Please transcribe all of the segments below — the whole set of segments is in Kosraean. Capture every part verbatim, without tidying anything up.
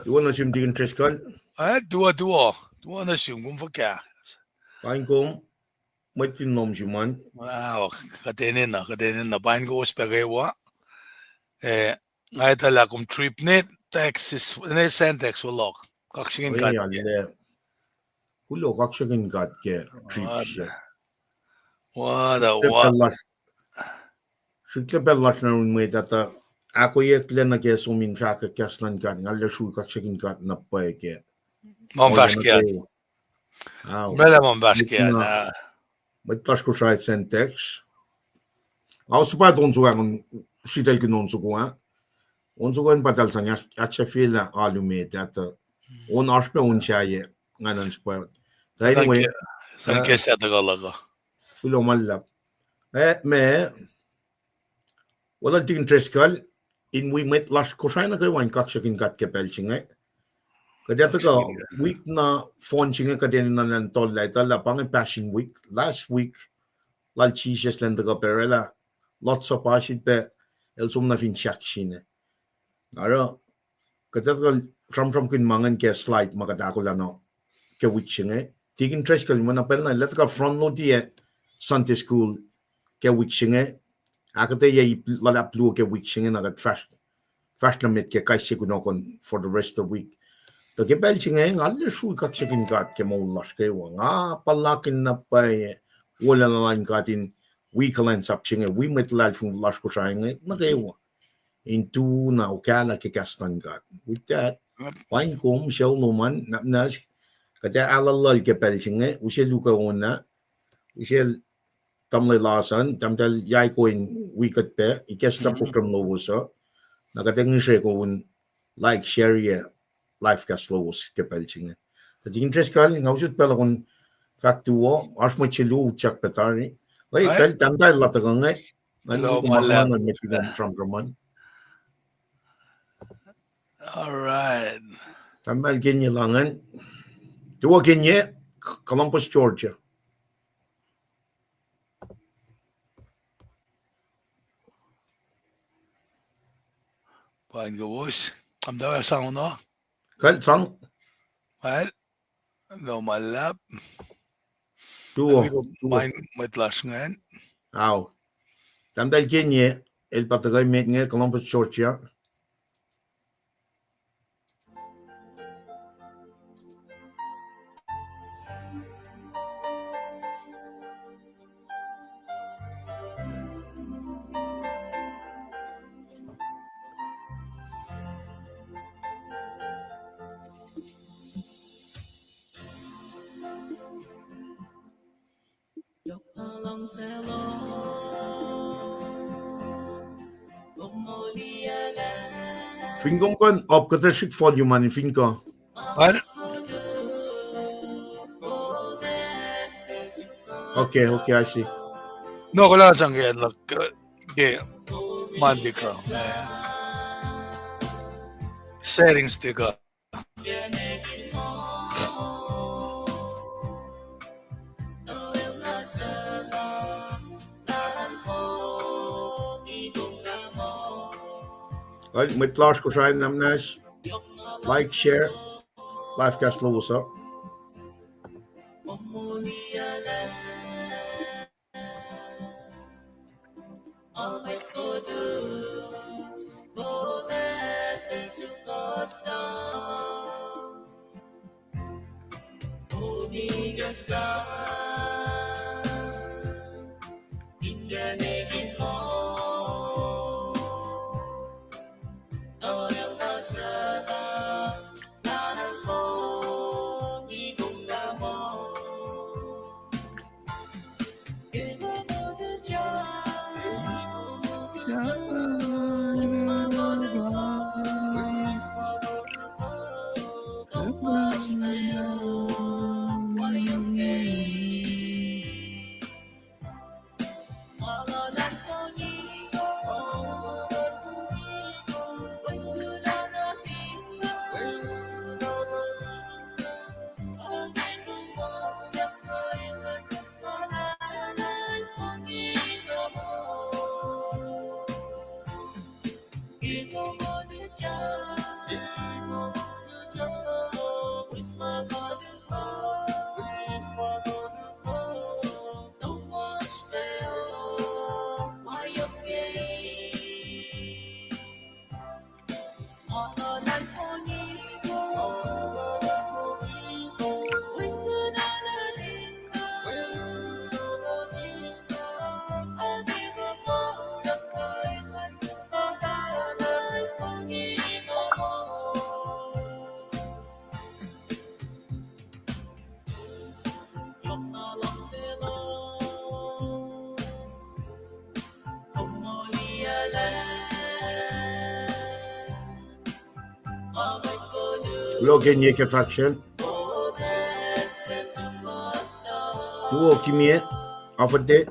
Tuwo nuh sum Deacon Driscoll. Eh, tuwo, tuwo. Tuwo nuh sum, kom fuhkah? Pain kom, mwet fin lohm sum an. Wow, kuht enenuh, kuht enenuh. Pain kowos pac kwewa. Eh, nga etuh lah kom trip ne Texas, ne Sand X fohlohk. Kaksakihn God. Kulo kaksakihn God ke trip se. What a, what? Srihklac pacl lasr nuh yurin mwet ah tuh ahkoeyucklac nuh ke som in fahkwack kahs luhn God, nga arlac srui kaksakihn God na pwacye ke. Ma fahsr ke. Meac lah ma fahsr ke. Mwet lasr Kosrae Sand X. Nga suhpwacr on soko an, sritacl kihn on soko ah. On soko an pa tahl sang ahksahfyelah alu met ah tuh on oasr pac on sahyac, nga nuhnkuh pa. Tuh anyway, sang ke sahyac tuhkuh luhk uh. Kuloh ma luhlahp. Eh, ma Welul Deacon Driscoll, in wi mwet lasr Kosrae nuh kwewa in kaksakihn God ke pacl se inge. Kuht ac tuhkuh wik na fohn se inge kuht enenuh in tollah, etuh lah pa inge Passion Week, last week lal Jisus elan tuhkuh pac oraclah Lord's Supper, pa el som nuh fin sahk se inge. Oruh kuht ac tuhkuh sramsramkihn ma ingacn ke slide ma kuht ahkolah nuh ke wik se inge. Deacon Driscoll, ma na pacl na el ac tuhkuh front load-i Sunday school ke wik se inge. Ahkuhtweyac ip luhlahp luo ke wik se inge na kuht fahsr, fahsr nuh met ke kais sie kunohkohn for the rest of the week. Tuh ke pacl se inge nga arlac srui kaksakihn God ke moul lasr kwewa. Nga puhlakihn na pwacye wolacna luhn God in wi kuhlwacnsap se inge, wi mwet luhlahlfongi lasr Kosrae inge nuh kwewa in tu na okahlah ke kahs luhn God. With that, pain kom, sucu lom an, nwacsnwacs, kuht ac aluhluhl ke pacl se inge, use luhk uh on ah, use tamuhlwel Larson, tahmtahel Yaiko in wi kuht pac, ikacslah program lowos uh, na kuht ac ngihsre kom in like, share live cast lowos ke pacl se inge. Tuh Deacon Driscoll, nga usot pacl uh kom fahk tuwo, oasr mwet se luo utyak pac tari. Pacl tahmtahel la tuhkuh inge, na kom sramsram an. All right. Tahmtahel Kenye la ingacn. Tuwo Kenye, Columbus, Georgia. Pain kowos. Am tawag sang ono? Kal sang. Well, no ma luhlahp. Tuwo. Pain mwet lasr ingacn. Ao. Tahmtahel Kenye, el pa tuhkuh met inge Columbus, Georgia. Fin kom kuh in up kuhtuh srihk volume an, fin kuh. Okay, okay, I see. No, kuloh sang ke luhk, ke ma tikah, settings tikah. Kuh mwet lasr Kosrae, nwacsnwacs, like, share, live cast lowos uh. Kuloh ke inge ke faction. Tuo Kimie, Afate.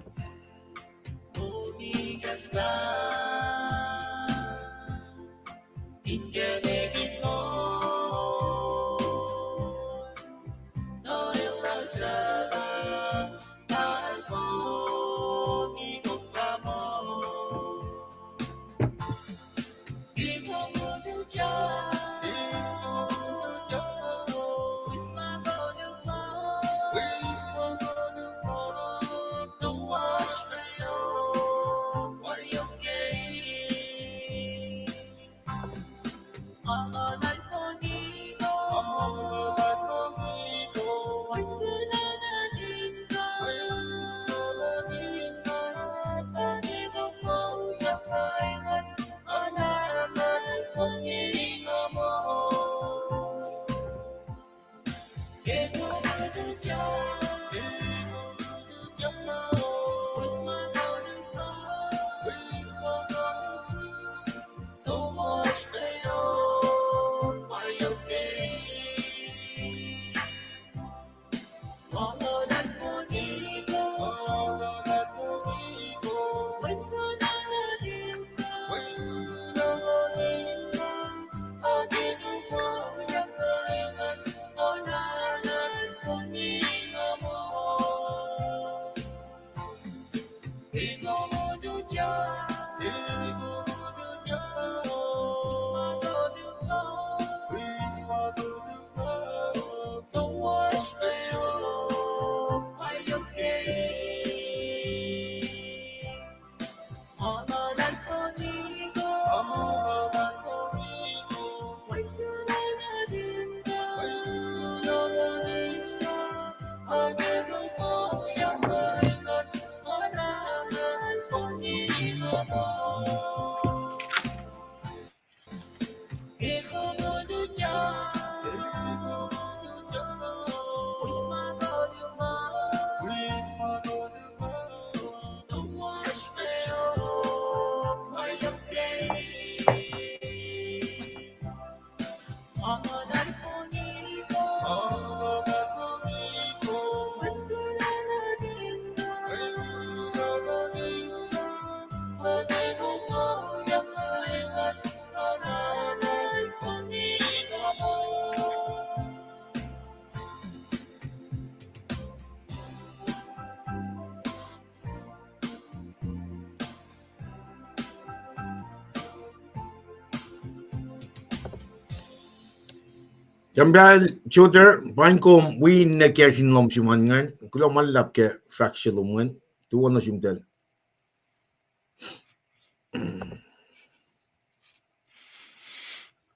Tempuhl Shooter, paing kom wi nwe kacsr in lohm sum an ingacn, kuloh ma luhlahp ke fahk se lom ingacn, tuwo nuh sum tahl.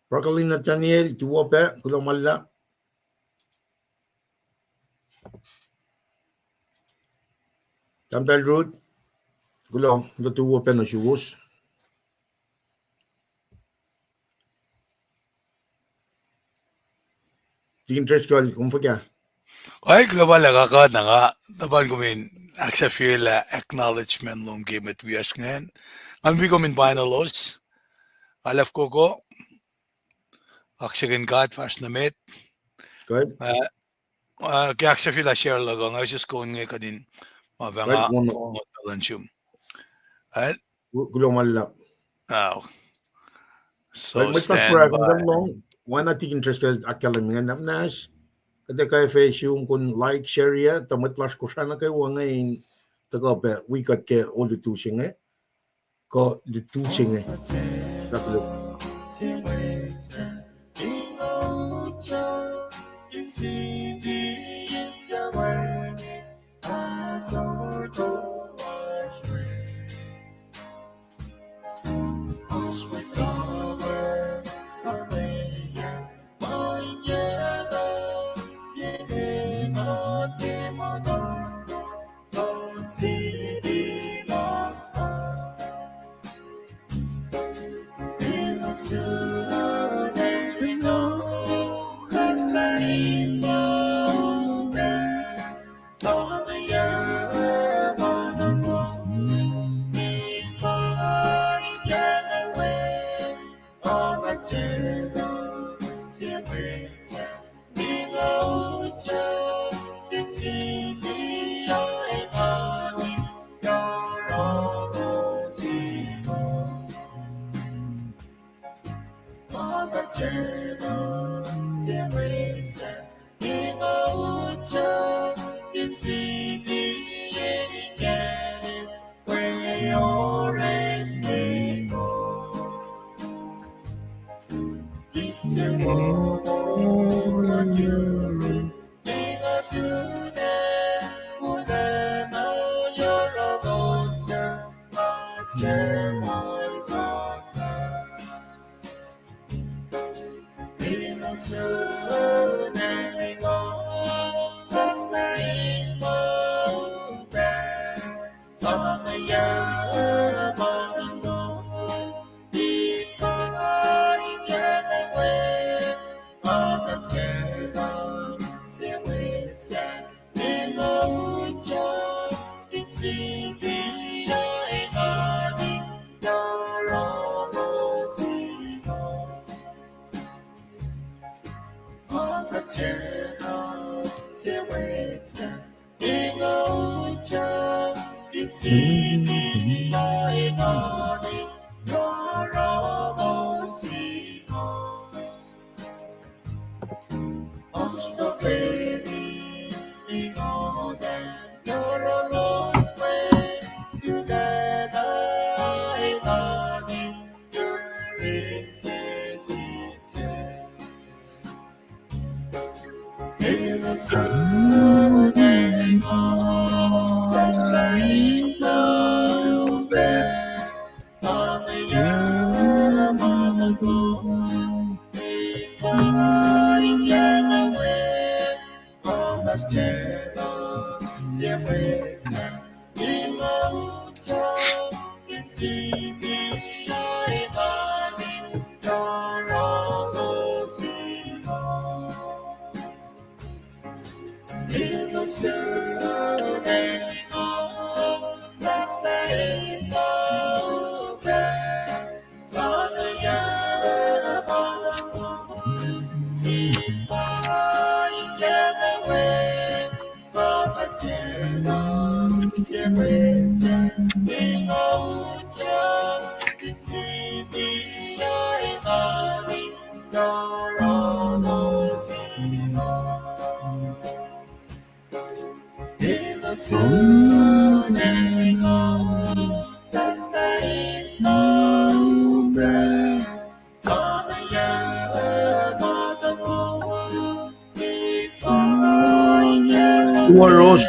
Broccoli Nathaniel, tuwo pac, kuloh ma luhlahp. Tempuhl Ruth, kuloh, kuloh tuwo pac nuh suwos. Tikin Driscoll, kom fuhkah? Ai, kuloh ma luhlahp, kuht na nga, tuhpan kom in ahksahfyelah acknowledgement lom ke mwet wiyacsr ingacn. Ngan wi kom in paing elos. Alef koko. Kaksakihn God fahsr nuh met. Good. Uh, uh, ke ahksahfyelah share luhk uh, nga use kon inge kuht in ma pahng, kuht ah, wona, wona luhn sum. Right? Ku-, kuloh ma luhlahp. Oh. So, mwet lasr stand by. Lohng, oacna Tikin Driscoll ahkkahlwemye ingacn, nahs, kuht ac kwacfe sum kom like, share-ye, tuh mwet lasr Kosrae nuh kwewa inge in tuhkuh pac wi kuht ke olutu se inge. Kuh lutu se inge. Kuloh. Uwaros.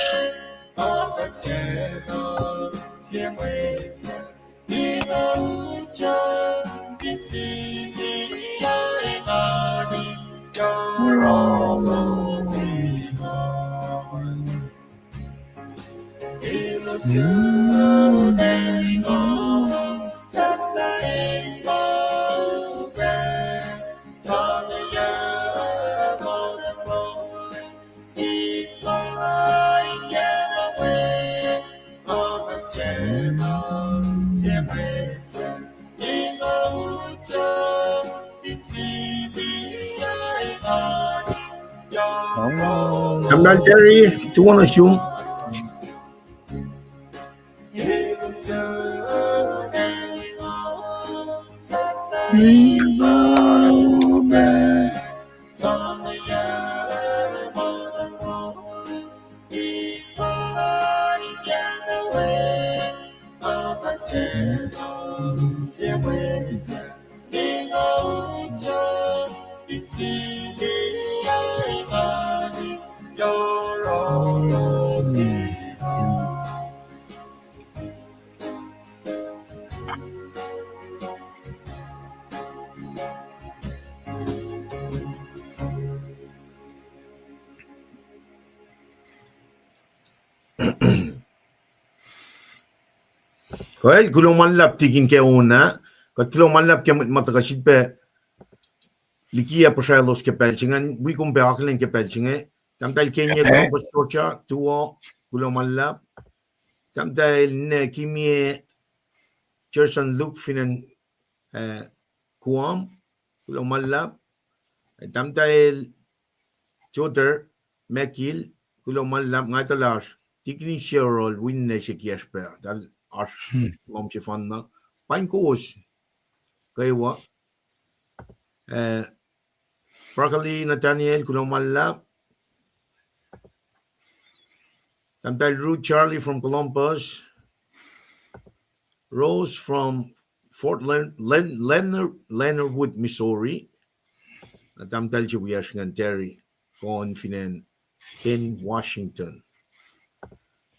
Tamuhlwel Terry, tuwohn nuh sum. Kuh, kuloh ma luhlahp tikin ke on ah. Kuht kuloh ma luhlahp ke mwet ma tuhkuh sifilpac liki ac puhsralos ke pacl se ingacn, wi kom pac akihlen ke pacl se inge. Tahmtahel Kenya, Columbus, Georgia, tuo, kuloh ma luhlahp. Tahmtahel Nekimie Jerson Luke fin acn, eh, Guam, kuloh ma luhlahp. Tahmtahel Joter Mekil, kuloh ma luhlahp. Nga etuh lah oasr Tikini Sherol, winne se kiyacsr pac, tahl oasr lohm sefanna. Paing kowos kwewa. Eh, Broccoli Nathaniel, kuloh ma luhlahp. Tahmtahel Ruth Charlie from Columbus. Rose from Fort Len-, Len-, Leonard, Leonardwood, Missouri. Na tahmtahel se wiyacsr ingacn Terry, Cohen fin acn Kent, Washington.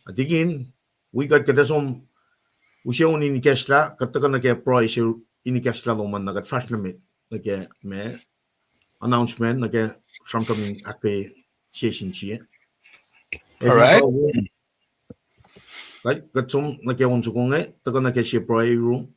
Tikin, wi kuht kuhtuh som use on in ikacslah, kuht tuhkuh nuh ke pruhe se in ikacslah lom an, na kuht fahsr nuh met nuh ke ma announcement nuh ke sramsram in ahkkweye session sie. All right. Kuht, kuht som nuh ke on soko inge, tuhkuh nuh ke sie pruhe room.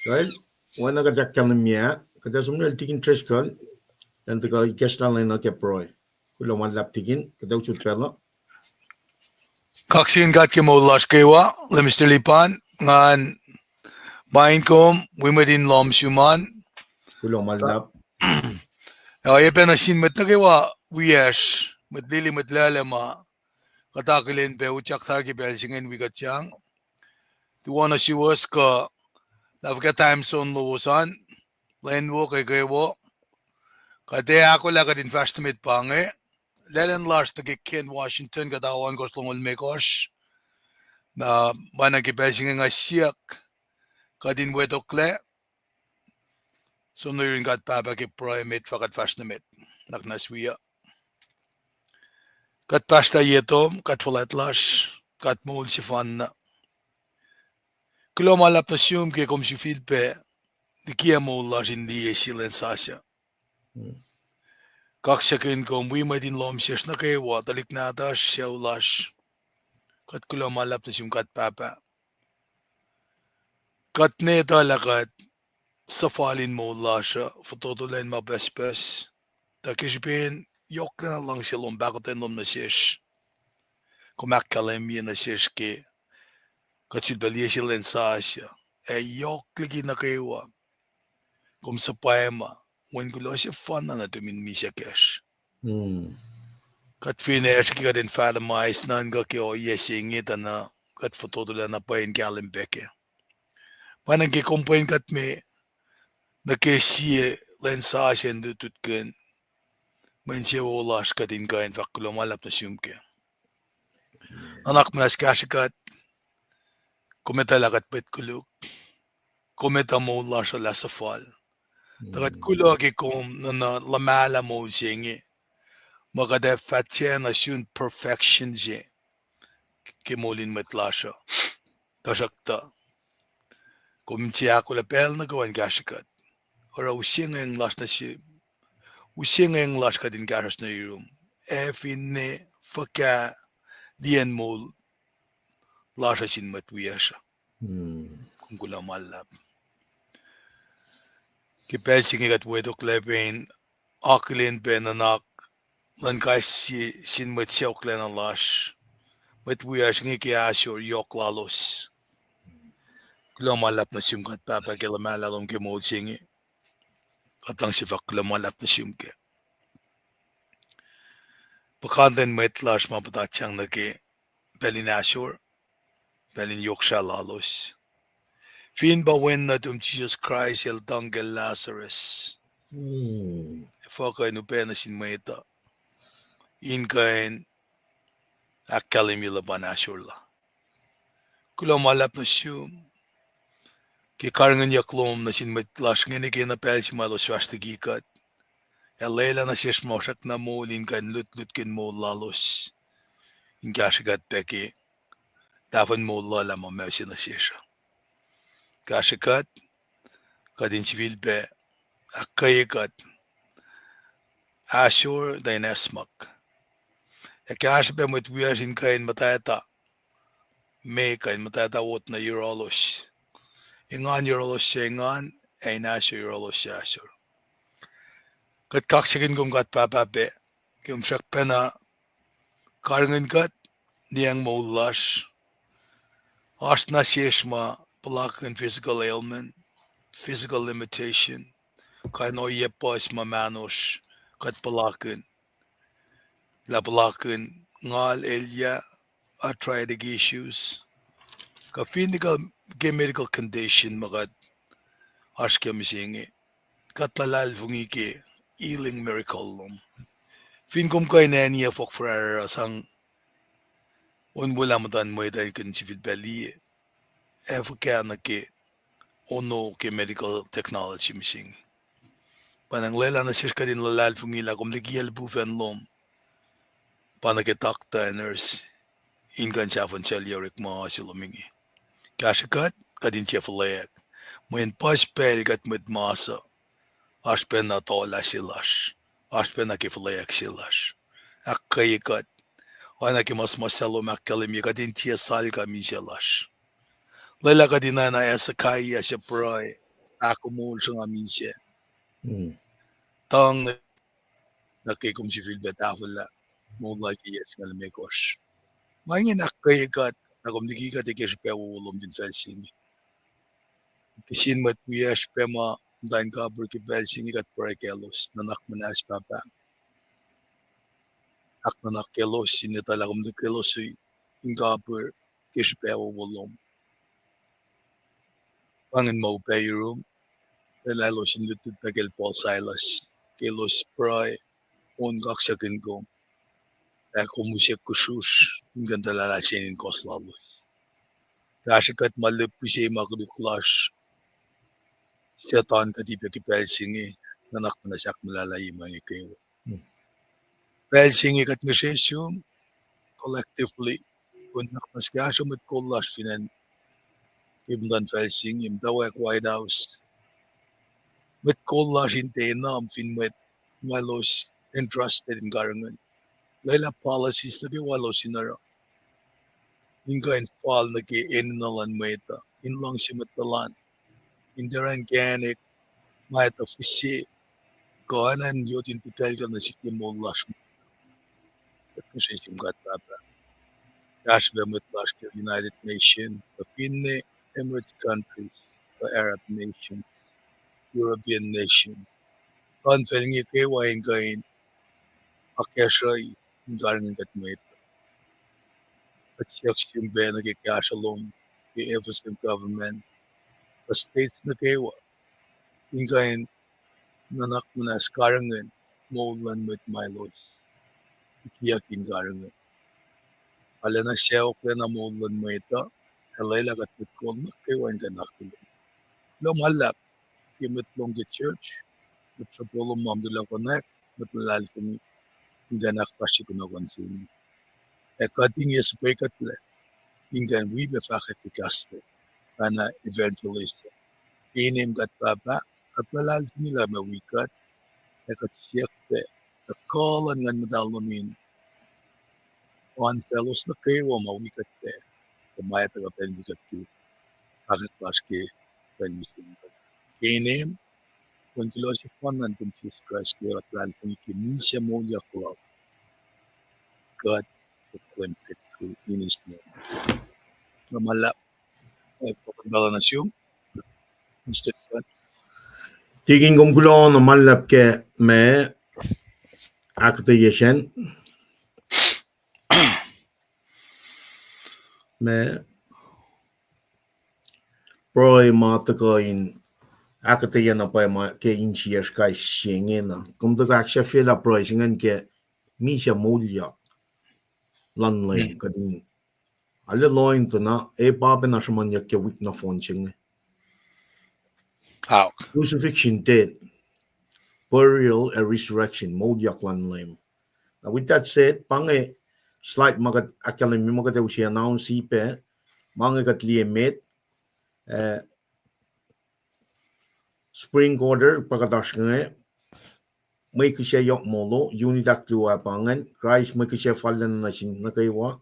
Well, oacna kuht ahkkahlwemye, kuht ac som nuh sel Tikin Driscoll, elan tuhkuh ikacslah lwen uh ke pruhe. Kuloh ma luhlahp Tikin, kuht ac usot pacl uh. Kaksakihn God ke moul lasr kwewa, Lemister Lipan, ngan paing kom, wi mwet in lohm sum an. Kuloh ma luhlahp. Ac oacyacpac nuh sin mwet nuh kwewa wiyacsr, mwet lili, mwet laclacma, kuht akihlen pac utyak tari ke pacl se inge in wi kuht yang. Tuwohna suwos kuh lah fuhkah time zone lowos an, lwen wo ke kwewa. Kuht ac ahkolah kuht in fahsr nuh met pa inge. Lwelah lasr nuh ke Kent, Washington, kuht ao ohnkohsr longoul limekohsr. Na pa na ke pacl se inge nga siyuck kuht in wetoklac. Som nuh yurin God Pahpah ke pruhe met fah kuht fahsr nuh met. Nuhnak muhnahs wi uh. Kuht pahsrlah ye tom, God fuhlwact lasr, God moul sefanna. Kuloh ma luhlahp nuh sum ke kom sifilpac likiyac moul lasr in liye sie lwen sasuc. Kaksakihn kom wi mwet in lohm sesr nuh kwewa, tuhlihk nahtuhsr, sucu lasr. Kuht kuloh ma luhlahp nuh sum God Pahpah. Kuht ne etuh lah kuht suhfal in moul lasr uh, fototo lwen ma pucspucs. Tuh ke srihpen yohklacna luhngse lom, pahkotwen lom nuh sesr, kom ahkkahlwemye nuh sesr ke kuht sulpac liye sie lwen sasuc, ac yohk liki nuh kwewa, kom suhpwacma Wen kuloh sefanna nuhtum in misac kacsr. Kuht fin ac srihke kuht in fathom nuhnkuh ke ohiyac se inge tuh na kuht fototolac na pwacye in kahlwem pac kac. Pwacnwacng ke kom pwen kuht me nuh ke sie lwen sasuc in lutlutkihn mwe insewowo lasr, kuht in kuh in fahk kuloh ma luhlahp nuh sum kac. Nuhnak muhnahs kahsrwe kuht, kom etuh lah kuht mwet koluk, kom etuh moul lasr uh lah suhfal. Tuh kuht kuloh ke kom nuhna luhmahlah moul se inge, muh kuht ac fah tiacna sun perfection se ke moul in mwet lasr uh. Tuhsruhktuh kom tiac ahkolah pacl nuh kwewa in kahsrwe kuht. Oruh usengweng lasr nuh sum, usengweng lasr kuht in kahsruhsr nuh yurum, ac finne fuhkah liyacn moul lasr uh sin mwet wiyacsr uh. Kom kuloh ma luhlahp. Ke pacl se inge kuht wetoklac pac in akihlen pac nuhnak luhn kais sie sin mwet sacohklacna lasr, mwet wiyacsr inge ke ahsor yohk lalos. Kuloh ma luhlahp nuh sum God Pahpah ke luhmahlah lom ke moul se inge. Kuht luhngse fahk kuloh ma luhlahp nuh sum kac. Puhkantwen mwet lasr ma puhtatyang nuh ke pacl in ahsor, pacl in yohk srah lalos. Fin pa Wen nuhtum Jisus Kraist el tuhng kacl Lazarus, efuh kuh in upac nuh sin mwet uh in kuh in ahkkahlwemye luhpan ahsor la? Kuloh ma luhlahp nuh sum ke karihngihnyuck lom nuh sin mwet lasr inge nuh ke na pacl se ma elos fahsr liki kuht. Ac lwelah nuh sesr ma srackna moul in kuh in lutlutkihn moul lalos, in kahsrwe kuht pac ke tahfuhn moul luhlahp ma mausen nuh sesr uh. Kahsrwe kuht, kuht in sifilpac ahkkweye kuht, ahsor tuh in acsmak. Ac kahsrwe pac mwet wiyacsr in kuh in muhtwacta, me kuh in muhtwacta wot nuh yohrohlos. Engan yohrohlos suc engan, ac in ahsor yohrohlos suc ahsor. Kuht kaksakihn kom God Pahpah pac, kom srackpacna karihngihn kuht, liyacacng moul lasr. Oasr na sesr ma puhlakihn physical ailment, physical limitation, kain ohiyac puhs ma mahnosr kuht puhlakihn. Lah puhlakihn ngal, elyah, arthritic issues, kuh fin tiac ke medical condition ma kuht oasr kac mihsenge, kuht luhlahlfongi ke healing miracle lom. Fin kom kuh in aniyac fohk fuhrahrruh sang onwelah muhtuhn mwet uh in kuh in sifilpac liye ac fuhkah nuh ke ono ke medical technology mihsenge. Pa na lwelah nuh sesr kuht in luhlahlfongi lah kom likiyacl pufacn lom, pa nuh ke doctor, nurse, in kuh in sahfuhn sel yohk orekma se lom inge. Kahsrwe kuht, kuht in tiac fuhlweack. Mweyen puhs pacl kuht mwet mas uh, oasr pacna tolah se lasr, oasr pacna ke fuhlweack se lasr. Ahkkweye kuht, oacna ke muhsmuhslah lom ahkkahlwemye, kuht in tiac salka misac lasr. Lwelah kuht in oacna Hezekiah suc pruhe, ahkomol sruhnga misac, tuhng nuh ke kom sifilpac tahfwelah moul lal ke yac singucul limekohsr. Ma ingacn ahkkweye kuht, na kom liki kuht ke srihpac wowo lom fin facl se inge. Kihsin mwet wiyacsr pac ma muhta in kapihr ke pacl se inge, kuht pruhe kaclos, nuhnak muhnahs Pahpah. Ahknuhnak kaclos in etuh lah kom liki kaclos in kapihr ke srihpac wowo lom. Wacngihn ma upac yurum, lwelah elos in lutlut pac kacl Paul Silas ke elos pruhe, on kaksakihn kom, ac kom use kusrusr in kuh in tuhlalah senin kohs lalos. Kahsrwe kuht ma lihpufacn se ma koluk lasr, Setan kuht pac ke pacl se inge, nuhnak muhnahs ahkmuhlahlahi ma inge kwewa. Pacl se inge kuht ngihsre sum collectively, kom nuhnak muhnahs kahsruh mwet kol lasr fin acn ke muhtuhnfacl se inge, muhtwacwacack White House, mwet kol lasr in tiac enam fin mwet ma elos entrusted in karihngihn. Lwelah policies nuh kwewa elos in oruh in kuh in fal nuh ke enenuh luhn mwet uh, in luhngse mwet tuhlan, in tiac oruh inkacnek ma etuh fihse, kuh oacna in yot in pihtuclkuh nuh sihk ke moul lasr. Kuht ngihsre sum God Pahpah, kahsruh pac mwet lasr ke United Nation, kuh finne Emirates countries, kuh Arab nations, European nation, kuh infacl inge kwewa in kuh in akacsruhi in karihngihn kuht mwet. Kuht siyuck sum pac nuh ke kahsruh lom ke F S M government, kuh states nuh kwewa, in kuh in nuhnak muhnahs karihngihn moul luhn mwet ma elos ikiyuck in karihngihn. Arulacna sacohklacna moul luhn mwet uh, ac lwelah kuht mwet kol nuh kwewa in kuh in akihlen. Kuloh ma luhlahp ke mwet lom ke church, mwet sruhpo lom ma tuh luhkuhnack, mwet luhlahlfongi, in kuh in ahkfahsrye kunohkohn se inge. Ac kuht inge suhpwekuhtlac in kuh in wi pac fahkwack ke kahs lom, oacna evangelist. Ke inem kuht Pahpah, kuht luhlahlfongi lah meac wi kuht, ac kuht siyuck pac kuh luhn Nguhn Muhtahl lom in oan faclos nuh kwewa ma wi kuht pac, kuh ma etuh kuh pacl wi kuht ke fahkwack lasr ke pacl mihsenge. Ke inem, kuh in kuloh sefanna nuhtum Jisus Kraist ke kuht luhlahlfongi ke misac moulyak lal, kuht kuhlwacnsap. Ines. Na ma luhlahp, eh, pahpah lal nuh sum, Mister John. Tikin, kom kuloh na ma luhlahp ke ma ahkuhtweyac sacn. Ma pruhe ma tuhkuh in ahkuhtweyac na pwacye ma ke insiyacsr kais sie inge na. Kom tuhkuh ahksahfyelah pruhe se ingacn ke misac moulyak luhn Leum, kuht in arlac lohng tuh na, e pa pacna sruhmuhnyuck ke wik nohfohn se inge. Aok. Crucifixion, death, burial, and resurrection, moulyak luhn Leum. Now, with that said, pa inge slide ma kuht ahkkahlwemye ma kuht ac use announce pac, ma inge kuht liye met, eh, spring quarter pa kuht oasr inge, mwe kihsac yohk molo, unit ahkluo ah pa ingacn, Kraist mwe kihsac fallacna nuh sin nuh kwewa.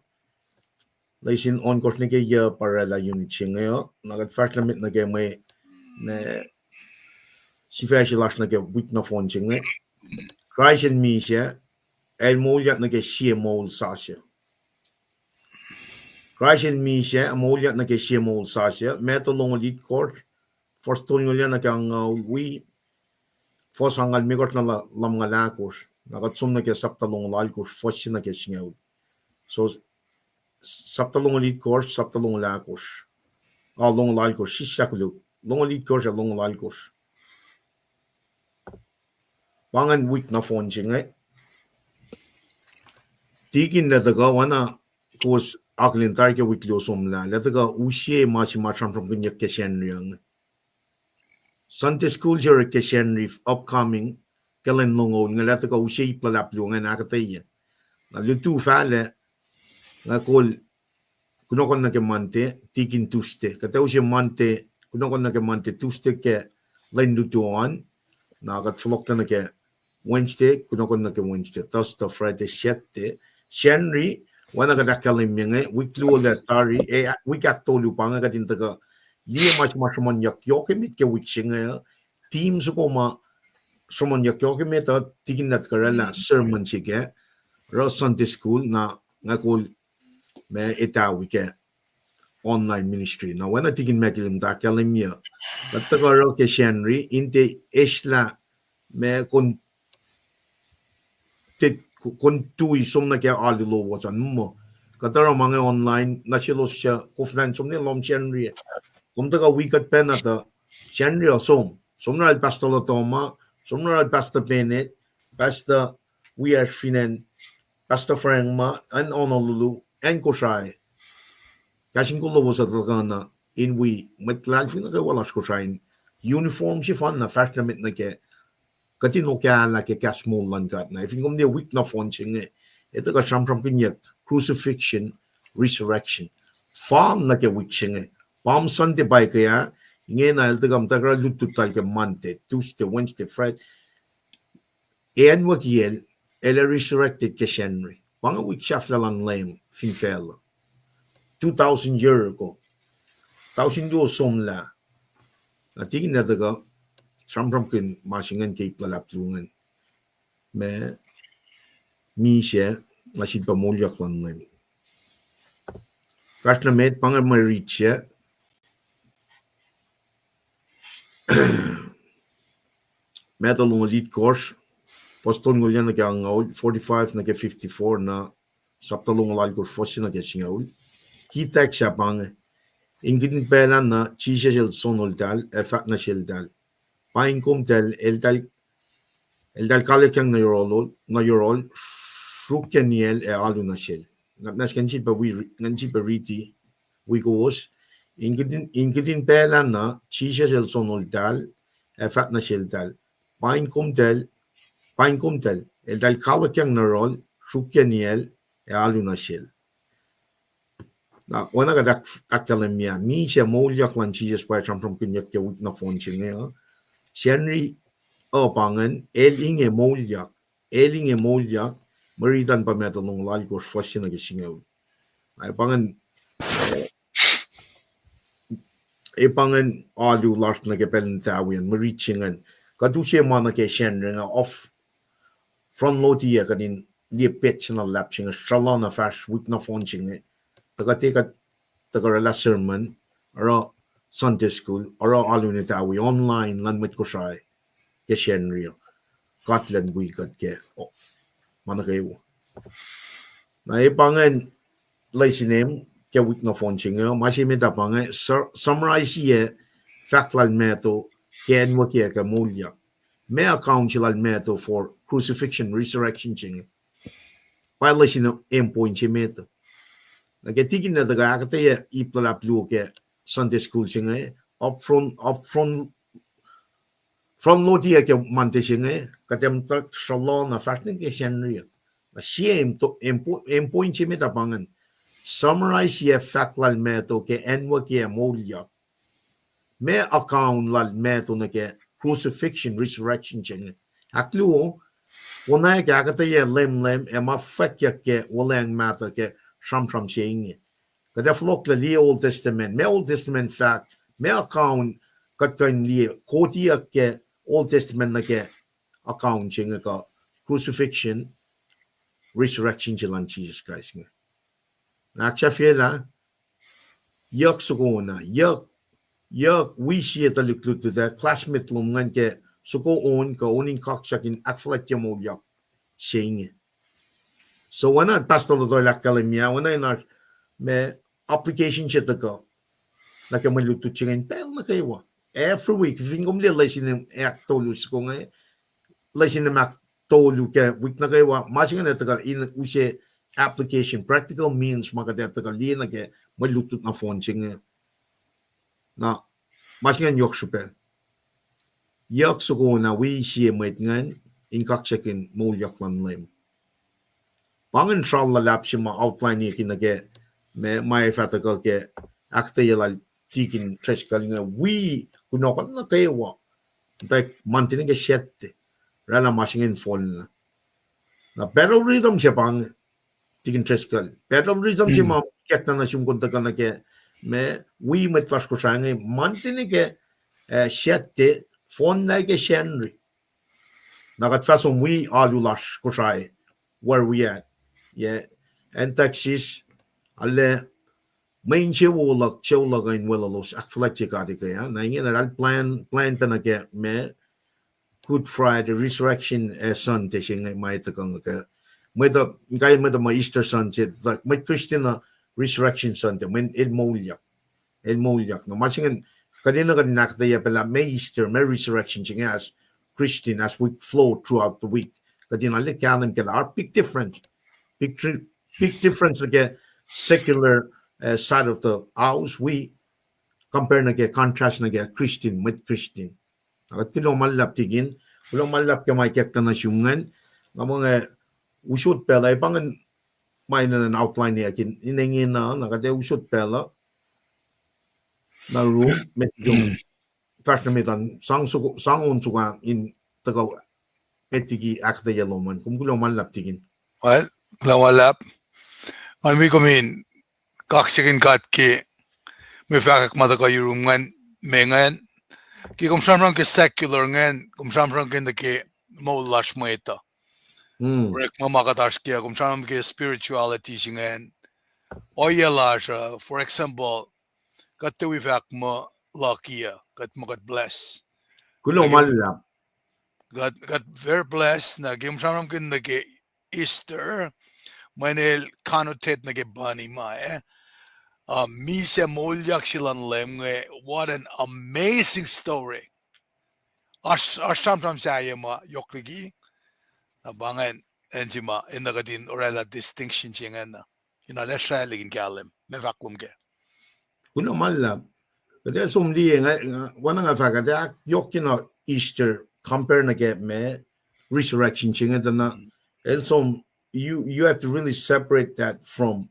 Lesin ohnkohsr nuh ke yac pa oraclah unit se inge uh, na kuht fahsr nuh met nuh ke mwe, mwe sifac se lasr nuh ke wik nohfohn se inge. Kraist el misac, el moulyak nuh ke sie moul sasuc. Kraist el misac, moulyak nuh ke sie moul sasuc, Matthew longoul itkohsr, fuhs tolngoul yac nuh ke angngaul wi, fuhs angngaul limekohsr nuh ke lumngaul ahkosr. Na kuht som nuh ke sapta longoul alkosr, fuhs se nuh ke singucul. So, sapta longoul itkohsr, sapta longoul ahkosr. Ah, longoul alkosr, sislah koluk. Longoul itkohsr ac longoul alkosr. Pa ingacn wik nohfohn se inge. Tikin, lah tuhkuh oacna kowos akihlen tari ke wik luo somlah, lah tuhkuh use ma se ma sramsramkihnyuck ke Sacnri inge. Sunday school se orek ke Sacnri upcoming, ke lwen longoul inge, lah tuhkuh use ip luhlahp luo ingacn ahkuhtweyac. Na lutu fahlac, nga kol kunohkohn nuh ke Monday, tikin Tuesday. Kuht ac use Monday, kunohkohn nuh ke Monday, Tuesday ke lwen lutu an, na kuht fohlohklac nuh ke Wednesday, kunohkohn nuh ke Wednesday, Thursday, Friday, Saturday. Sacnri, oacna kuht ahkkahlwemye inge, wik luo lah tari, eh, wik ahktolu pa inge kuht in tuhkuh liye ma se ma sruhmuhnyuck yohk emet ke wik se inge, theme soko ma sruhmuhnyuck yohk emet uh, tikin, lah tuhkuh oraclah sermon se ke, oruh Sunday school, na nga kol ma etawi ke online ministry. Na oacna tikin Macklem tuh ahkkahlwemye, kuht tuhkuh oruh ke Sacnri, in tiac eslah ma kon te-, kon tui som nuh ke alu lowos an muh. Kuht oruh ma inge online, nuh selos suc koflah in som nuh lohm Sacnri. Kom tuhkuh wi kuht pacna tuh Sacnri uh som. Som nuh yohrohl Pastor Lotoma, som nuh yohrohl Pastor Bennett, Pastor Wiash fin acn, Pastor Frank ma, acn Honolulu, acn Kosrae. Kahs in kol lowos uh tuhkuh na in wi mwet luhlahlfongi nuh kwewa lasr Kosrae in uniform sefanna fahsr nuh met nuh ke kuht in okahlah ke kahs moul luhn God. Na fin kom liye wik nohfohn se inge, e tuhkuh sramsramkihnyuck crucifixion, resurrection. Fal nuh ke wik se inge, Palm Sunday pa ke ah, ingena el tuhkuh muhta ke lutlutlal ke Monday, Tuesday, Wednesday, Friday. Acn wekiyacl, el ac resurrected ke Sacnri. Pa inge wik sahflah luhn Leum fin facluh. Two thousand year ago. Tausin luo somlah. Na tikin, lah tuhkuh sramsramkihn ma se ingacn ke ip luhlahp luo ingacn. Ma misac, na sifilpac moulyak luhn Leum. Fahsr nuh met, pa inge mwe rit se. Matthew longoul itkohsr, fuhs tolngoul yac nuh ke angngaul, forty-five nuh ke fifty-four, na sapta longoul alkosr, fuhs se nuh ke singucul. Key text ah pa inge. In kihtin pacl ah na Jisus el sonoltahl ac fahk nuh seltahl, Paing komtacl, eltahl, eltahl kaliyac nuh yohrohl, nuh yohrohl, sruokyac niyacl ac alu nuh sel. Na, na ngan sifilpac wi-, ngan sifilpac riti wi kowos. In kihtin, in kihtin pacl ah na Jisus el sonoltahl ac fahk nuh seltahl, Paing komtacl, paing komtacl, eltahl kaliyac nuh yohrohl, sruokyac niyacl ac alu nuh sel. Na oacna kuht ahk-, ahkkahlwemye, misac moulyak luhn Jisus pa sramsramkihnyuck ke wik nohfohn se inge uh. Sacnri uh pa ingacn, el inge moulyak, el inge moulyak, mwe rit an pa Matthew longoul alkosr, fuhs se nuh ke singucul. Na pa ingacn, e pa ingacn alu lasr nuh ke pacl in tawi an, mwe rit se ingacn. Kuht use ma nuh ke Sacnri inge, of front load-i ah kuht in liye petsac na luhlahp se inge, sruhluh na fahsr wik nohfohn se inge. Tuh kuht, tuh kuht oraclah sermon, oruh Sunday school, oruh alu in etawi online luhn mwet Kosrae ke Sacnri uh. Kuht elan wi kuht ke, oh, ma nuh kwewa. Na e pa ingacn lesson se ke wik nohfohn se inge, ma se met ah pa inge, su-, summarize-iyac fahk lal Matthew ke acnwucki ke moulyak. Ma account se lal Matthew for crucifixion, resurrection se inge. Pa lesson e point se met. Na ke tikin na tuhkuh ahkuhtweyac ip luhlahp luo ke Sunday school se inge, up front, up front, front load-iyac ke Monday se inge, kuht muhta sruhluh na fahsr nuh ke Sacnri uh. Na sie em to-, em po-, em point se met ah pa ingacn. Summarize-iyac fahk lal Matthew ke acnwucki ke moulyak. Ma account lal Matthew nuh ke crucifixion, resurrection se inge. Ahkluo, konwacack ahkuhtweyac leumleum ac ma fwackyuck ke Wuhlweacng Mahtuh ke sramsram se inge. Kuht ac fohlohk lah liye Old Testament, ma Old Testament fahk, ma account kuht kuh in liye, kotiyuck ke Old Testament nuh ke account se inge kuh crucifixion, resurrection se lal Jisus Kraist inge. Na ahksahfyelah, yuck soko na, yuck, yuck wi sie tuhlihk lutlut ah, classmate lom ingacn ke soko on kuh on in kaksak in ahkfuhlwactye moulyak se inge. So oacna Pastor Lotoil ahkkahlwemye ah, oacna in oasr ma application se tuhkuh nuh ke mwe lutlut se inge in pacl nuh kwewa. Every week, fin kom liye lesson ahktolu soko inge, lesson ahktolu ke wik nuh kwewa, ma se inge tuhkuh in use application, practical means ma kuht ac tuhkuh liye nuh ke mwe lutlut nohfohn se inge. Na ma se ingacn yohk srihpac. Yuck soko na wi sie mwet ingacn in kaksakihn moulyak luhn Leum. Pa ingacn sral luhlahp se ma outline-iyucki nuh ke ma, ma ac fah tuhkuh ke ahkuhtweyac lal Tikin Treskel inge wi kunohkohn nuh kwewa. Muhtwacwacack Monday nuh ke Saturday, oraclah ma se inge in fohnlah. Na battle rhythm se pa inge, Tikin Treskel. Battle rhythm se ma kactna nuh sum kom tuhkuh nuh ke ma wi mwet lasr Kosrae inge Monday nuh ke, eh, Saturday, fohnlah ke Sacnri. Na kuht fah som wi alu lasr Kosrae, where we at. Yac, acn Texas, arlac mwe insewowo luhk, sucu luhk uh in weluhlos, ahkfuhlwactye God eke ah. Na ingena eltahl plan, plan pac nuh ke ma Good Friday, Resurrection, eh, Sunday se inge ma tuhkuh nuh ke. Mwet uh, inkaiyacn mwet uh ma Easter Sunday, mwet Christian uh Resurrection Sunday, mweyen el moulyak. El moulyak. Na ma se ingacn, kuht enenuh kuht in ahkuhtweyac pac lah ma Easter, ma Resurrection se inge as Christian, as we flow throughout the week, kuht in arlac kahlwem ke lah oasr big difference. Big, big difference nuh ke secular, uh, side of the house, wi compare nuh ke, contrast nuh ke Christian, mwet Christian. Na kuht kuloh ma luhlahp Tikin, kuloh ma luhlahp ke ma kactna nuh sum ingacn. Nga muh inge usot pacl uh, pa ingacn ma enenuh in outline-iyuck in, in ingena, na kuht ac usot pacl uh. Na ru, met, fahsr nuh met an, sang on soko in tuhkuh met liki ahkuhtweyac lom an. Kom kuloh ma luhlahp Tikin. Well, kuloh ma luhlahp. Ngan wi kom in kaksakihn God ke mwe fahkwack ma tuhkuh yurum ingacn, ma ingacn. Ke kom sramsram ke secular ingacn, kom sramsramkihn nuh ke moul lasr mwet uh. Orekma ma kuht oasr kac, kom sramsram ke spirituality se ingacn. Ohiyac lasr uh, for example, kuht tiac wi fahk muh lucky uh, kuht muh kuht bless. Kuloh ma luhlahp. Kuht, kuht very blessed, na ke kom sramsramkihn nuh ke Easter, mweyen el connotate nuh ke bunny ma, eh? Uh, misac moulyak se luhn Leum inge, what an amazing story. Oasr, oasr sramsram sahyac ma yohk liki, na pa ingacn, acn se ma enenuh kuht in oraclah distinction se ingacn uh. In arlac sraclihk in kahlwem, ma fahk lom kac. Kuloh ma luhlahp. Kuht ac som liye, nga, nga, oacna nga fahk, kuht ac yohk kena Easter compare nuh ke ma resurrection se inge tuh na, el som, you, you have to really separate that from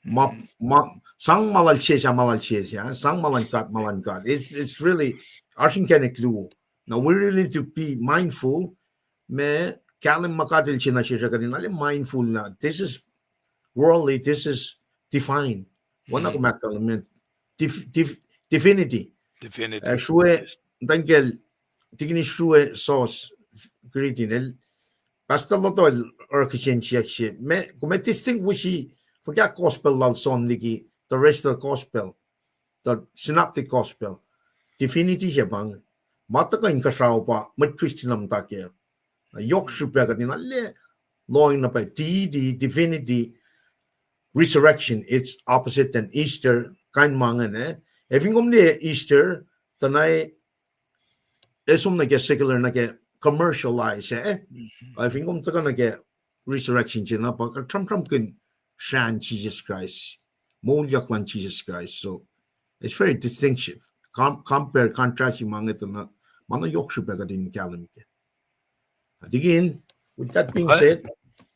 ma, ma, sang ma lal sesr, ma lal sesr, sang ma luhn God, ma luhn God. It's, it's really, oasr inkacnek luo. Now we really need to be mindful, ma kahlwem ma God el se nuh sesr, kuht in arlac mindful na this is worldly, this is divine. Oacna kom ahkkahlwemye, div-, div-, divinity. Srue, tankel, tikini srue sos, greeting el, Pastor Lotoil, oruh kihsen siyuck se. Meac, kom ac distinguish-i fuhkah gospel lal John liki the rest of the gospel, the synoptic gospel. Divinity se pa inge. Ma tuhkuh inkuhsrao pa mwet Kristin uh muhta kac. Na yohk srihpac kuht in arlac lohacng na pa deity, divinity, resurrection, it's opposite than Easter, kain ma ingacn, eh? Ac fin kom liye Easter, tuh na e, e som nuh ke secular, nuh ke commercialize, eh? Ac fin kom tuhkuh nuh ke resurrection se na pa kuht sramsramkihn srahn Jisus Kraist, moulyak luhn Jisus Kraist. So it's very distinctive. Com-, compare, contrast ma inge tuh na, ma na yohk srihpac kuht in kahlwem kac. Tikin, with that being said,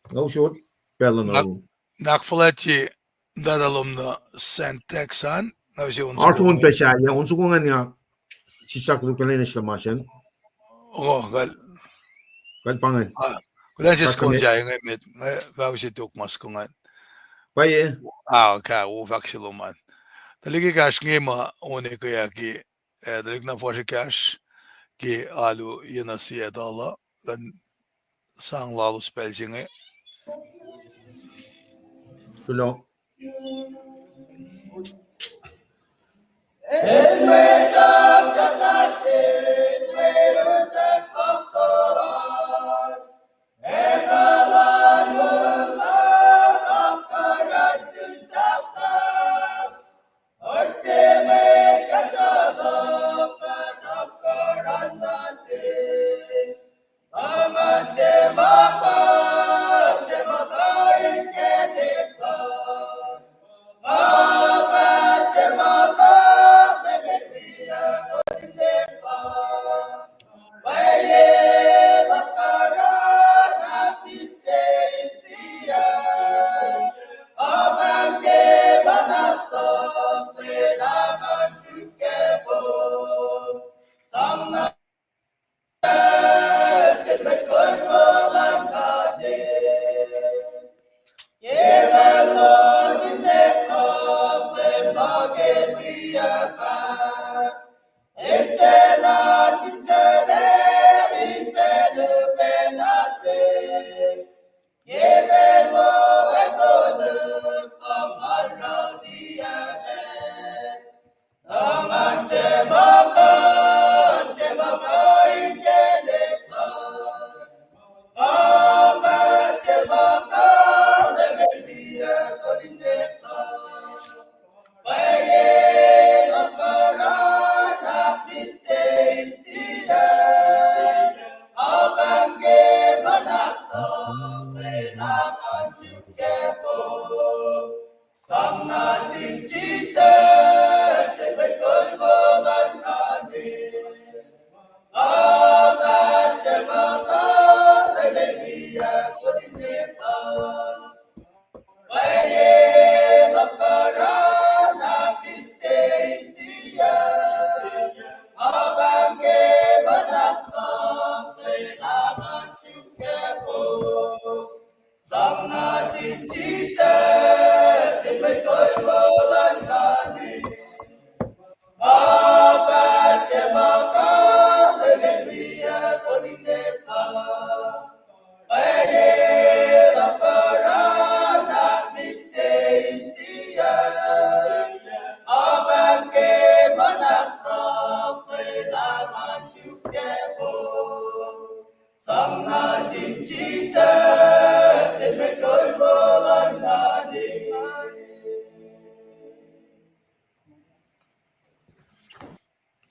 nga usot pacl uh na, na ahkfuhlwactye, tuh lom nuh Saint Tex an, na use on soko, on pac sahyac, on soko ingacn nga sislah koluk kuhlwacnslah ma sacn. Oh, kal, kal pa ingacn. Ah, kuhlwacnslah soko sahyac inge met, nga fah use tok ma soko ingacn. Pwacye. Ah, ka, wo fahk se lom an. Tuhlihk ekahsr inge ma on ekeyucki, eh, tuhlihk na fuhsr ekahsr ke alu ye nuh Seattle uh, kuh in sang lalos pacl se inge. Kuloh.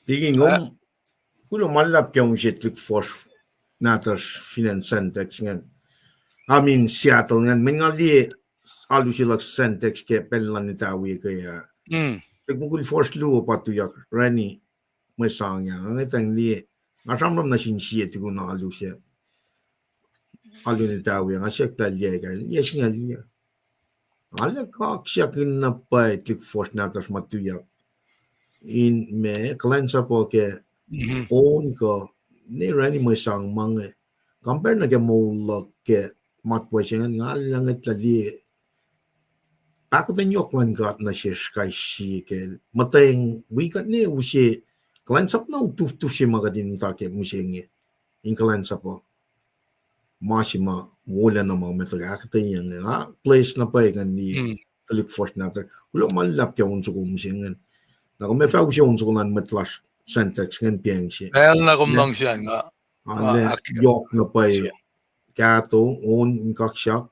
Tikin, kom kuloh ma luhlahp ke use tuhlihk fuhsr nahtuhsr fin acn Sandtex ingacn. I mean, Seattle ingacn. Mweyen nga liye alu se luhk Sandtex ke pacl lun etawi ke ah. Tuhlihk mukul fuhsr luo pa tuyak, Rani, mwe sang ah. Nga ngetang liye. Nga sramsram nuh sin sie tukun alu se. Alu in etawi ah, nga siyuck lah liye kac, liye singucul liye. Nga lah kaksakin na pwacye tuhlihk fuhsr nahtuhsr ma tuyak in me kuhlwacnsapuh ke on kuh ne Rani mwe sang ma inge. Compare nuh ke moul luhk ke matwac se ingacn, nga lah ngwetlah liye pahkotwen yohk luhn God nuh sesr kais sie ke muhtweng wi kuht ne use kuhlwacnsap na utuftuf se ma kuht in muhta ke mihsenge in kuhlwacnsapuh. ma se ma wolacna ma met ahkuhtweyac inge. Ah, place na pwacye ngan liye tuhlihk fuhsr nahtuhl. Kuloh ma luhlahp ke on soko mihsenge. Na kom ac fah use on soko luhn mwet lasr Sandtex ingacn pacng se. Pacl na kom luhngse an nga. Yohk na pwacye. Kahto, on in kaksak.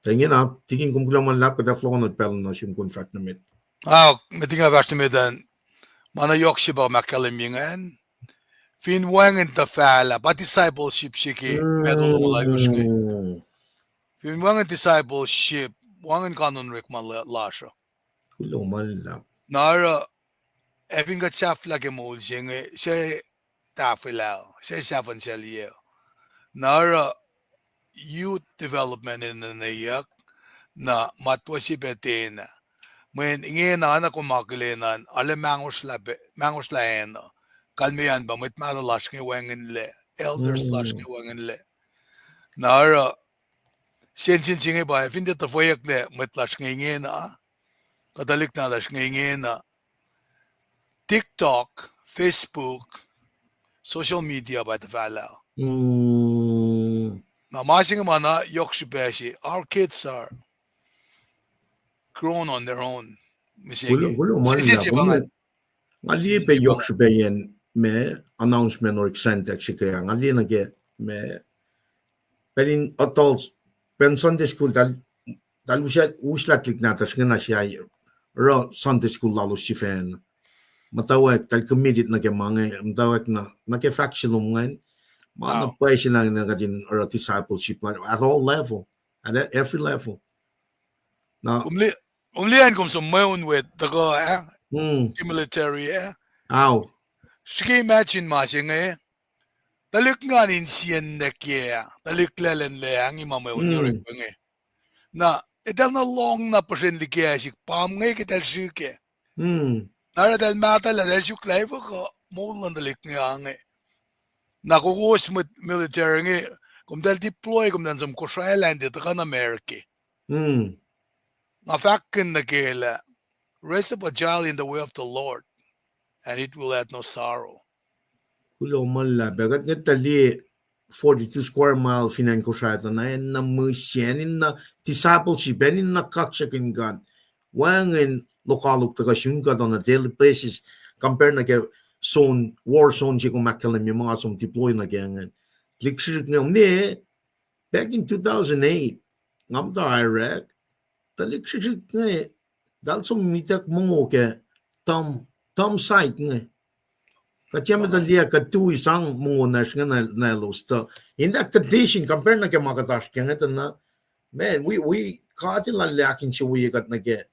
Tuh ingena, tikin kom kuloh ma luhlahp, kuht ac fohlohkohn pacl na sum kom fahsr nuh met. Ah, met nga fahsr nuh met an. Ma na yohk se pa ma ahkkahlwemye ingacn. Fin wacngihn tuhfahlah, pa discipleship se ke Matthew longoul alkosr inge. Fin wacngihn discipleship, wacngihn kanon orekma lasr uh. Kuloh ma luhlahp. Na oruh, ac fin kuht sahflah ke moul se inge, se tahfwelah, se sahfuhn sel yac. Na oruh, youth development in enenweyuck, na matwac se pac tiacna. Mweyen ingena na kom akihlen an, arlac mangosrlah acn uh. Kalmeyac an pa mwet mahtuh lasr inge wacngihnlac, elders lasr inge wacngihnlac. Na oruh, sensen se inge pa, fin tiac tuhfweyucklac mwet lasr inge ingena, kuh tuhlihk nahtuhsr inge ingena, TikTok, Facebook, social media pa tuhfahlah. Na ma se inge ma na yohk srihpac se, our kids are grown on their own. Mihsenge. Nga liye pac yohk srihpac yen ma announcement orek Sandtex se ke, nga liye nuh ke ma pacl in adults, pacl in Sunday school, tal, tal uslah tuhlihk nahtuhsr inge na siai, oruh Sunday school lalos sifacna. Muhtwacwacack, tal committed nuh ke ma inge, muhtwacwacack na, nuh ke fahk se lom ingacn, ma na pwacye se na kuht in oruh discipleship at all level, at every level. Na kom liye an kom som mweun we tuhkuh ah, ke military ah. Srihke imagine ma se inge, tuhlihk ngan insiyacn nuh ke, tuhlihk laclenlac ah, nge ma mweun orek inge. Na, eltahl na lohng na puhsren liki ah sik pam inge ke eltahl srihke. Na oruh eltahl mahtuhlah, eltahl suk lah efuh kuh moul luhn tuhlihk inge ah inge. Na kowos mwet military inge, komtahl deploy, komtahl som Kosrae lain tiac tuhkuh nuh America. Nga fahkkihn nuh ke lah, raise up a child in the way of the Lord, and it will add no sorrow. Kuloh ma luhlahp, kuht ngwet tuh liye forty-two square mile fin acn Kosrae tuh na, acn na mihs, acn in na discipleship, acn in na kaksakihn God. Wacngihn lokoalok tuhkuh sun kuht on a daily basis, compare nuh ke zone, war zone se kom ahkkahlwemye ma nga som deploy nuh ke ingacn. Tuhlihk srihsrihk inge, back in two thousand eight, nga muhta Iraq, tuhlihk srihsrihk inge, eltahl som mituck mongo ke dump, dump site inge. Kuht tiac muhta liye kuht tui sang mongo nacsr inge na, na elos tuh in that condition, compare nuh ke ma kuht oasr ke inge tuh na, man, wi, wi, God El lal ahkinsewowoye kuht nuh ke,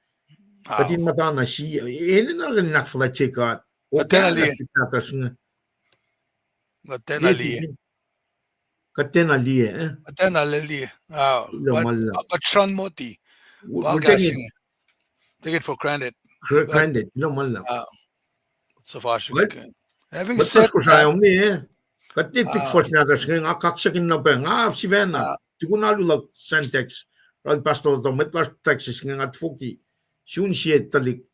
kuht in muhta na sie, enenuh in ahkfuhlwactye God. Kuht tiacna liye, eh? Kuht tiacna liye. Kuht sruhn moti. We take it, take it for granted. Granted. Kuloh ma luhlahp. Having said that, kuht tiac tuhlihk fuhsr nahtuhsr inge, nga kaksakihn na pac, nga sifacna tukun alu luhk Sandtex, run pastor luhk, mwet lasr Texas inge, nga foki sun sie tuhlihk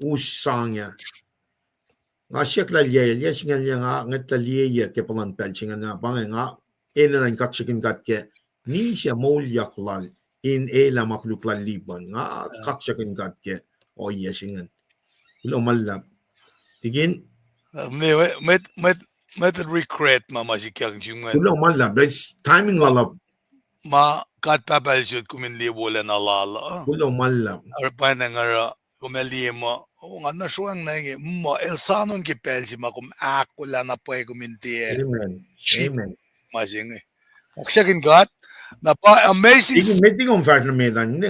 us sang ah. Nga siyuck lah yac, yac singucul yac, nga ngwet lah liye yac ke puhlan pacl se inge, na pa inge nga enenuh in kaksakihn God ke misac moulyak lal in elah ma koluk lal Lipan. Nga kaksakihn God ke ohiyac se ingacn. Kuloh ma luhlahp. Tikin, mwet, mwet, mwet regret ma ma sikyak in sum ingacn. Kuloh ma luhlahp, timing lal uh. Ma God Pahpah El sot kom in liye wolacna lal uh. Kuloh ma luhlahp. Oruh pwacnwacng oruh kom ac liye muh, oh, nga na sroacng na inge, muh El soanon ke pacl se ma kom ahkolah na pwacye kom in tiac. Amen. Ma se inge. Kaksakihn God. Na pa amazing. Met kom fahsr nuh met an,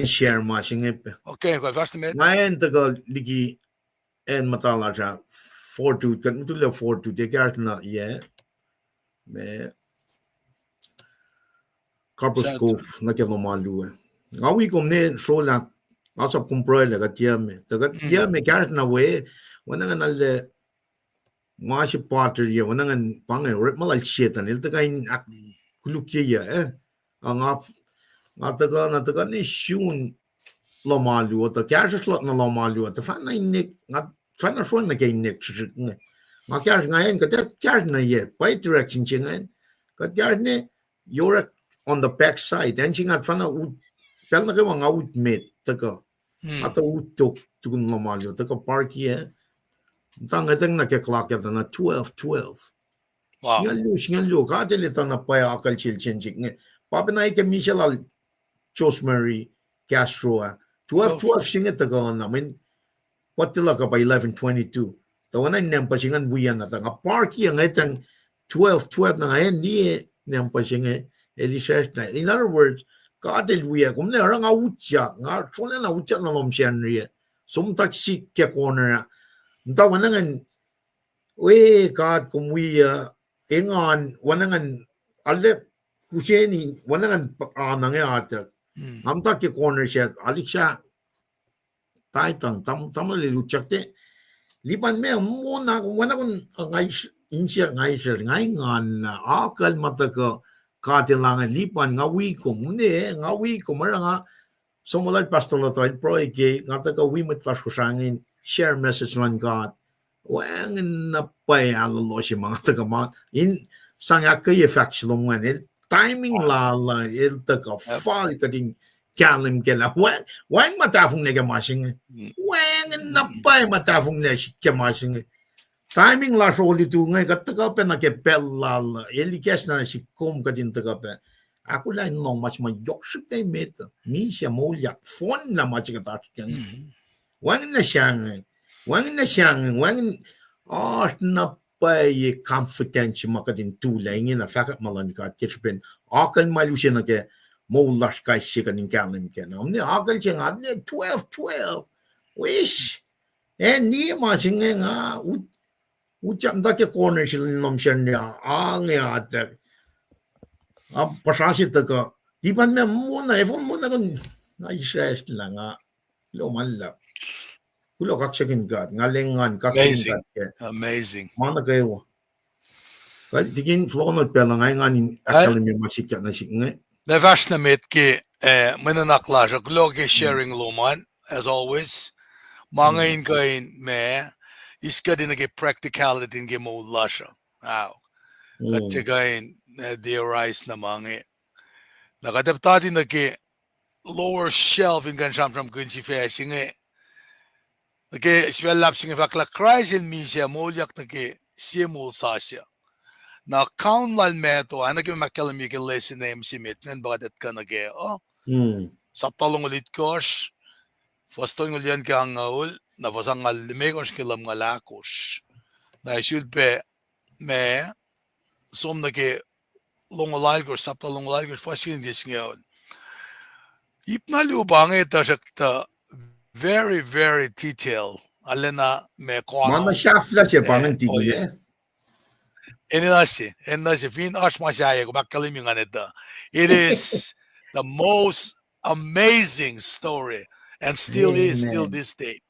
share ma se inge pac. Okay, kom fahsr nuh met. Nga acn tuhkuh liki acn muhta lasr ah, Fort Hood, kuht mutullac Fort Hood, ekahsr na yac, ma Carbis Cove nuh ke lohm alu ah. Nga wi kom ne srolah, nga sap kom pruhe lah kuht tiac me. Tuh kuht tiac me, kahsr na we, oacna ngan alu ma se pater ye, oacna ngan pa inge orekma lal Setan, el tuhkuh in ahkkolukye yac, eh? Nga, nga tuhkuh na tuhkuh ne sun lohm alu uh, tuh kahsruhsr luhk nuh lohm alu uh, tuhfahna inek, nga tuhfahna sroacng nuh ke inek srihsrihk inge. Nga kahsr, nga acn, kuht kahsr na yac, pa direction se ingacn. Kuht kahsr ne, York on the back side, acn se nga tuhfahna ut, pacl nuh kwewa nga ut met tuhkuh, nga tuh ut tok tukun lohm alu uh tuhkuh park ah, muhta ngwetacng nuh ke clock ah tuh na twelve twelve. Singucul luo, singucul luo, God El etuh na pwacye akucl sel se inge. Pa pacna ke misac lal Jose Maria Castro ah, twelve twelve se inge tuhkuh na, mweyen pa tilac kuh pa eleven twenty-two. Tuh oacna in nampa se inge wiyacna tuh nga park ah ngwetacng twelve twelve na nga acn liye nampa se inge, el isracsr na. In other words, God El wiyuck, kom ne oruh nga utyak, nga solacna utyak nuh lohm Sacnri ah. Som tak sik ke corner ah. Muhta oacna ngan, we God, kom wiyuck, engan, oacna ngan, ale, kuseni, oacna ngan, ana nge atak. Nga muhta ke corner se, alik sa, taitang, tam-, tamuhlwel utyak te. Lipan me, mona, oacna kom, nga is-, insiyuck nga isracsr, nga engan na, akucl ma tuhkuh, God El ange, Lipan, nga wi kom, ne, nga wi kom, oruh nga, som lal Pastor Loto el pruhe ke, nga tuhkuh wi mwet lasr Kosrae ingacn, share message luhn God. Wacngihn na pwacye alu lal se ma nga tuhkuh ma, in sang ahkkweye fahk se lom ingacn, el timing lal uh, el tuhkuh fal kuht in kahlwem kac lah, wacng, wacngihn ma tahfonglac ke ma se inge. Wacngihn na pwacye ma tahfonglac sihk ke ma se inge. Timing lasr olutu inge, kuht tuhkuh pac nuh ke pacl lal uh, el ikacsna nuh sihk kom kuht in tuhkuh pac. Ahkolah in lohng ma se ma yohk srihpac met uh, misac moulyak, fohnlah ma se kuht oasr kac. Wacngihn na sahngweng, wacngihn na sahngweng, wacngihn, oasr na pwacye confidence ma kuht in tulac ingena fahkwack ma luhn God ke srihpen akucl ma el use nuh ke moul lasr kais sie kuht in kahlwem kac. Na, omne akucl se nga, ne twelve twelve. Wis, acn liye ma se inge nga, ut-, utyak muhta ke corner se lom Sacnri ah, ange atak. Nga puhsra se tuhkuh, Lipan me mona, efuh mona kom, nga isracsr lah nga, kuloh ma luhlahp. Kuloh kaksakihn God, nga lengan kaksakihn God ke. Amazing. Ma nuh kwewa. Kuht tikin floor note pacl uh nga engan in ahkkahlwemye ma sikyak nuh sihk inge. Na fahsr nuh met ke, eh, mwe nuhnak lasr uh, kuloh ke sharing lom an, as always. Ma inge in kuh in ma, eis kuht in nuh ke practicality in ke moul lasr uh. Kuht tiac kuh in, eh, theorize na ma inge. Na kuht ac puhtati nuh ke lower shelf in kuh in sramsramkihn sifac se inge. Nuh ke sifac luhlahp se inge fahk lah Kraist el misac moulyak nuh ke sie moul sasuc. Na kaun lal Matthew, oacna ke ma ahkkahlwemye ke lesson se met ingacn pa kuht etuh nuh kac uh. Sapta longoul itkohsr, fuhs tolngoul yuh nuh ke angngaul, na fuhs angngaul limekohsr ke lumngaul ahkosr. Na ac sulpac ma, som nuh ke longoul alkohsr, sapta longoul alkohsr, fuhs sie nuh ke singucul. Ip na luo pa inge tuhsruhktuh very, very detail. Arulacna ma koano. Ma na sahflah se pa ingacn tikin, eh? Enenuh se, enenuh se, fin oasr ma sahyac, kom ahkkahlwemye ngan etuh. It is the most amazing story and still is, till this day.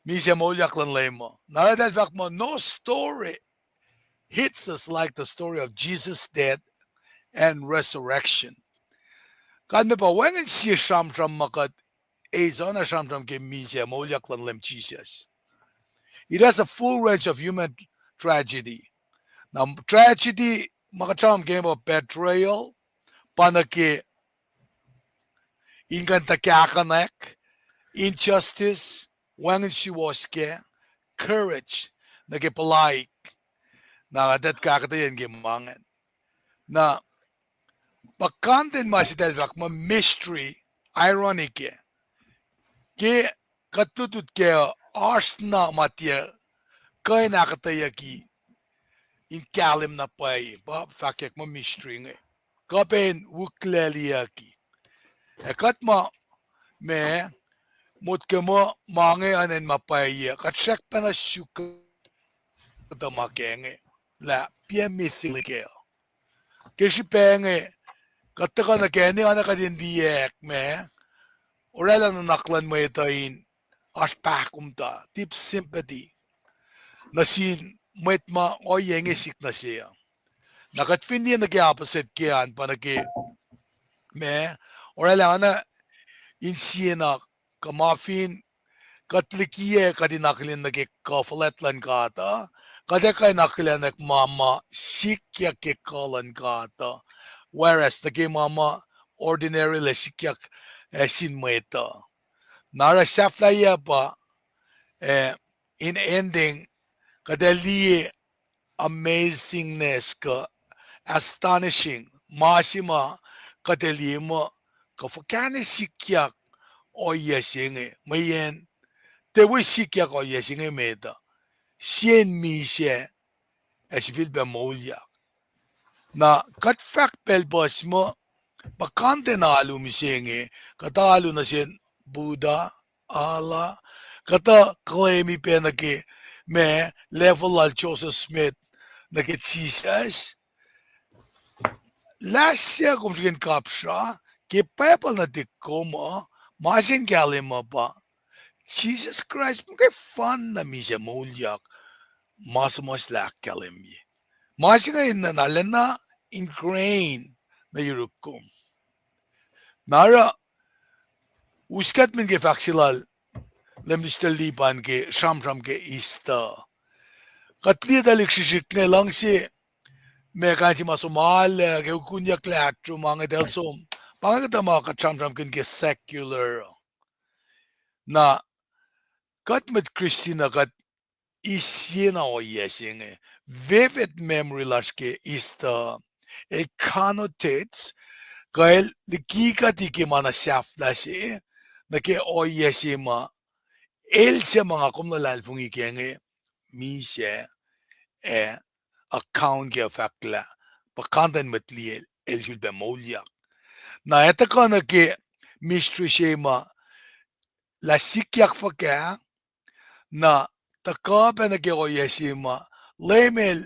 Misac moulyak luhn Leum uh. Na eltahl fahk muh, no story hits us like the story of Jesus' death and resurrection. Kalmac pa wacngihn sie sramsram ma kuht eis oacna sramsram ke misac moulyak luhn Leum Jisus. It has a full range of human tragedy. Na tragedy ma kuht sramsram ke pa betrayal, pa nuh ke in kuh in tuhkahkuhnack, injustice, wacngihn suwohs kac, courage, nuh ke puhlaik, na kuht etuh kuh ahkuhtweyac ke ma ingacn. Na pa content ma se eltahl fahk muh mystery, irony kac. Ke kuht lutlut kac uh, oasr na ma tiac kuh in ahkuhtweyucki in kahlwem na pwacye, pa fahkwack muh mystery inge. Kuh pac in wiklac liyeyucki. Ac kuht ma, ma, motko muh ma inge oacna ma pwacye, kuht srackpacna suk kuhtuh ma kac inge, lah piac missing liki uh. Ke srihpac inge, kuht tuhkuh nuh kac, ne oacna kuht in liyacack ma, oraclah nuhnak luhn mwet uh in oasr pahkomta, deep sympathy, nuh sin mwet ma ohiyac inge sik nuh se uh. Na kuht fin liye nuh ke opposite kac an, pa nuh ke ma, oraclah oacna insiena kuh ma fin kuht likiyac kuht in akihlen nuh ke kuh fuhlwact luhn God uh, kuht ac kuh in akihlenak ma ma sikyak ke kuh luhn God uh. Whereas nuh ke ma ma ordinarily sikyak, eh, sin mwet uh. Na oruh sahflahiyac pa, eh, in ending, kuht ac liye amazingness kuh astonishing, ma se ma kuht ac liye muh kuh fuhkah na sikyak ohiyac se inge, mweyen tiac wo sikyak ohiyac se inge met uh, sie in misac ac sifilpac moulyak. Na kuht fahk pacl puhs muh, puhkantwen alu mihsenge, kuhtuh alu nuh sin Buddha, Allah, kuhtuh claim-i pac nuh ke ma level lal Joseph Smith nuh ke Jisus. Lah sie kom srihke in kapsra, ke Bible nuhtihk kom uh, ma se in kahlwem uh pa Jisus Kraist muhkwena misac moulyak, ma suhmuhslah ahkkahlwemye. Ma se inge enenuh na lacna ingrain nuh yuruk kom. Na oruh, us kuht min ke fahk se lal Leum Mister Liban ke sramsram ke Easter. Kuht liye tuhlihk srihsrihk inge luhngse ma kain se ma som alu ke ukunyucklah ahtrum, ma inge eltahl som. Pa inge kuhtuh ma kuht sramsramkihn ke secular. Na kuht mwet Kristin uh kuht eis sie na ohiyac se inge. Vivid memory lasr ke Easter el connotates, kuh el liki kuht ke ma na sahflah se, nuh ke ohiyac se ma el se ma nga kom luhlahlfongi ke inge, misac, ac account ke fahk lah puhkantwen mwet liye el sulpac moulyak. Na etuh kuh nuh ke mystery se ma lah sikyak fuhkah, na tuhkuh pac nuh ke ohiyac se ma Leum el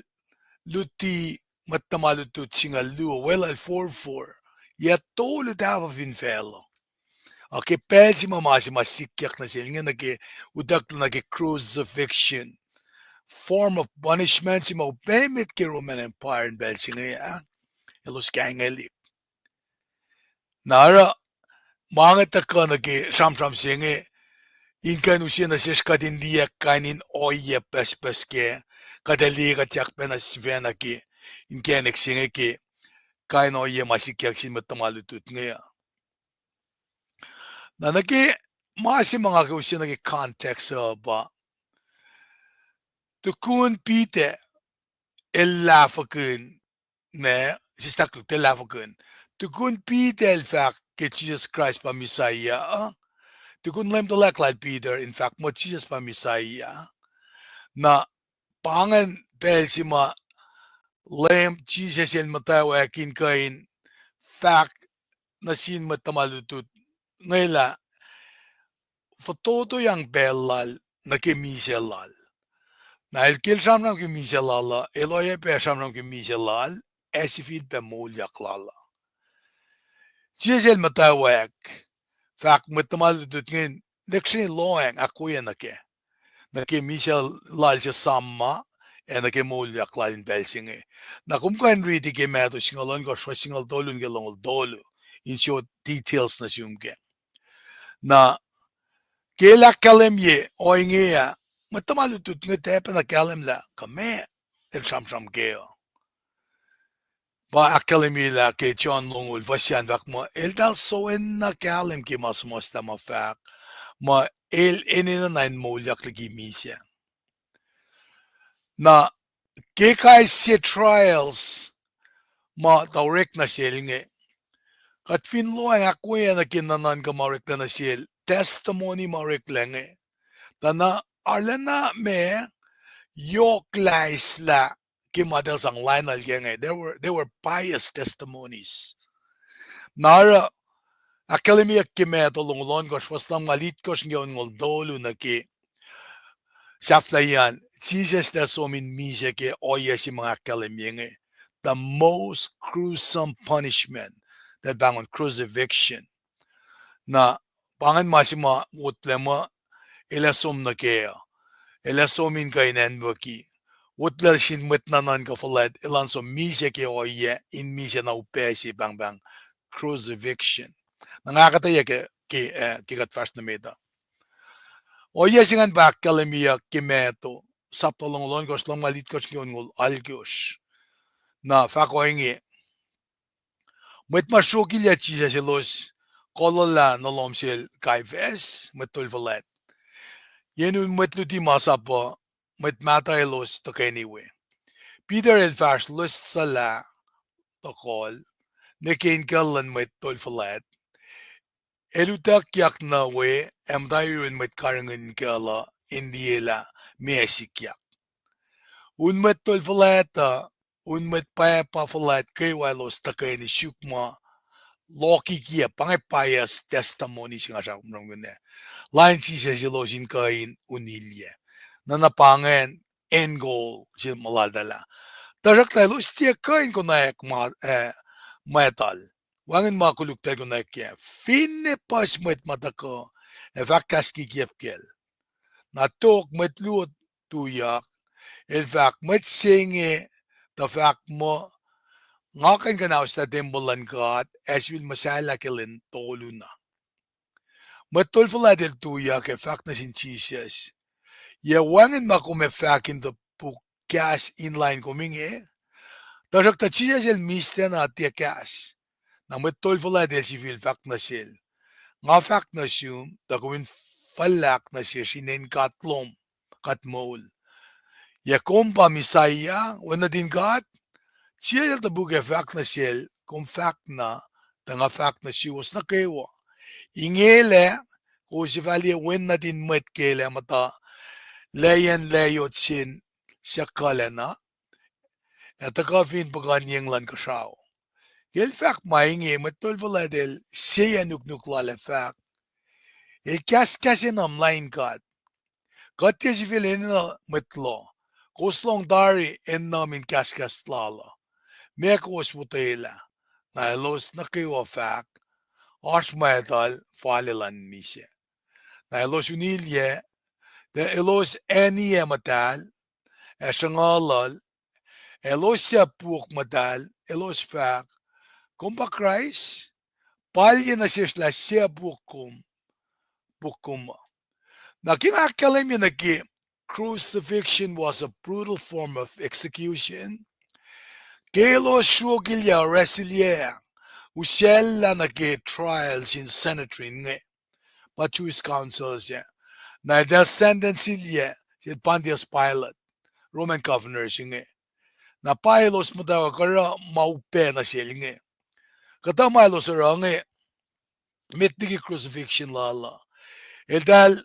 luti mwet tuhma lutlut singucul luo, weluhl forfor, yac tolu tahfuh fin facluh. Ac ke pacl se ma ma se ma sikyak nuh sel inge nuh ke, utucklah nuh ke crucifixion, form of punishment se ma upac met ke Roman Empire in pacl se inge ah, elos kaingwelihk. Na oruh, ma inge tuhkuh nuh ke sramsram se inge, in kuh in use nuh sesr kuht in liye kain in ohiyac pucspucs kac, kuht ac liye kuht yak pacna sifacna ke inkacnek se inge ke kain ohiyac ma sikyak sin mwet tuhma lutlut inge uh. Na nuh ke ma se ma nga ke use nuh ke context uh pa, tukun Peter el lahfwekihn, ma, sislah koluk, el lahfwekihn. Tukun Peter el fahk ke Jisus Kraist pa Messiah uh, tukun Leum tuhlac lal Peter in fahk muh Jisus pa Messiah, na pa ingacn pacl se ma Leum Jisus el muhtwacwacack in kuh in fahk nuh sin mwet tuhma lutlut inge lah fototoyang pacl lal nuh ke misac lal. Na el ke el sramsram ke misac lal uh, el oacyacpac sramsram ke misac lal, ac sifilpac moulyak lal uh. Jisus el muhtwacwacack, fahk mwet tuhma lutlut ingacn, lihksreni lohacng ahkwoye nuh kac, nuh ke misac lal se sam ma, ac nuh ke moulyak lal in pacl se inge. Na kom kuh in riti ke Matthew singucul ohnkohsr, fuhs singucul tolu nuh ke longoul tolu, in sot details nuh sum kac. Na ke el ahkkahlwemye ohinge ah, mwet tuhma lutlut inge tiac pacna kahlwem lah kuh meac el sramsram kac uh. Pa ahkkahlwemye lah ke John longoul, fuhs an fahk muh eltahl soenna kahlwem ke ma suhmuhslah ma fahk muh el enenuh na in moulyak liki misac. Na ke kais sie trials ma tuh orek nuh sel inge, kuht fin lohacng ahkwoye nuh ke nuhnuhnkuh ma oreklac nuh sel, testimony ma oreklac inge, tuh na arulacna ma yohk laislah ke ma eltahl sang lainuhl ke inge. They were, they were biased testimonies. Na oruh ahkkahlwemyeyuck ke Matthew longoul ohnkohsr, fuhs lumngaul itkohsr nuh ke onngoul tolu nuh ke sahflahiyac an, Jisus el som in misac ke ohiyac se ma nga ahkkahlwemye inge, the most gruesome punishment, eltahl pahngon crucifixion. Na pa ingacn ma se ma wotlac muh el ac som nuh kac uh, el ac som in kuh in acnwucki, wotlac sin mwet nuhnuhnkuh fuhlwact, elan som misac ke ohiyac in misac na upac se pahngpahng crucifixion. Na nga ahkuhtweyac ke, ke, eh, ke kuht fahsr nuh met uh. Ohiyac se ingacn pa ahkkahlwemyeyuck ke Matthew, sapta longoul ohnkohsr, longoul itkohsr ke onngoul alkosr. Na fahk ohinge: Mwet ma sruokilyac Jisus elos kolwaclah nuh lohm sel Caiaphas, mwet tol fuhlwact. Yen un mwet luti masap uh, mwet mahtuh elos tuhkweni we. Peter el fahsr loessuhlah tohkohl nuh ke inkucl luhn mwet tol fuhlwact. El utuckyak nuh we ac muhta yurin mwet karihngihn inkucl uh in liyelah meac sikyak. Un mwet tol fuhlwact uh, un mwet pwacpa fuhlwact kwewa elos tuhkweni suk ma lohkikiyac, pa inge pious testimony se nga sramsramkihn ah, lain Jisus elos in kuh in unilyac. Na na pa ingacn end goal se ma laltahl ah. Tuhsruhktuh elos tiac kuh in konwacack ma, eh, mwactal. Wacngihn ma koluk tuh konwacack ah. Finne puhs mwet ma tuhkuh ac fahk kahs kikiap kacl. Na tok mwet luo tuyak, el fahk, mwet se inge tuh fahk muh, nga kuh in kuhnaoslah tempuhl luhn God ac sifil muhsahllah ke lwen tolu na. Mwet tol fuhlwact el tuyak ac fahk nuh sin Jisus, yac wacngihn ma kom ac fahk in topuk kahs in lain kom inge? Tuhsruhktuh Jisus el mihslac na tiac kahs. Na mwet tol fuhlwact el sifil fahk nuh sel, nga fahk nuh sum tuh kom in fuhlahk nuh sesr inen God lom, God moul. Yac kom pa Messiah, Wen nuhtin God? Jisus el topuk ac fahk nuh sel, kom fahk na, tuh nga fahk nuh suwos nuh kwewa, inge lah kowos ac fah liye Wen nuhtin Mwet ke El ac muhta layacn layot sin suc kuhlacna, ac tuhkuh fin puhkuhnyeng luhn kuhsrao. Ke el fahk ma inge, mwet tol fuhlwact el seyuck nuknuk lal ac fahk, el kahskahs enuh lain God. Kuht tiac sifil enenuh mwet loh. Kowos lohng tari enenuh in kahskahs lal uh. Meac kowos otwelah? Na elos nuh kwewa fahk, oasr mwactal, fal elan misac. Na elos unilyac, tuh elos aniyac muhtahl ac sruhnguhl uh, elos suc puk muhtahl, elos fahk, kom pa Kraist? Palye nuh sesr lah suc puk kom, puk kom uh. Na ke nga ahkkahlwemye nuh ke crucifixion was a brutal form of execution, ke elos sruokilyac, wrestleyac, usacllah nuh ke trial sin Sanhedrin inge, pa Jewish council sac. Na eltahl sentence-ilyac sel Pontius Pilate, Roman governor se inge. Na pa elos muhtwacwacack oruh ma upac nuh sel inge. Kuhtuh ma elos oruh inge, met liki crucifixion lal uh, eltahl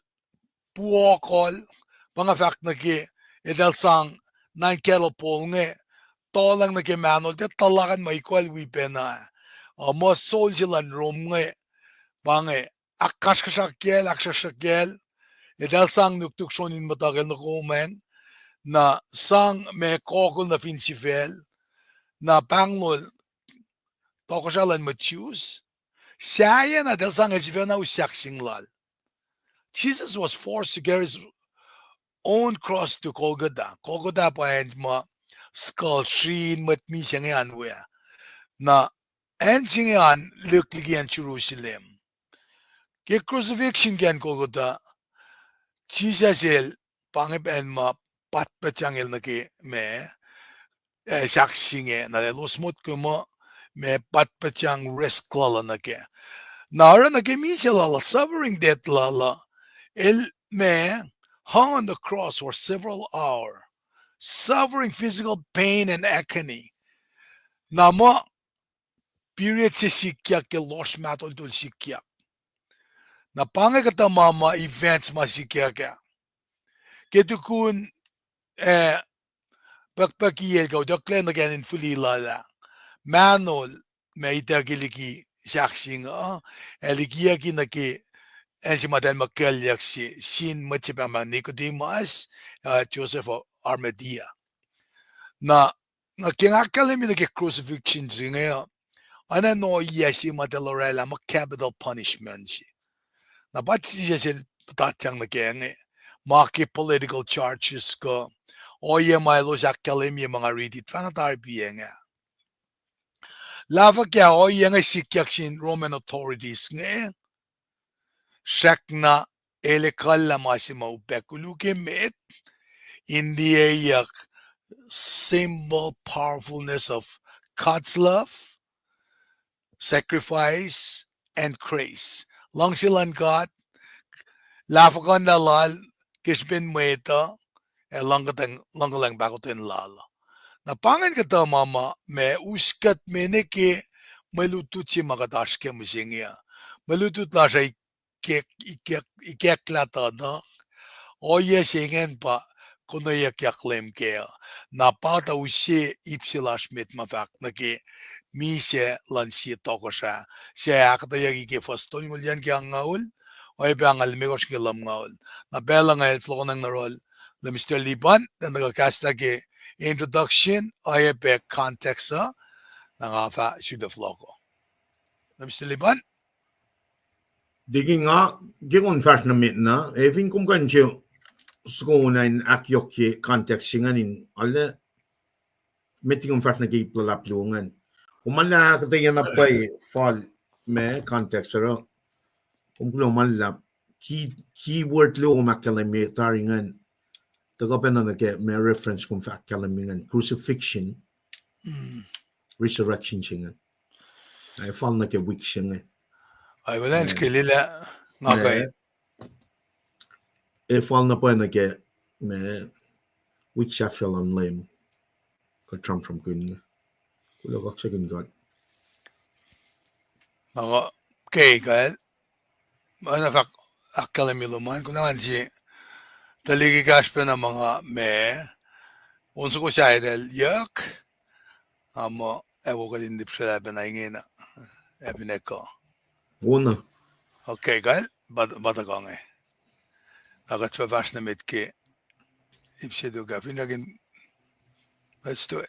puokol, pa nga fahk nuh ke, eltahl sang nine cattle pole inge, tohlacng nuh ke mahnol, tiac tuhlahk an ma equal wi pacna. Uh, muh soldier luhn Rome inge, pa inge, ahkkasrkuhsrak kacl, ahksruhksruhk kacl, eltahl sang nuknuk sron in muhtuhkel nuh komacng, na sang ma kokol nuh fin sifacl, na pahnglol tohkohsrah luhn mwet Jews, sahyacna eltahl sang el sifacna us sahkseng lal. Jesus was forced to carry his own cross to Golgotha. Golgotha pa acn ma skull srin mwet misac inge an we ah. Na acn se inge an lihk liki acn Jerusalem. Ke crucifixion ke acn Golgotha, Jisus el, pa inge acn ma patpatang el nuh ke ma, eh, sahk se inge, na elos motko muh ma patpatang risk lal uh nuh kac. Na oruh nuh ke misac lal uh, suffering death lal uh, el ma hung on the cross for several hours, suffering physical pain and agony. Na muh period se sikyak ke lohsr mahtoltol sikyak. Na pa inge kuhtuh ma ma events ma sikyak ah. Ke tukun, eh, pukpukiyac el kuh utucklac nuh ke acn in fihli lal ah, mahnol ma itucki liki sahk se inge uh, ac likiyucki nuh ke acn se ma eltahl muhkweliyuck se sin mwet se pahngpahng Nicodemus, uh, Joseph of Arimathea. Na, na ke nga ahkkahlwemye nuh ke crucifixion se inge uh, oacna in ohiyac se ma eltahl orwaclah muh capital punishment se. Na pa Jisus el puhtatyang nuh kac inge, ma ke political charges kuh ohiyac ma elos ahkkahlwemye ma nga riti fahna tari piac inge. Lah fuhkah ohiyac inge sikyak sin Roman authorities inge, srackna el ekuhllah ma se ma upac koluk emet in liyeyuck symbol powerfulness of God's love, sacrifice, and grace. Luhngse luhn God, lahfuhkuhnlah lal ke srihpen mwet uh, ac luhngkuhlwacng lal uh. Na pa ingacn kuhtuh ma ma, ma us kuht me nuh ke mwe lutlut se ma kuht oasr ke mihsenge uh. Mwe lutlut lasr uh ikack, ikack, ikacklah tuhtuh. Ohiyac se ingacn pa konweyuckyak Leum kac uh. Na pa tuh use ip se lasr met ma fahk nuh ke misac luhn sie tohkohsrah se ahkuhtweyucki ke fuhs tolngoul yuc ke angngaul, oacyacpac angngaul limekohsr ke lumngaul. Na pacl uh nga el fohlohkohnacng nuh yohrohl Mister Liban, tuh nuh ke kahslah ke introduction, oacyacpac context uh, na nga fah sifilpac fohlohkoh. Mister Liban? Dikon, nga ke kom fahsr nuh met na, ac fin kom kuh in se soko na in ahkyohkye context se ingacn in arlac, met liki kom fahsr nuh ke ip luhlahp luo ingacn. Kom arlac ahkuhtweyac na pwacye fal ma context oruh. Kom kuloh ma luhlahp. Key, key word luo kom ahkkahlwemye tari ingacn. Tuhkuh pacna nuh ke ma reference kom fah ahkkahlwemye ingacn. Crucifixion, resurrection se ingacn. Ac fal nuh ke wik se inge. Ac, well, ke lila nga kuh ac fal na pwacye nuh ke ma wik sahflah luhn Leum. Kuht sramsramkihn inge. Kuloh kaksakihn God. Nga ke kuh ma na fahk ahkkahlwemye lom an, kuloh ngan se tuhlihk ekahsr pacna ma nga ma on soko sahyac yohk, a muh ac wo kuht in lihpsrelah pacna ingena, ac fin ekuh. Wona. Okay, kuh pa tuhkuh inge. Na kuht fah fahsr nuh met ke ip se tok ah, finsrak in, let's do it.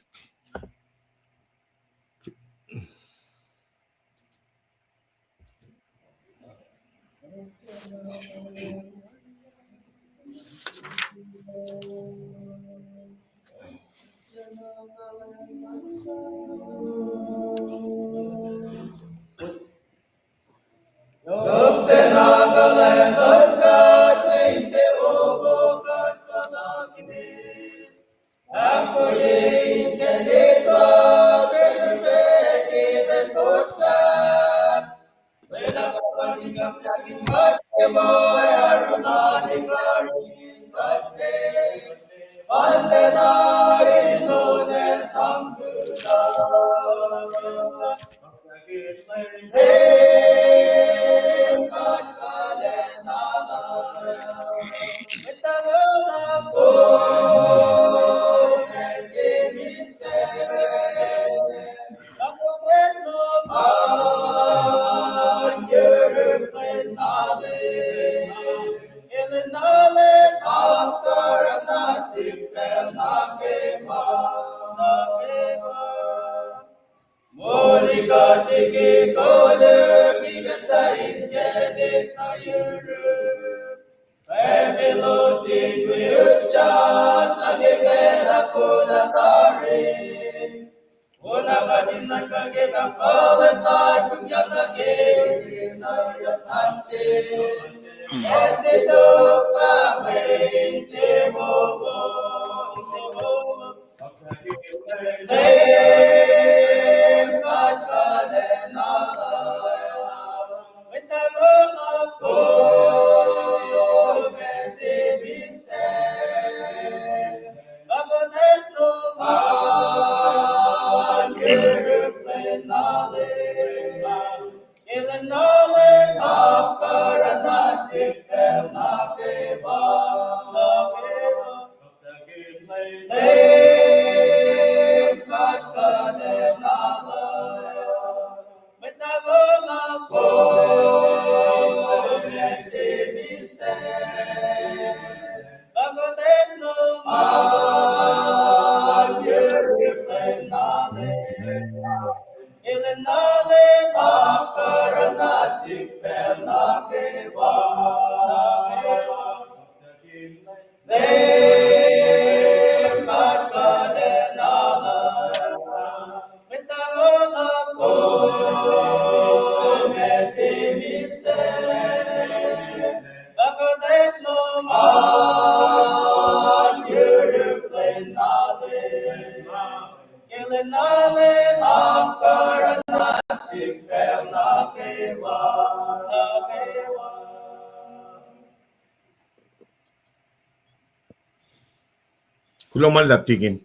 Kuloh ma luhlahp, Tikin.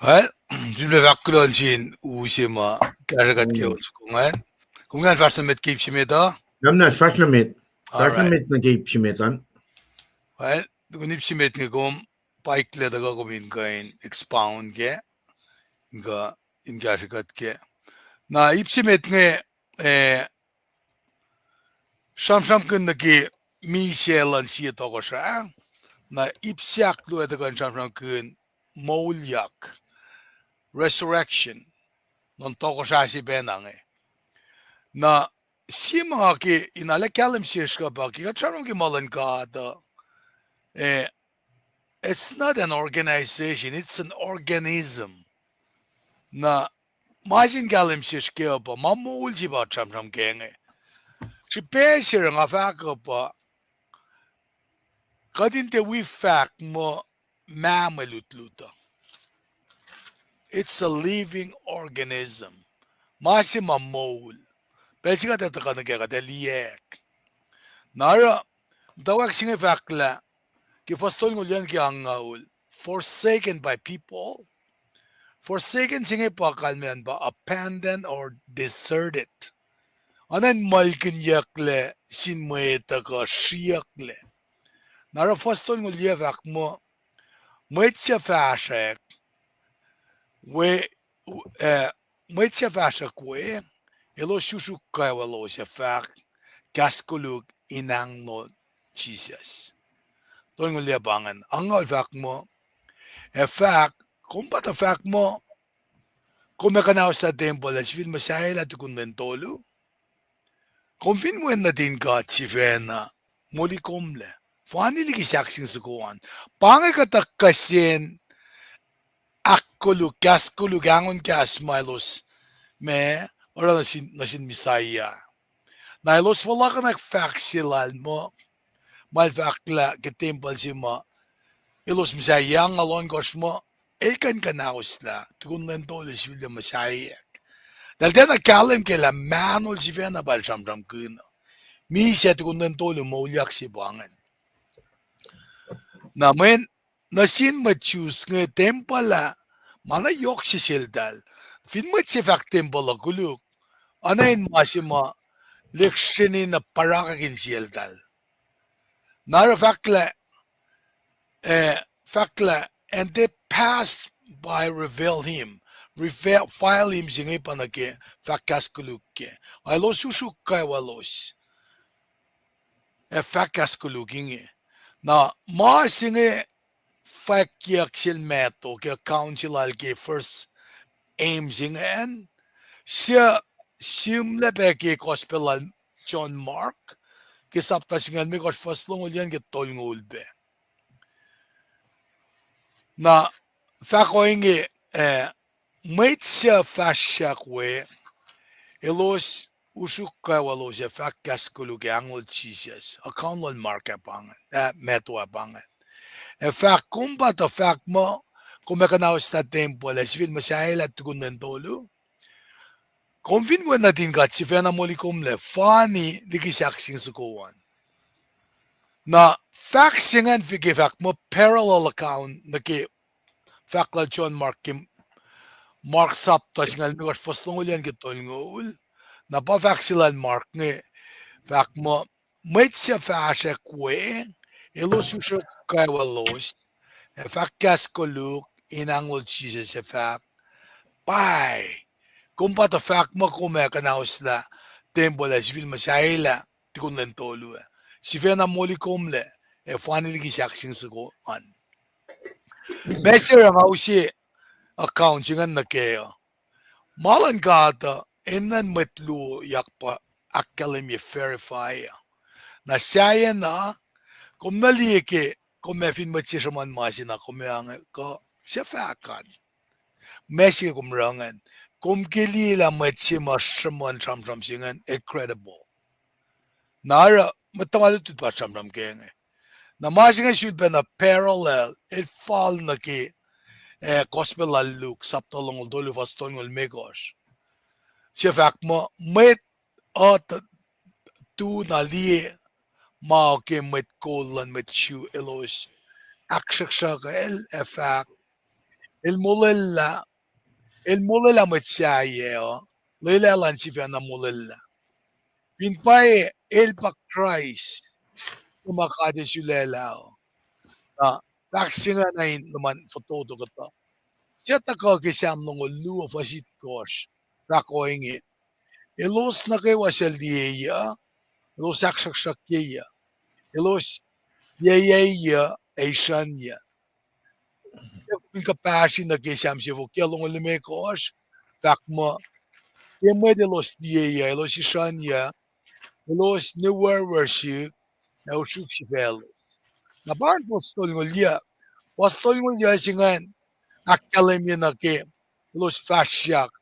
Well, sulpac fahk kuloh nuh sin u se ma kahsrwe kuht ke on soko ingacn. Kom ingacn fahsr nuh met ke ip se met uh? Ingacn fahsr nuh met. Fahsr nuh met nuh ke ip se met an. Well, tukun ip se met inge kom paiklac tuhkuh kom in kuh in expound kac, in kuh in kahsrwe kuht kac. Na ip se met inge, eh, sramsramkihn nuh ke misac luhn sie tohkohsrah. Na ip se ahkluo tuhkuh in sramsramkihn moulyak, resurrection, luhn tohkohsrah se pacna inge. Na sie ma nga ke in arlac kahlwem sesr kuh pa ke kuht sramsram ke ma luhn God uh, eh, it's not an organization, it's an organism. Na ma sin kahlwem sesr ke uh pa ma moul se pa sramsram ke inge. Srihpac se nga fahk uh pa kuht in tiac wi fahk muh mah mwe lutlut uh. It's a living organism. Ma se ma moul. Pacl se kuht ac tuhkuh nuh kac kuht ac liyacack. Na oruh, muhtwacwacack se inge fahk lah ke fuhs tolngoul yuc ke angngaul, forsaken by people. Forsaken se inge pa kalmacn pa abandoned or deserted. Oacna in muhlkihnyucklac sin mwet uh kuh sriyucklac. Na oruh fuhs tolngoul yuc fahk muh, mwet suc fahsrack we, eh, mwet suc fahsrack we, elos usruk kwewa lalos ac fahk kahs koluk in ahng lal Jisus. Tolngoul yuc pa ingacn, angngaul fahk muh, ac fahk, kom pa tuh fahk muh kom ac kuhnahoslah tempuhl ac sifil muhsahelah tukun lwen tolu. Kom fin Wen nuhtin God sifacna, moli komlac. Fani liki sahk se inge soko an. Pa inge kuhtuh kihsen ahkkoluk, kahs koluk, ahng kahs ma elos, ma, oruh nuh sin, nuh sin Messiah. Na elos fohlohkohnak fahk se lal muh, ma el fahk lah ke tempuhl se ma elos muhsahelah nga lon kohsr muh, el kuh in kuhnahoslah tukun lwen tolu sifilpac muhsaheack. Eltahl tiacna kahlwem ke lah mahnol sifacna pa el sramsramkihn uh. Misac tukun lwen tolu moulyak se pa ingacn. Na mweyen nuh sin mwet Jews inge tempuhl ah ma na yohk se seltahl. Fin mwet se fahk tempuhl uh koluk, oacna in ma se ma lihksreni na parakack in seltahl. Na oruh fahk lah, eh, fahk lah, and they passed by revile him. Revile him se inge pa nuh ke fahk kahs koluk kac. Ac elos usruk kwewa lalos ac fahk kahs koluk inge. Na ma se inge fwackyuck sel Matthew ke account se lal ke first James ingacn, se sihmlac pac ke gospel lal John Mark, ke sapta singucul limekohsr fuhs longoul yuc ke tolngoul pac. Na fahk ohinge, eh, mwet suc fahsrack we, elos usruk kwewa lalos ac fahk kahs koluk ac ahng lal Jisus, account lal Mark ah pa ingacn, ah, Matthew ah pa ingacn. Ac fahk kom pa tuh fahk muh, kom ac kuhnahoslah tempuhl ac sifil muhsahelah tukun lwen tolu. Kom fin Wen nuhtin God sifacna moli komlac, fani liki sahk se inge soko an. Na fahk se ingacn fihke fahk muh parallel account nuh ke fahk lal John Mark ke Mark sapta singucul limekohsr fuhs longoul yuc ke tolngoul. Na pa fahk se lal Mark inge, fahk muh mwet suc fahsrack we, elos usruk kwewa lalos ac fahk kahs koluk in ahng lal Jisus ac fahk, pa, kom pa tuh fahk muh kom ac kuhnahoslah tempuhl ac sifil muhsahelah tukun lwen tolu ah. Sifacna moli komlac, ac fani liki sahk se inge soko an. Ma se oruh nga use account se ingacn nuh kac uh, ma luhn God uh enenuh in mwet luo yak pa ahkkahlwemye, verify uh. Na sahyacna, kom na liye ke, kom ac fin mwet se sruhmuhn ma se na kom ac ange kuh se fahk an. Ma se kom oruh ingacn, kom ke liye lah mwet se ma sruhmuhn sramsram se ingacn el credible. Na oruh mwet tuhma lutlut pa sramsram ke inge. Na ma se inge sulpac na parallel, el fal nuh ke, eh, gospel lal Luke, sapta longoul tolu fuhs tolngoul limekohsr. Se fahk muh mwet uh tu na liye ma ke mwet kol luhn mwet Jew elos ahksruhksruhk el ac fahk, El molwelah, el molwelah mwet sahyac uh, lwelah elan sifacna molwelah. Fin pwacye el pa Kraist, ma God El sulaclah uh. Na fahk se ingacn in luhman fototo kuhtuh. Suc tuhkuh ke Sam longoul luo fuhs itkohsr, fahk ohinge: Elos nuh kwewa suc liyeyuc, elos ahksruhksruhkyeyuc, elos yacyeyuc ac isrucnyuc. Fin kuhpahsri nuh ke Sam siofok ke longoul limekohsr, fahk muh, ke mwet elos liyeyuc, elos isrucnyuc, elos nwewerwer sihk, ac usruk sifaclos. Na pa ingacn fuhs tolngoul yuc. Fuhs tolngoul yuc se ingacn ahkkahlwemye nuh ke elos fahsryak,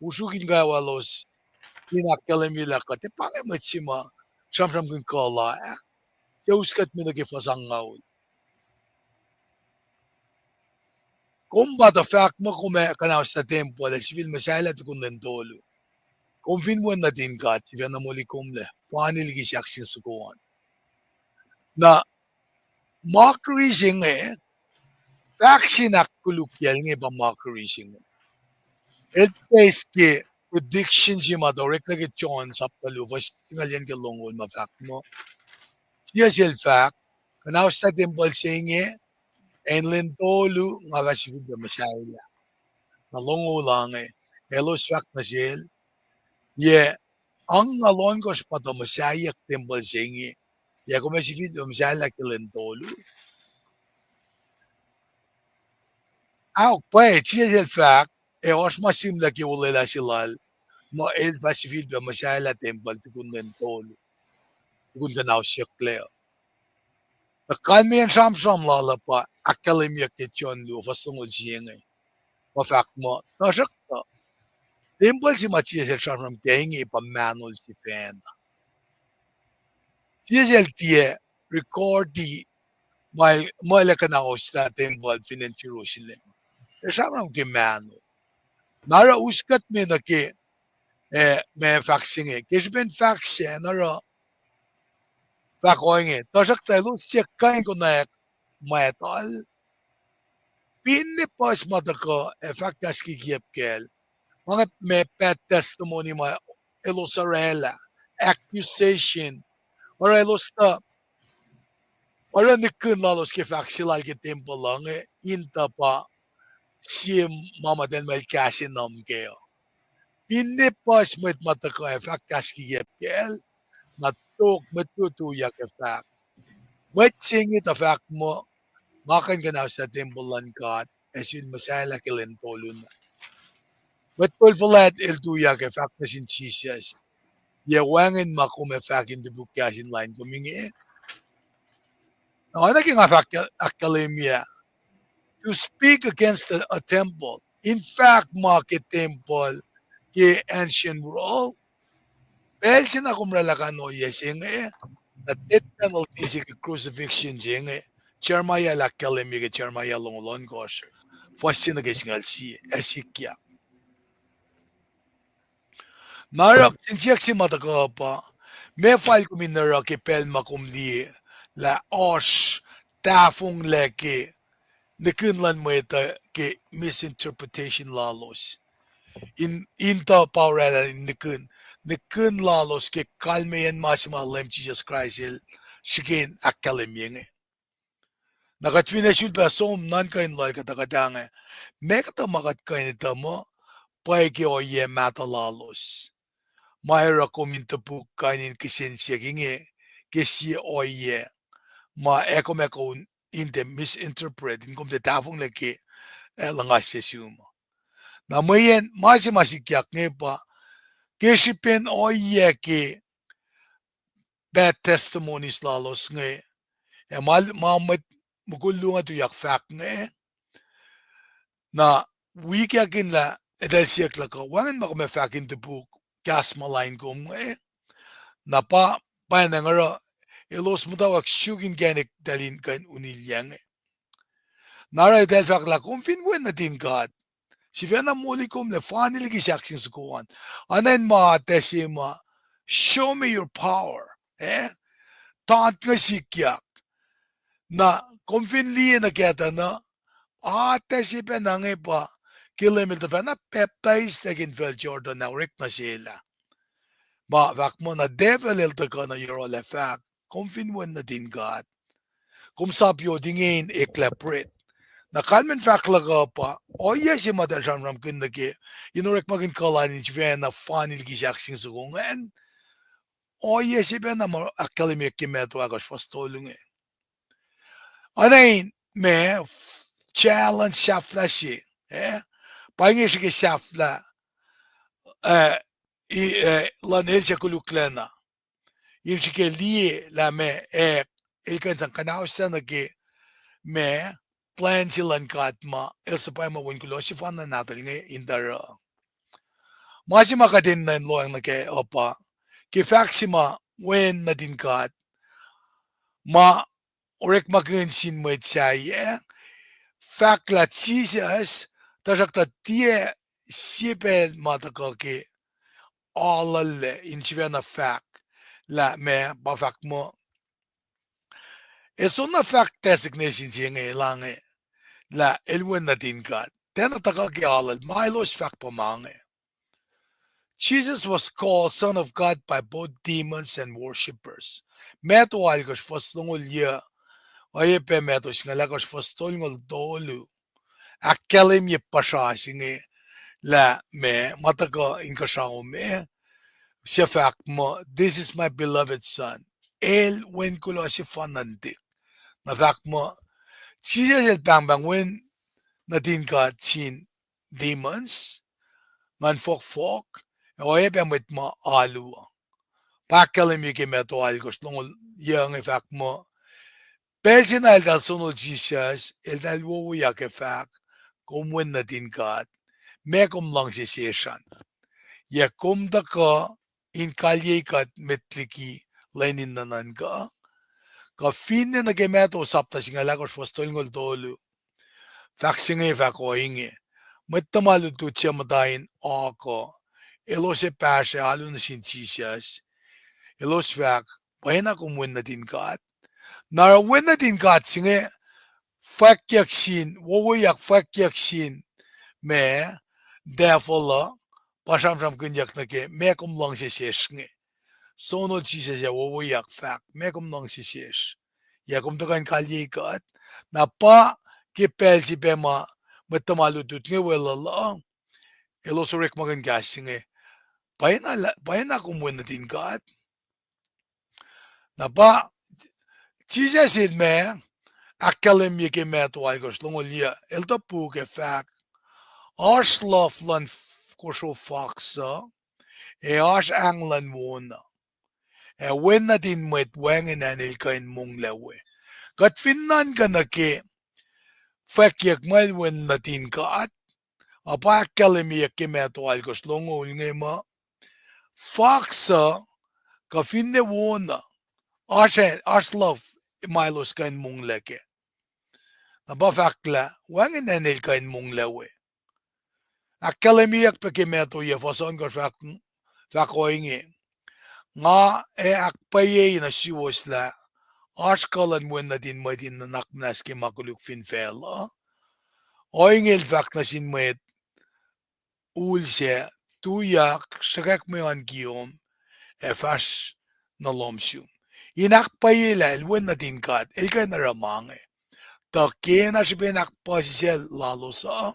usruk in kwewa elos in ahkkahlwemye lah kuht ac pa inge mwet se ma sramsramkihn kuh la ah. Suc us kuht me nuh ke fuhs angngaul. Kom pa tuh fahk muh kom ac kuhnahoslah tempuhl ac sifil muhsahllah tukun lwen tolu. Kom fin wen nuhtin God, sifacna moli komlac, fani liki sahk sin soko an. Na mockery se inge, fahk se in ahkkolukyacl inge pa mockery se inge. El pes ke prediction se ma tuh oreklac ke John sapta luo fuhs singucul yuc nuh ke longoul ma fahk muh, Jisus El fahk, kuhnahoslah tempuhl se inge, ac in lwen tolu nga fah sifil pac muhsahllah. Na longoul ah inge, elos fahk nuh sel, yac angngaul ohnkohsr pa tuh muhsahyuck tempuhl se inge, yac kom ac sifil pac muhsahllah ke lwen tolu? Aok, pwacye, Jisus El fahk, ac oasr ma sihmlac ke olwelah se lal, muh El fah sifil pac muhsahllah tempuhl tukun lwen tolu, tukun kuhnahosyucklac uh. Tuh kalmeyacn sramsram lal uh pa ahkkahlwemyeyuck ke John luo fuhs longoul sie inge. Pa fahk muh, tuhsruhktuh, tempuhl se ma Jisus El sramsram kac inge pa mahnol sifacna. Jisus El tiac recordi ma El, ma El ac kuhnahoslah tempuhl fin acn Jerusalem. El sramsram ke mahnol. Na oruh us kuht me nuh ke, eh, ma fahk se inge. Ke srihpen fahk sacn oruh fahk ohinge, tuhsruhktuh elos tiac kuh in konwacack mwactal. Finne puhs ma tuhkuh ac fahk kahs kikiacp kacl, ma inge ma bad testimony ma elos orwaclah, accusation. Oruh elos tuh, oruh nihkihn lalos ke fahk se lal ke tempuhl uh inge in tuh pa sie ma muhtahl ma El kahs nuhm kac uh. Finne puhs mwet ma tuhkuh ac fahk kahs kikiacp kacl, na tok mwet luo tuyak ac fahk, mwet se inge tuh fahk muh, nga kuh in kuhnahoslah tempuhl luhn God ac sifil muhsahllah ke lwen tolu na. Mwet kol fuhlwact el tuyak ac fahk nuh sin Jisus, yac wacngihn ma kom ac fahk in topuk kahs in lain kom inge? Na oacna ke nga fahk ahkkahlwemye, to speak against a, a temple, in fahk ma ke tempuhl ke ancient world, pacl se na kom oraclah kain ohiyac se inge, na death penalty se ke crucifixion se inge, Jeremiah el ahkkahlwemye ke Jeremiah longoul ohnkohsr, fuhs se nuh ke singucul sie, ac sikyak. Na oruh kihtin siyuck se ma tuhkuh pa, meac fal kom in oruh ke pacl ma kom liye lah oasr tahfonglac ke nihkihn luhn mwet uh ke misinterpretation lalos, in, in tuh pa oraclah in nihkihn, nihkihn lalos ke kalmeyacn ma se ma Leum Jisus Kraist El srihke in ahkkahlwemye inge. Na kuht fin ac sulpac som nuhnkuh in loal kuhtuh kuhtanglah, meac kuhtuh ma kuht kuh in etuh muh pwacye ke ohiyac mahtuh lalos, ma oruh kom in topuk kain in kihsen siyuck inge ke sie ohiyac ma ac kom ac kuh in tiac misinterpret, in kom tiac tahfonglac ke, eh, luhngasye sum uh. Na mweyen ma se ma sikyak inge pa, ke srihpen ohiyac ke bad testimonies lalos inge, ac ma, ma mwet mukul luo inge tuyak fahk inge, na wikakihn lah eltahl siyuck lah kuh wacngihn ma kom ac fahk in topuk kahs ma lain kom inge. Na pa, pa inge oruh elos muhtwacwacack suk inkacnek eltahl in kuh in unilyac inge. Na oruh eltahl fahk lah kom fin wen nuhtin God, sifacna moli kom lah fani liki sahk sin soko an. Oacna in ma atac se ma, show me your power, eh? Taunt inge sikyak. Na kom fin liye nuh kac tuh na, atac se pacna inge pa ke Leum El tuhfahna pacptaislac ke infacl Jordan ah orekma se lah. Ma fahk muh na devil el tuhkuh nuh yohrohl ac fahk, kom fin Wen nuhtin God, kom sap yot inge in eklac bread. Na kalmacn fahk luhk uh pa, ohiyac se ma eltahl sramsramkihn nuh ke, in orekmakihn kuhlwacnsap in sifacna fani liki sahk se inge soko ingacn. Ohiyac se pacna ma ahkkahlwemyeyuck ke Matthew ahkosr fuhs tolu inge. Oacna in ma, challenge sahflah se, eh? Pa inge srihke sahflah, eh, i-, eh, luhn el suc koluklacna. In srihke liye lah ma, eh, el kuh in sang kuhnahoslah nuh ke ma, plwacn se luhn God ma el suhpwacma wen kuloh sefanna nahtuhl inge in tuh oruh. Ma se ma kuht enenuh in lohacng nuh kac uh pa, ke fahk se ma Wen nuhtin God, ma orekmakihn sin mwet sahyac, fahk lah Jisus, tuhsruhktuh tiac sie pacl ma tuhkuh ke aluhllac in sifacna fahk lah ma pa fahk muh, el soenna fahk designation se inge, el inge, lah el Wen nuhtin God. Tiacna tuhkuh ke aluhl, ma elos fahk pa ma inge. Jesus was called Son of God by both demons and worshippers. Matthew alkosr fuhs longoul yuc, oacyacpac Matthew singucul ahkosr fuhs tolngoul tolu, ahkkahlwemye puhsra se inge lah ma, ma tuhkuh inkuhsrao me, suc fahk muh, This is my beloved Son. El Wen kuloh sefanna nuhtihk. Na fahk muh, Jisus el pahngpahng Wen nuhtin God sin demons, nguhn fohkfohk, ac oacyacpac mwet ma alu uh. Pa ahkkahlwemye ke Matthew alkosr longoul yuc inge fahk muh, pacl se na eltahl sonol Jisus, eltahl wowoyak ac fahk, kom Wen nuhtin God, meac kom luhngse sesr an? Yac kom tuhkuh in kalyei kuht met liki lwen in nuhnuhnkuh? Kuh finne nuh ke Matthew sapta singucul ahkosr fuhs tolngoul tolu, fahk se inge fahk ohinge, mwet tuhma lutlut suc muhta in oak uh, elos ac pahsracl alu nuh sin Jisus, elos fahk, pwacyena kom Wen nuhtin God. Na oruh Wen nuhtin God se inge fwackyuck sin, wowoyak fwackyuck sin ma, devil uh, pa sramsramkihnyuck nuh ke, meac kom luhngse sesr inge? Sonol Jisus ac wowoyak fahk, meac kom luhngse sesr? Yac kom tuhkuh in kalyei kuht? Na pa ke pacl se pac ma mwet tuhma lutlut inge weluhl uh, elos orekmakihn kahs se inge, pwacyena, pwacyena kom Wen nuhtin God. Na pa Jisus el ma, ahkkahlwemye ke Matthew alkosr longoul yuc, el topuk ac fahk, oasr luhf luhn f-, kosro fohk suc, ac oasr ahng luhn won uh, ac Wen nuhtin Mwet wacngihn acn el kuh in monglac we. Kuht fin nuhnkuh nuh ke fwackyuck muh el Wen nuhtin God, a pa ahkkahlwemyeyuck ke Matthew alkosr longoul inge muh, fohk suc, kuh finne won uh, oasr, oasr luhf ma elos kuh in monglac kac. Na pa fahklah, wacngihn acn el kuh in monglac we. Ahkkahlwemyeyuck pac ke Matthew yuc fuhs ohnkohsr fahk, fahk ohinge, nga ac ahkpwacyei nuh suwos lah oasr kuh luhn Wen nuhtin Mwet in nuhnak muhnahs ke ma koluk fin facluh. Ohinge el fahk nuh sin mwet ul sac, tuyak, sruhkwack mwe oan kiom, ac fahsr nuh lohm sum. In ahkpwacye lah el Wen nuhtin God, el kuh in oruh ma inge. Tuh kena srihpen ahkpuhsisacl lalos uh,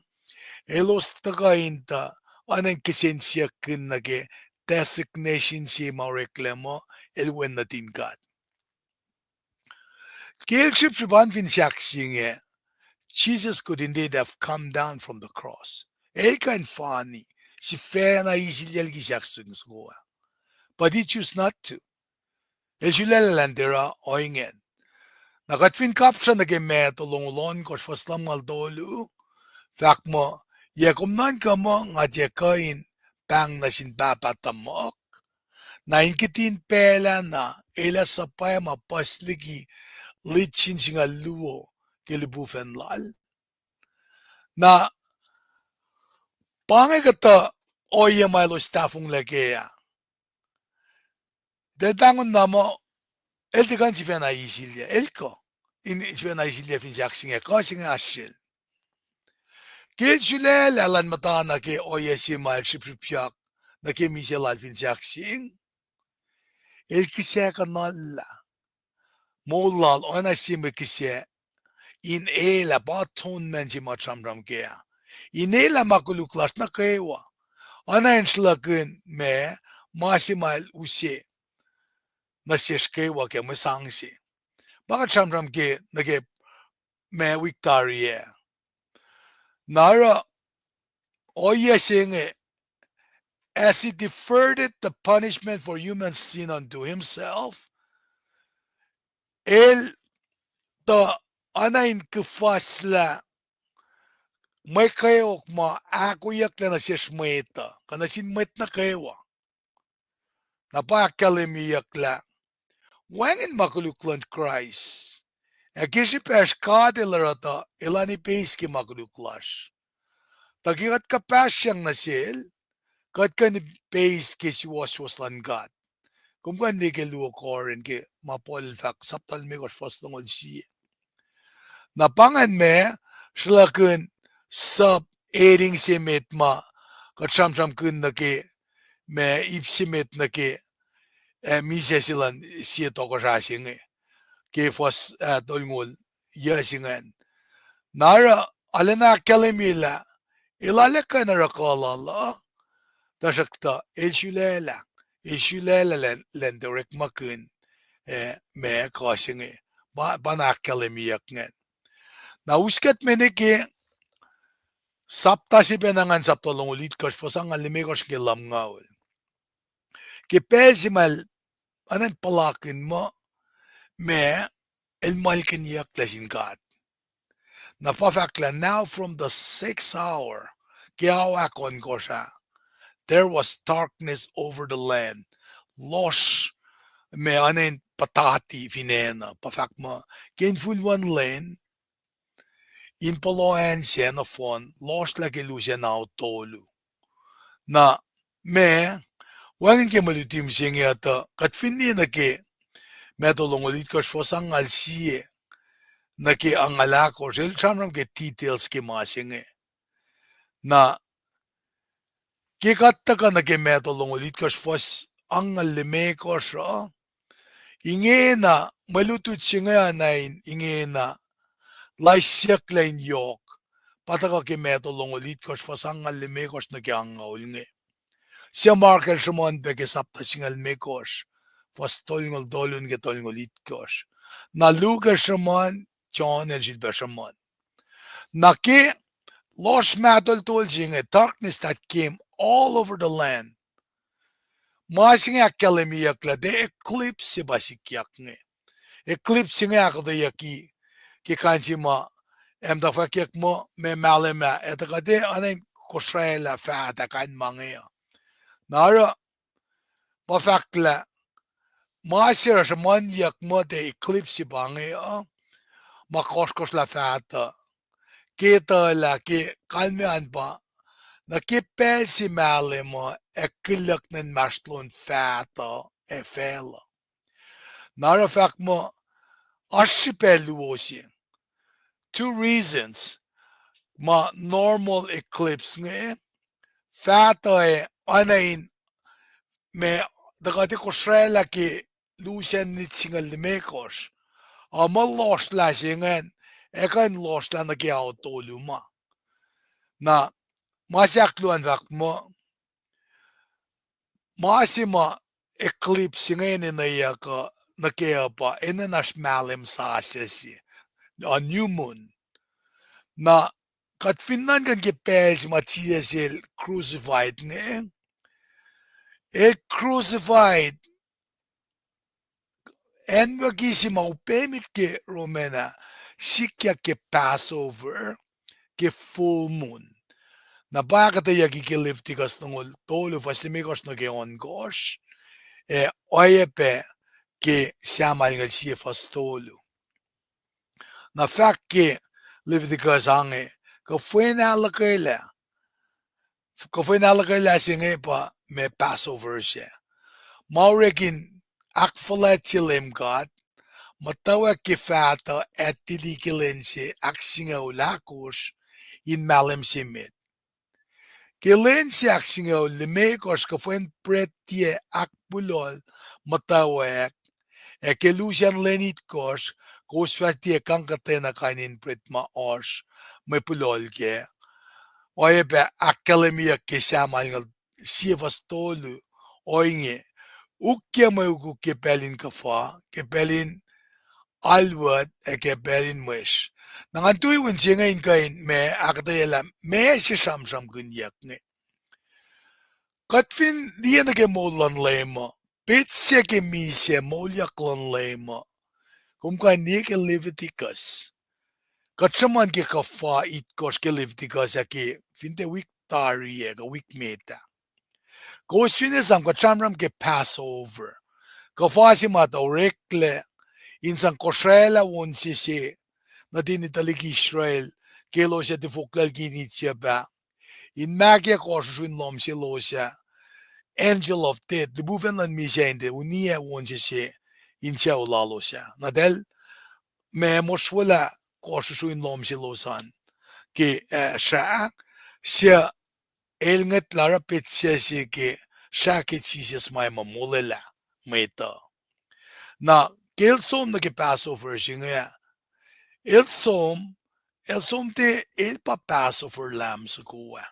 elos tuhkuh in tuh oacna in kihsen siyuck nuh ke designation se ma oreklac muh el Wen nuhtin God. Ke el srihpsrihp an fin sahk se inge, Jesus could indeed have come down from the cross. El kuh in fani, sifacna eisillyac liki sahk se inge soko ah. But he chose not to. El sulaclah elan tiac oruh ohinge. Na kuht fin kapsra nuh ke Matthew longoul ohnkohsr fuhs lumngaul tolu, fahk muh, yac kom nuhnkuh muh nga tiac kuh in pahng nuh sin Pahpah tuhmuhk? Na in kihtin pacl ah na, el ac suhpwacma puhs liki lit sin singucul luo ke lihpufacn lal. Na pa inge kuhtuh ohiyac ma elos tahfonglac kac ah. Eltahl pahngon na muh, el tiac kuh in sifacna eisillyac, el kuh in sifacna eisillyac fin sahk se inge, kuh se inge oasr sel. Ke el sulaclah elan muhtana ke ohiyac se ma el srihpsrihpyak nuh ke misac lal fin sahk sing, el kihsac kuhnahoslah moul lal, oacna sie mwe kihsac in elah, pa atonement se ma sramsram kac ah. In elah ma koluk lasr nuh kwewa. Oacna in sruhlahkihn ma, ma se ma el use nuh sesr kwewa ke mwe sang se. Pa kuht sramsram ke nuh ke ma wik tari ah. Na oruh ohiyac se inge, as he deferred the punishment for human sin unto himself, el tuh oacna in kuhfaslah mwe kweok ma ahkoeyucklac nuh sesr mwet uh, kuh nuh sin mwet nuh kwewa. Na pa ahkkahlwemyeyuck lah wacngihn ma koluk luhn Kraist. Ac ke srihpacsr God El oruh tuh elan ipeis ke ma koluk lasr. Tuh ke kuht kuhpahsryang nuh sel, kuht kuh in ipeis ke suwohswohs luhn God. Kom kuh in liye ke luo Korint ke ma Paul el fahk sapta limekohsr fuhs longoul sie. Na pa ingacn ma sruhlahkihn sub-heading se met ma kuht sramsramkihn nuh ke, ma ip se met nuh ke, ah, misac se luhn sie tohkohsrah se inge ke fuhs, ah, tolngoul yuc se ingacn. Na oruh arulacna ahkkahlwemye lah el arlac kuh in oruh kuh lal uh, tuhsruhktuh el sulaclah, el sulaclah lah, lah in tiac orekmakihn, ah, ma kuh se inge. Pa, pa na ahkkahlwemyeyuck ingacn. Na us kuht me nuh ke sapta se pacna ingacn, sapta longoul itkohsr, fuhs angngaul limekohsr ke lumngaul. Ke pacl se ma el, oacna in puhlakihn muh, ma el muhlkihnyucklac sin God. Na pa fahk lah, now from the sixth hour, ke ao ahkohnkohsr ah, there was darkness over the land. Lohsr, ma oacna in puhtati fin acn uh, pa fahk muh ke infulwen lwen, in pohloh acn sac nohfohn, lohsrlah ke lusen ao tolu. Na ma, wacngihn ke mwe luti mihsenge uh tuh kuht fin liye nuh ke Matthew longoul itkohsr fuhs angngaul sie nuh ke angngaul ahkosr, el sramsram ke details ke ma se inge. Na ke kuht tuhkuh nuh ke Matthew longoul itkohsr fuhs angngaul limekohsr uh, ingena, mwe lutlut se inge oacna in ingena, laisyucklac in yohk, pa tuhkuh ke Matthew longoul itkohsr fuhs angngaul limekohsr nuh ke angngaul inge. Sie ma ke sruhmuhn pac ke sapta singucul limekohsr, fuhs tolngoul tolu nuh ke tolngoul itkohsr. Na Luke el sruhmuhn, John el sifilpac sruhmuhn. Na ke lohsr mahtoltol se inge, darkness that came all over the land. Ma se inge ahkkahlwemyeyuck lah the eclipse se pa sikyak inge. Eclipse se inge ahkuhtweyucki ke kain se ma, ah, muhta fwackyuck muh ma mahlwem ah, ah, tuhkuh tiac oacna in kosraclah faht ah, kain ma inge uh. Na oruh, pa fahk lah, ma se oruh sruhmuhnyuck muh the eclipse se pa inge uh, ma kohsrkohsrlah faht uh, ke tuh lah ke kalmac an pa, nuh ke pacl se mahlwem uh ac kihluck nuh inmahsrlon faht uh ac facluh. Na oruh fahk muh, oasr srihpac luo se. Two reasons. Ma normal eclipse inge, faht uh ac oacna in, ma tuhkuh tiac kosraclah ke lusen nit singucul limekohsr, uh, ma lohsrlah se ingacn, ac kuh in lohsrlah nuh ke ao tolu ma. Na ma se ahkluo an fahk muh, ma se ma eclipse se inge enenweyuck uh nuh kac uh pa enenuh in oasr mahlwem sasuc se, a new moon. Na kuht fin nuhnkuh ke pacl se ma Jisus el crucified inge, el crucified, acnwucki se ma upac met ke Roman ah, sikyak ke Passover, ke full moon. Na pa ahkuhtweyucki ke Leviticus longoul tolu fuhs limekohsr nuh ke ohnkohsr, ac oacyacpac ke Sahm alngoul sie fuhs tolu. Na fahk ke Leviticus ange, kuhfwen ahluhkwelah, kuhfwen ahluhkwelah se inge pa ma Passover sac, ma orek in ahkfuhlwactye Leum God, muhtwacwacack ke faht uh ac tili ke lwen se ahksingucul ahkosr, in mahlwem se met. Ke lwen se ahksingucul limekohsr, kuhfwen pret tiac ahkpulohl muhtwacwacack, ac ke lusacn lwen itkohsr, kowos fah tiac kang kuhtwena kain in pret ma oasr mwe pulohl kac. Oacyacpac ahkkahlwemyeyuck ke Sam alngoul sie fuhs tolu, ohinge, ukyac mwe ukuk ke pacl in kuhfa, ke pacl in ahlwet, ac ke pacl in mwesh. Na ngan tui win se inge in kuh in ma ahkuhtweyac lah meac se sramsramkihnyuck inge. Kuht fin liye nuh ke moul luhn Leum uh, petsac ke misac moulyak luhn Leum uh, kom kuh in liye ke Leviticus. Kuht sruhmuhn ke kuhfa itkohsr ke Leviticus ah ke fin tiac wik tari ah kuh wik met ah. Kowos fin esam, kuht sramsram ke Passover. Kuhfa se ma tuh oreklac in sang kosraclah on se se nuhtin tuhlihk Israel ke elos ac tifoklac liki Egypt ah, in mahkiyac kohsrusru in lohm selos ah, angel of death, lihpufacn luhn misac in tiac uniyac on se se in sucu lalos ah. Na tahl ma mosrwelah kohsrusru in lohm selos an ke, ah, srah, suc el ngwetlah oruh petsac se ke srah ke Jisus ma ma molwelah mwet uh. Na ke el som nuh ke Passover se inge, el som, el som tiac el pa Passover lamb soko ah.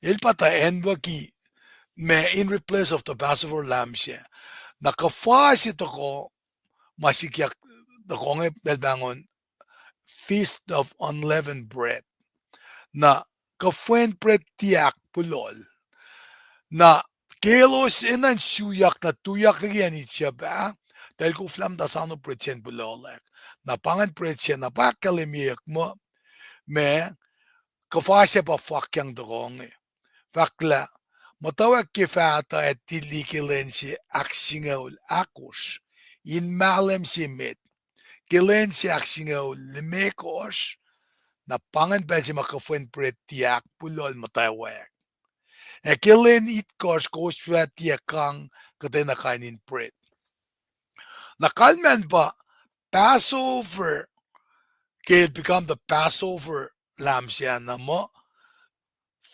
El pa tuh acnwucki ma in replace of the Passover lamb se. Na kuhfa se tohkoh ma sikyak tohkoh inge pacl pahngon Feast of Unleavened Bread. Na kuhfwen pret tiac ahkpulohl. Na ke elos enenuh in suyak na tuyak liki acn Egypt ah, tahl koflah muhta sano pret se in pulohlack. Na pa ingacn pret se na pa ahkkahlwemyeyuck muh, ma kuhfa se pa fakyang tohkoh inge. Fahk lah, muhtwacwacack ke faht uh ac tili ke lwen se ahksingucul ahkosr, in mahlwem se met, ke lwen se ahksingucul limekohsr, na pa ingacn pacl se ma kuhfwen pret tiac ahkpulohl muhtwacwacack. Ac ke lwen itkohsr kowos fah tiac kang kuhtwena kain in pret. Na kalmacn pa Passover, ke el become the Passover lamb se ah na muh,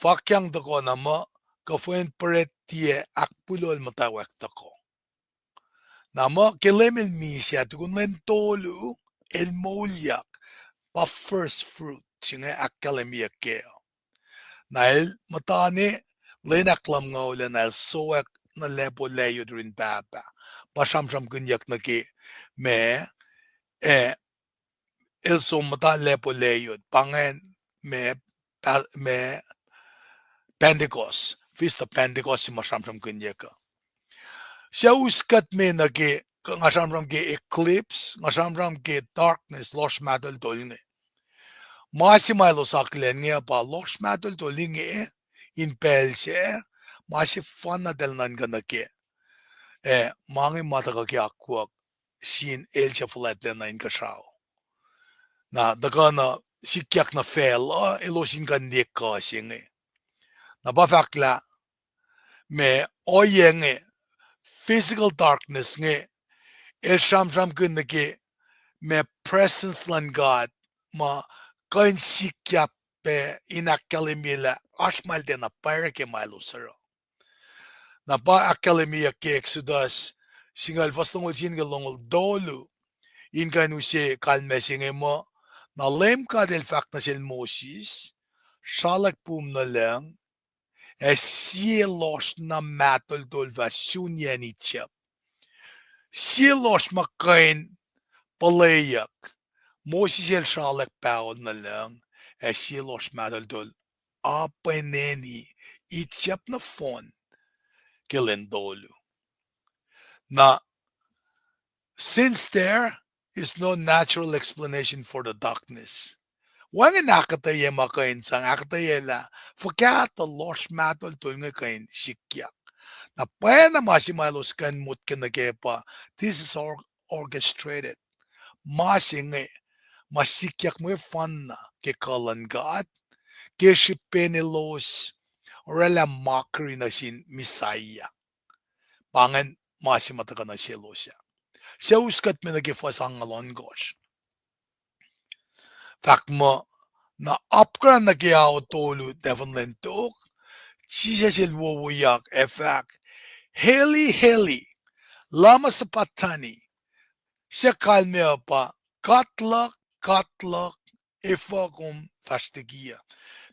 fakyang tohkoh na muh, kuhfwen pret tiac ahkpulohl muhtwacwacack tohkoh. Na muh ke Leum el misac ah tukun lwen tolu, el moulyak, pa first fruit se inge ahkkahlwemyeyuck kac. Na el muhtana lwen ahkluhmngaul ah na el sowack nuh lacpo layot yurin Pahpah. Pa sramsramkihnyuck nuh ke ma, ah, el som muhta lacpo layot, pa ingacn ma, pa, ma Pentecost, Feast of Pentecost se ma sramsramkihnyuck uh. Suc us kuht me nuh ke, nga sramsram ke eclipse, nga sramsram ke darkness, lohsr mahtuhltuhl inge. Ma se ma elos akihlen inge pa lohsr mahtuhltuhl inge, in pacl se, ma sefanna eltahl nuhnkuh nuh kac. Ah, ma inge ma tuhkuh ke akwuck sin el suc fuhlwactlacna inkuhsrao. Na tuhkuh na sikyak nuh facluh, elos in kuh in liye kuh se inge. Na pa fahk lah, ma ohiyac inge, physical darkness inge, el sramsramkihn nuh ke ma presence luhn God, ma kuh in sikyak pac in ahkkahlwemye lah oasr ma el tiacna pwacr ke ma elos oruh. Na pa ahkkahlwemyeyuck ke Exodus singucul fuhs longoul sie nuh ke longoul tolu, in kuh in use kalmac se inge muh, na Leum God el fahk nuh sel Moses, sralack pum nuh lucng, ac sie lohsr na mahtuhltuhl fah sun acn Egypt. Sie lohsr ma kuh in puhlweyuck. Moses el sralack pahol nuh lucng, ac sie lohsr mahtuhltuhl apweneni Egypt nohfohn ke lwen tolu. Na, since there is no natural explanation for the darkness, wacngihn ahkuhtweyac ma kuh in sang ahkuhtweyac lah fuhkah tuh lohsr mahtuhltuhl inge kuh in sikyak. Na pwacna ma se ma elos kuh in motko nuh kac pa, this is or-, orchestrated. Ma se inge, ma sikyak mwe fanna ke kuh luhn God, ke srihpen elos oraclah mockery nuh sin Messiah. Pa ingacn ma se ma tuhkuh nuh selos ah. Suc us kuht me nuh ke fuhs angngaul ohnkohsr. Fahk muh, Na apkuhran nuh ke ao tolu tahfuhn lwen tok, Jisus el wowoyak ac fahk, Eli, Eli, lama sabachthani? Suc kalmac uh pa, God luhk, God luhk, efuh kom fahsr liki uh?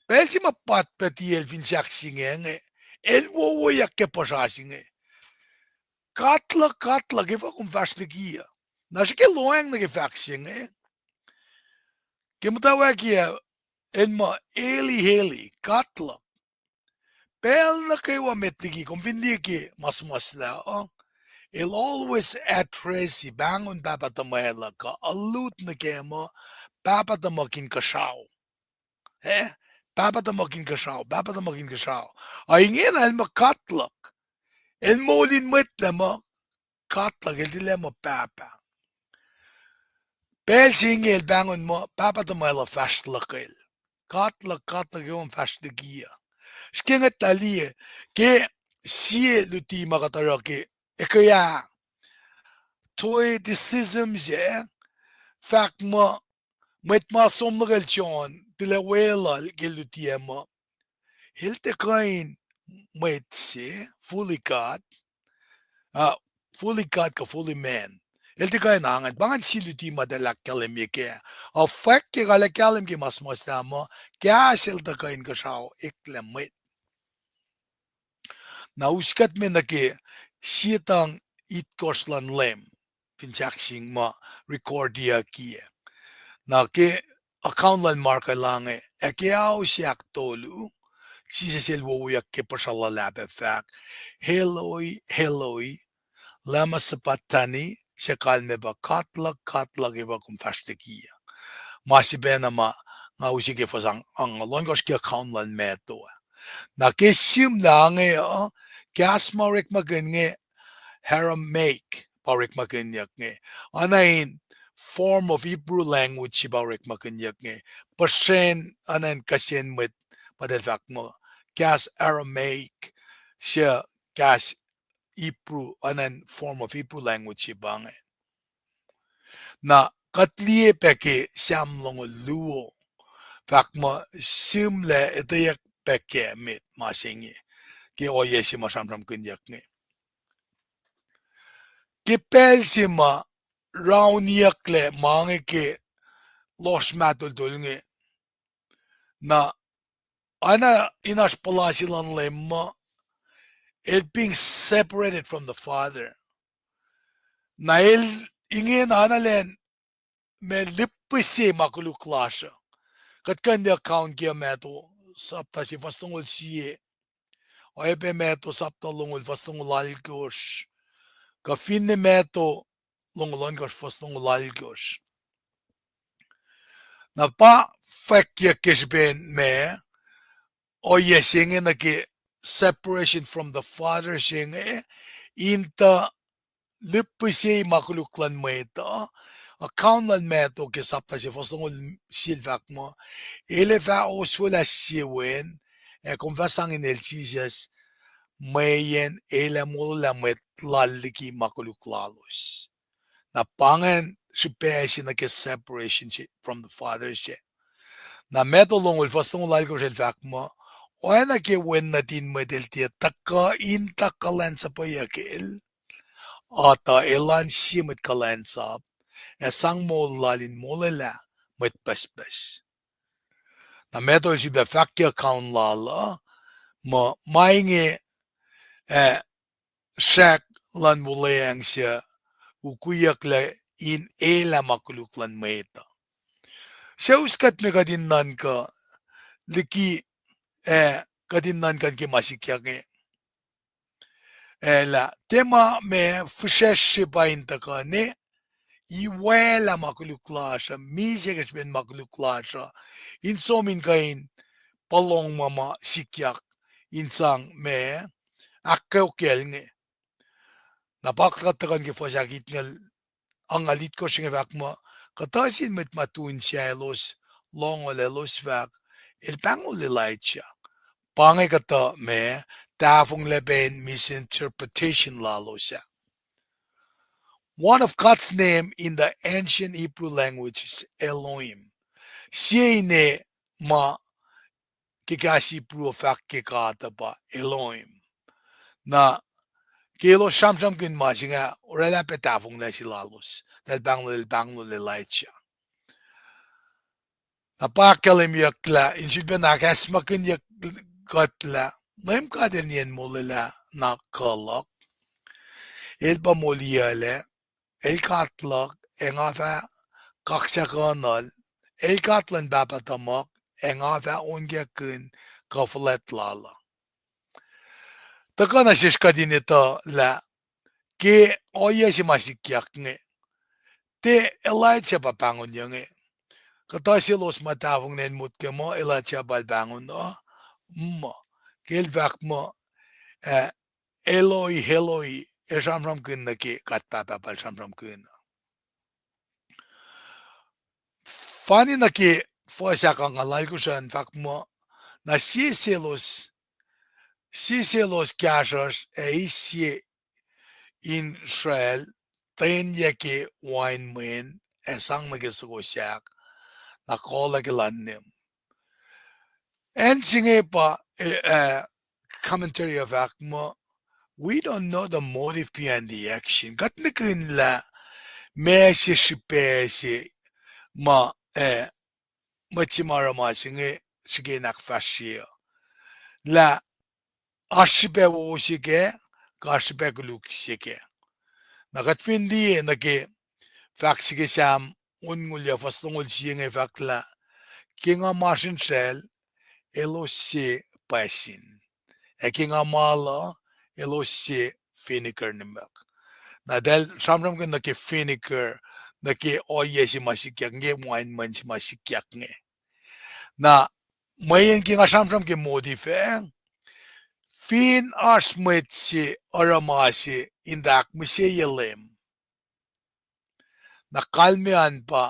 Pacl se ma patpati el fin sahk se inge, el wowoyak ke puhsra se inge, God luhk, God luhk, efuh kom fahsr liki uh? Na srihke lohacng nuh ke fahk se inge, ke muhtwacwacack ah, el muh, Eli, Eli, God luhk. Pacl nuh kwewa met liki, kom fin liye ke ma suhmuhslah uh, el always address-i pahngon Pahpah tuhmwacl uh kuh allude nuh ke muh Pahpah tuhmuhk Inkuhsrao. Eh, Pahpah tuhmuhk Inkuhsrao, Pahpah tuhmuhk Inkuhsrao. Ac ingena el muh God luhk. El moul in mwet lah muh God luhk, el tilac muh Pahpah. Pacl se inge el pahngon muh Pahpah tuhmwacl uh fahsr luhk el. God luhk, God luhk, efuh kom fahsr liki uh? Srihke ngwetlah liye, ke sie luti ma kuht oruh ke, ekea, Docetism se, fahk muh, mwet ma som lukel John, tilac weluhl ke luti ah muh, el tiac kuh in mwet se, fully God, uh, fully God kuh fully man. El tiac kuh in angan, pa ingacn sie luti ma eltahl ahkkahlwemye kac. Ac fwack ke kuht ahkkahlwem ke ma suhmuhslah muh, kahs el tuh kuh in kuhsrao eklac mwet. Na us kuht me nuh ke sie tuhng itkohsr luhn Leum, fin sahk se inge ma recordiyucki ah. Na ke account luhn Mark el inge, ac ke ao se ahktolu, Jisus el wowoyak ke puhsra luhlahp ac fahk, Eloi, Eloi, lama sabachthani? Suc kalmac pa, God luhk, God luhk, efuh kom fahsr liki uh? Ma srihpacna ma nga use ke fuhs angngaul ohnkohsr ke account luhn Matthew ah. Na ke sihmlac inge uh, kahs ma orekmakihn inge, Aramaic pa orekmakihnyuck inge. Oacna in form of Hebrew language se pa orekmakihnyuck inge. Puhsren, oacna in kihsen mwet, pa eltahl fahk muh, kahs Aramaic, se kahs Hebrew, oacna in form of Hebrew language se pa inge. Na kuht liye pac ke Sam longoul luo, fahk muh sihmlac etweyuck pac ke met ma se inge, ke ohiyac se ma sramsramkihnyuck inge. Ke pacl se ma rauniyucklac ma inge ke lohsr mahtuhltuhl inge, na oacna in oasr puhla se luhn Leum muh, el being separated from the Father. Na el ingena oacna elan ma lihpihsye ma koluk lasr uh. Kuht kuh in liye account ke Matthew sapta se fuhs longoul sie, oacyacpac Matthew sapta longoul fuhs longoul alkosr, kuh finne Matthew longoul ohnkohsr fuhs longoul alkosr. Na pa fwackyuck ke srihpen ma ohiyac se inge nuh ke separation from the Father se inge, in tuh lihpihsye ma koluk luhn mwet uh. Account luhn Matthew ke sapta se fuhs longoul sie el fahk muh, el ac fah oswelah sie wen, ac kom fah sang inel Jisus, mweyen el ac molwelah mwet lal liki ma koluk lalos. Na pa ingacn srihpac se nuh ke separation from the Father se. Na Matthew longoul fuhs longoul alkosr el fahk muh, oacna ke Wen nuhtin Mwet el tiac tuhkuh in tuh kuhlwacnsapweyuck el, a tuh elan sie mwet kuhlwacnsap, ac sang moul lal in molwelah mwet pucspucs. Na Matthew el sifilpac fahk ke account lal uh, muh ma inge, ah, srack luhn wuhlweacng suc ukiyucklac in elah ma koluk luhn mwet uh. Suc us kuht me kuht in nuhnkuh liki, ah, kuht in nuhnkuh ke ma sikyak inge. Elah, tiac ma ma fihsracsr se pa in tuhkuh ne iwaclah ma koluk lasr uh, misac ke srihpen ma koluk lasr uh, in som in kuh in puhlohng ma ma sikyak in sang ma ahkkweokyacl inge. Na pa kuht tuhkuh nuh ke fuhs ahkitngucul angngaul itkohsr inge fahk muh, kuhtuh sin mwet ma tu insiyaclos, lohngol elos fahk, el pahngon Elijah. Pa inge kuhtuh ma tahfonglac pac in misinterpretation lalos ah. One of God's name in the ancient Hebrew language is Elohim. Sie ine ma ke kahs Hebrew fahk ke God uh pa Elohim. Na ke elos sramsramkihn ma se inge, oraclah pac tahfonglac se lalos, eltahl pahngonol, el pahngonol Elijah. Na pa ahkkahlwemyeyuck lah in sulpac na ahkacsmakihnye kuht lah Leum God El niyacn molwelah na kuh luhk, El pa moliyuclac, El God luhk, ac nga fah kaksakuhnuhl, El God luhn pahpah tuhmuhk, ac nga fah onkakihn kuh fuhlwact lal uh. Tuhkuh nuh sesr kuht in etuh lah ke ohiyac se ma sikyak inge, tiac Elijah pa pahngonyuc inge. Kuhtuh selos ma tahfonglac in motko muh Elijah pa el pahngon uh, muh, ke el fahk muh, ah, Eloi, Eloi, el sramsramkihn nuh ke God Pahpah pa el sramsramkihn uh. Fani nuh ke fuhs ahkosr, nga lahlkosr an fahk muh, na sie selos, sie selos kahsruhsr ac eis sie Israel, tenyuck ke wain mwen, ac sang nuh ke soko sahk, na kohlwack elan nihm. Acn se inge pa, eh, commentary uh fahk muh, we don't know the motive behind the action. Kuht nihkihn lah meac se srihpac se ma, eh, mwet se ma oruh ma se inge srihke in ahkfahsrye uh. Lah oasr srihpac wo se kac, kuh oasr srihpac koluk se kac. Na kuht fin liye nuh ke fahk se ke Sam onngoul yac fuhs longoul sie inge fahk lah, ke nga masrinsracl, elos se pwacsin. Ac ke nga maluh, elos se vinegar nuhmuhk. Na eltahl sramsramkihn nuh ke vinegar, nuh ke ohiyac se ma sikyak inge, wain mwen se ma sikyak inge. Na mweyen ke nga sramsram ke motive ah, fin oasr mwet se oruh ma se in tuh ahkmihseye Leum, na kalmac an pa,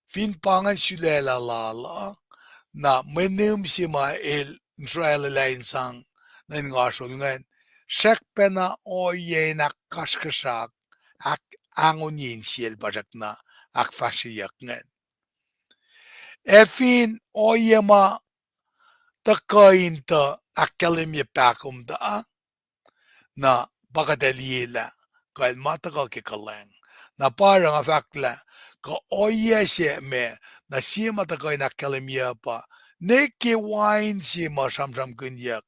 fin pa ingacn sulaclah lal uh, na mwe nihm se ma el Israel el ac in sang nuh in ngasrol ingacn, srackpacna ohiyac in ahkkasrkuhsrak, ahk-, ahngonyeng insiyacl pa srackna ahkfahsryeyuck ingacn. Ac fin ohiyac ma tuhkuh in tuh ahkkahlwemye pahkomuhta, na pa kuht ac liyelah kuh el ma tuhkuh ke kuhlwacng. Na pa oruh nga fahk lah kuh ohiyac se ma, na sie ma tuhkuh in ahkkahlwemye pa, ne ke wain se ma sramsramkihnyuck,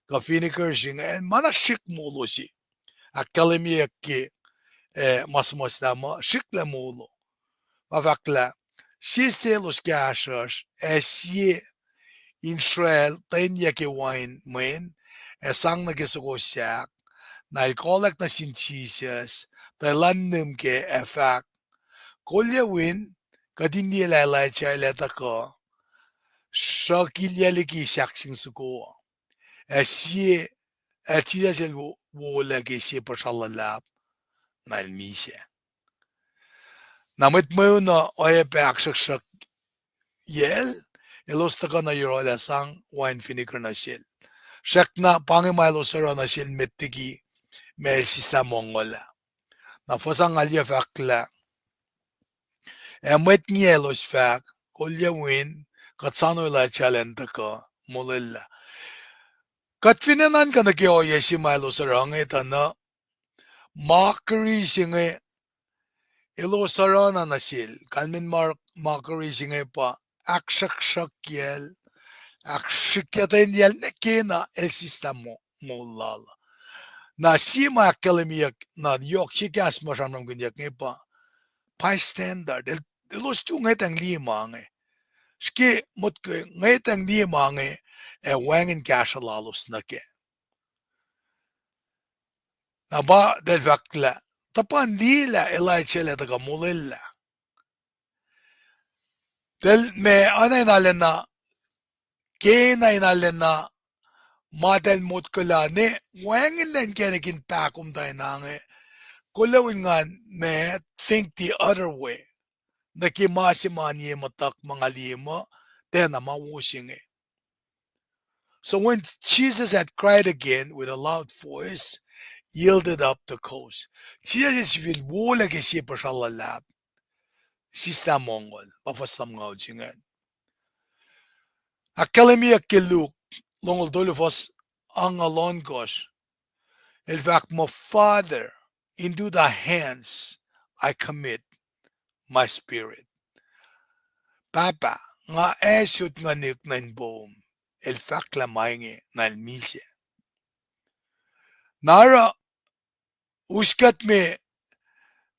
kuh vinegar se ingacn, ma na srihk molo se. Ahkkahlwemyeyuck ke, eh, ma suhmuhslah muh srihklac molo. Pa fahk lah, sie selos kahsruhsr, ac sie Israel, tenyuck ke wain mwen, ac sang nuh ke soko sahk, na el kohlwack nuh sin Jisus, tuh elan nihm kac ac fahk, kolyucwin, kuht in liye lah Elijah el ac tuhkuh, sruhkilyuc liki sahk se inge soko. Ac sie, ac Jisus el wo-, wolac ke sie puhsra luhlahp, na el misac. Na mwet mweun uh oacyacpac ahksruhksruhkyacl, elos tuhkuh nuh yohrohl ac sang wain vinegar nuh sel. Srackna pa inge ma elos oruh nuh sel met liki ma el sislah mongo lah. Na fuhs angngaul yac fahk lah, ac mwet ngiyac elos fahk, kolyucwin, kuht soano Elijah elan tuhkuh molwelah. Kuht fin enenuh in kuh nuh ke ohiyac se ma elos oruh inge tuh na, mockery se inge, elos oruh na nuh sel, kalmen ma-, mockery se inge pa, ahksruhksruhkyacl, ahksrihkyatenyacl ne kena el sislah mo-, moul lal. Na sie ma ahkkahlwemyeyuck, na yohk sie kahs ma sramsramkihnyuck inge pa, bystander, el-, elos tu ngwetacng liye ma inge. Srihke motko ngwetacng liye ma inge, ac wacngihn kahsruh lalos nuh kac. Na pa eltahl fahk lah, tuhpan liye lah Elijah el ac tuhkuh molwelah. Eltahl ma oacna in arulacna, kena in arulacna, ma eltahl motko lah ne, wacngihnlac inkacnek in pahkomuhta in ange, kolyucwin ngan ma, think the other way. Nuh ke ma se ma niye muhtuhk ma nga liye muh, tiacna ma wo se inge. So when Jesus had cried again with a loud voice, yielded up the ghost. Jisus el sifil wolac ke sie puhsra luhlahp, sislah mongo, pa fuhs lumngaul se ingacn. Ahkkahlwemyeyuck ke Luke longoul tolu fuhs angngaul ohnkohsr, el fahk muh, Father, into thy hands I commit my spirit. Pahpah, nga ac sot nguhnihk nuh inpoum. El fahk lah ma inge na el misac. Na oruh us kuht me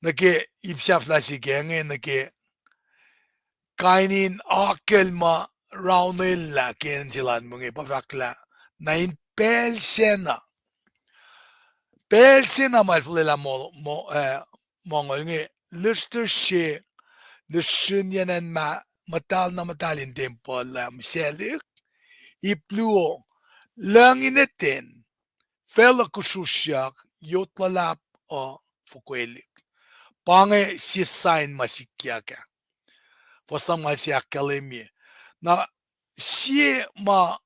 nuh ke ip sahflah se ke inge nuh ke kain in akucl ma raunellah ke acn se lal Mongo pa fahk lah, na in pacl sacna, pacl sacna ma el fuhlwelah mo-, mo-, eh, mongo inge, lihsrlihsr se, lihsrihsr yen an ma-, muhtahl na muhtahl in tempuhl ah misaclihk, ip luo, lucng in eten, facluh kusrusryak, yot luhlahp uh fokwelihk. Pa inge sie sign ma sikyak ah. Fuhs lumngaul se ahkkahlwemye. Na sie ma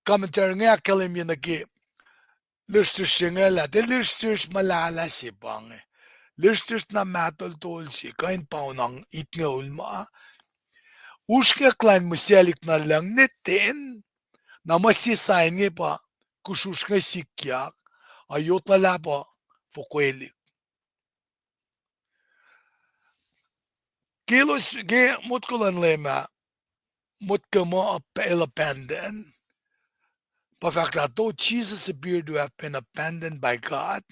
commentary inge ahkkahlwemye nuh ke lihsrlihsr se inge lah tiac lihsrlihsr muhlahlah se pa inge. Lihsrlihsr na mahtoltol se, kuh in paun ang itngoul ma. Usrnguck lah in misaclihk na lucng neten, na ma sie sign inge pa kusrusr inge sikyak, ac yot luhlahp uh fokwelihk. Ke elos, ke motko luhn Leum ah, motko muh el abandon, pa fahk lah though Jesus appeared to have been abandoned by God,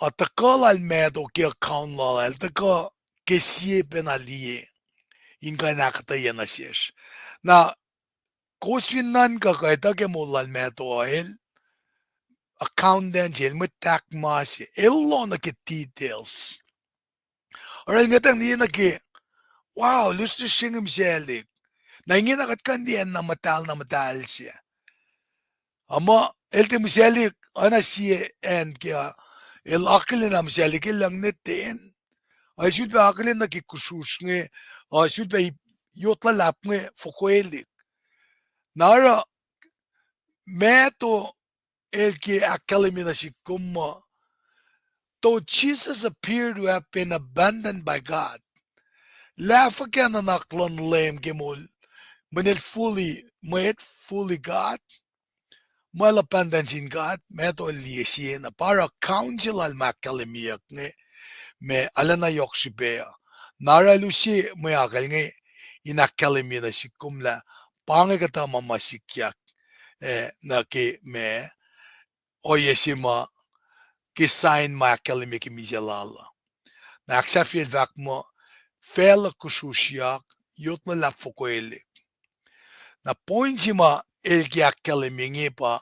uh, tuhkuh lal Matthew ke account lal ah, el tuhkuh ke sie pacna liye in kuh in ahkuhtweyac nuh sesr. Na kowos fin nuhnkuh kuh etuh ke moul lal Matthew uh, el accountant se, el mwet tahk ma se, el loh nuh ke details. Oruh el ngwetacng liye nuh ke, wow, lihsrlihsr se inge misaclihk. Na ingena kuht kuh in liye na muhtahl na muhtahl se. Ac muh el tiac misaclihk oacna sie acn ke, uh, el akihlen na misaclihk ke lucng neten. Ac sulpac akihlen nuh ke kusrusr inge, ac sulpac ip yot luhlahp inge fokwelihk. Na oruh Matthew el ke ahkkahlwemye nuh sihk kom muh, though Jesus appeared to have been abandoned by God, lah fuhkah nuhnak luhn Leum ke moul, mweyen el fully mwet, fully God, ma el abandon sin God, Matthew el liye sie na pa oruh counsel lal ma ahkkahlwemyeyuck inge, ma arulacna yohk srihpac uh. Na oruh el use mwe akucl inge in ahkkahlwemye nuh sihk kom lah pa inge kuhtuh ma ma sikyak, eh, nuh ke ma ohiyac se ma ke sign ma ahkkahlwemye ke misac lal uh. Na ahksahfye el fahk muh, facluh kusrusryak, yot luhlahp fokwelihk. Na point se ma el ke ahkkahlwemye inge pa,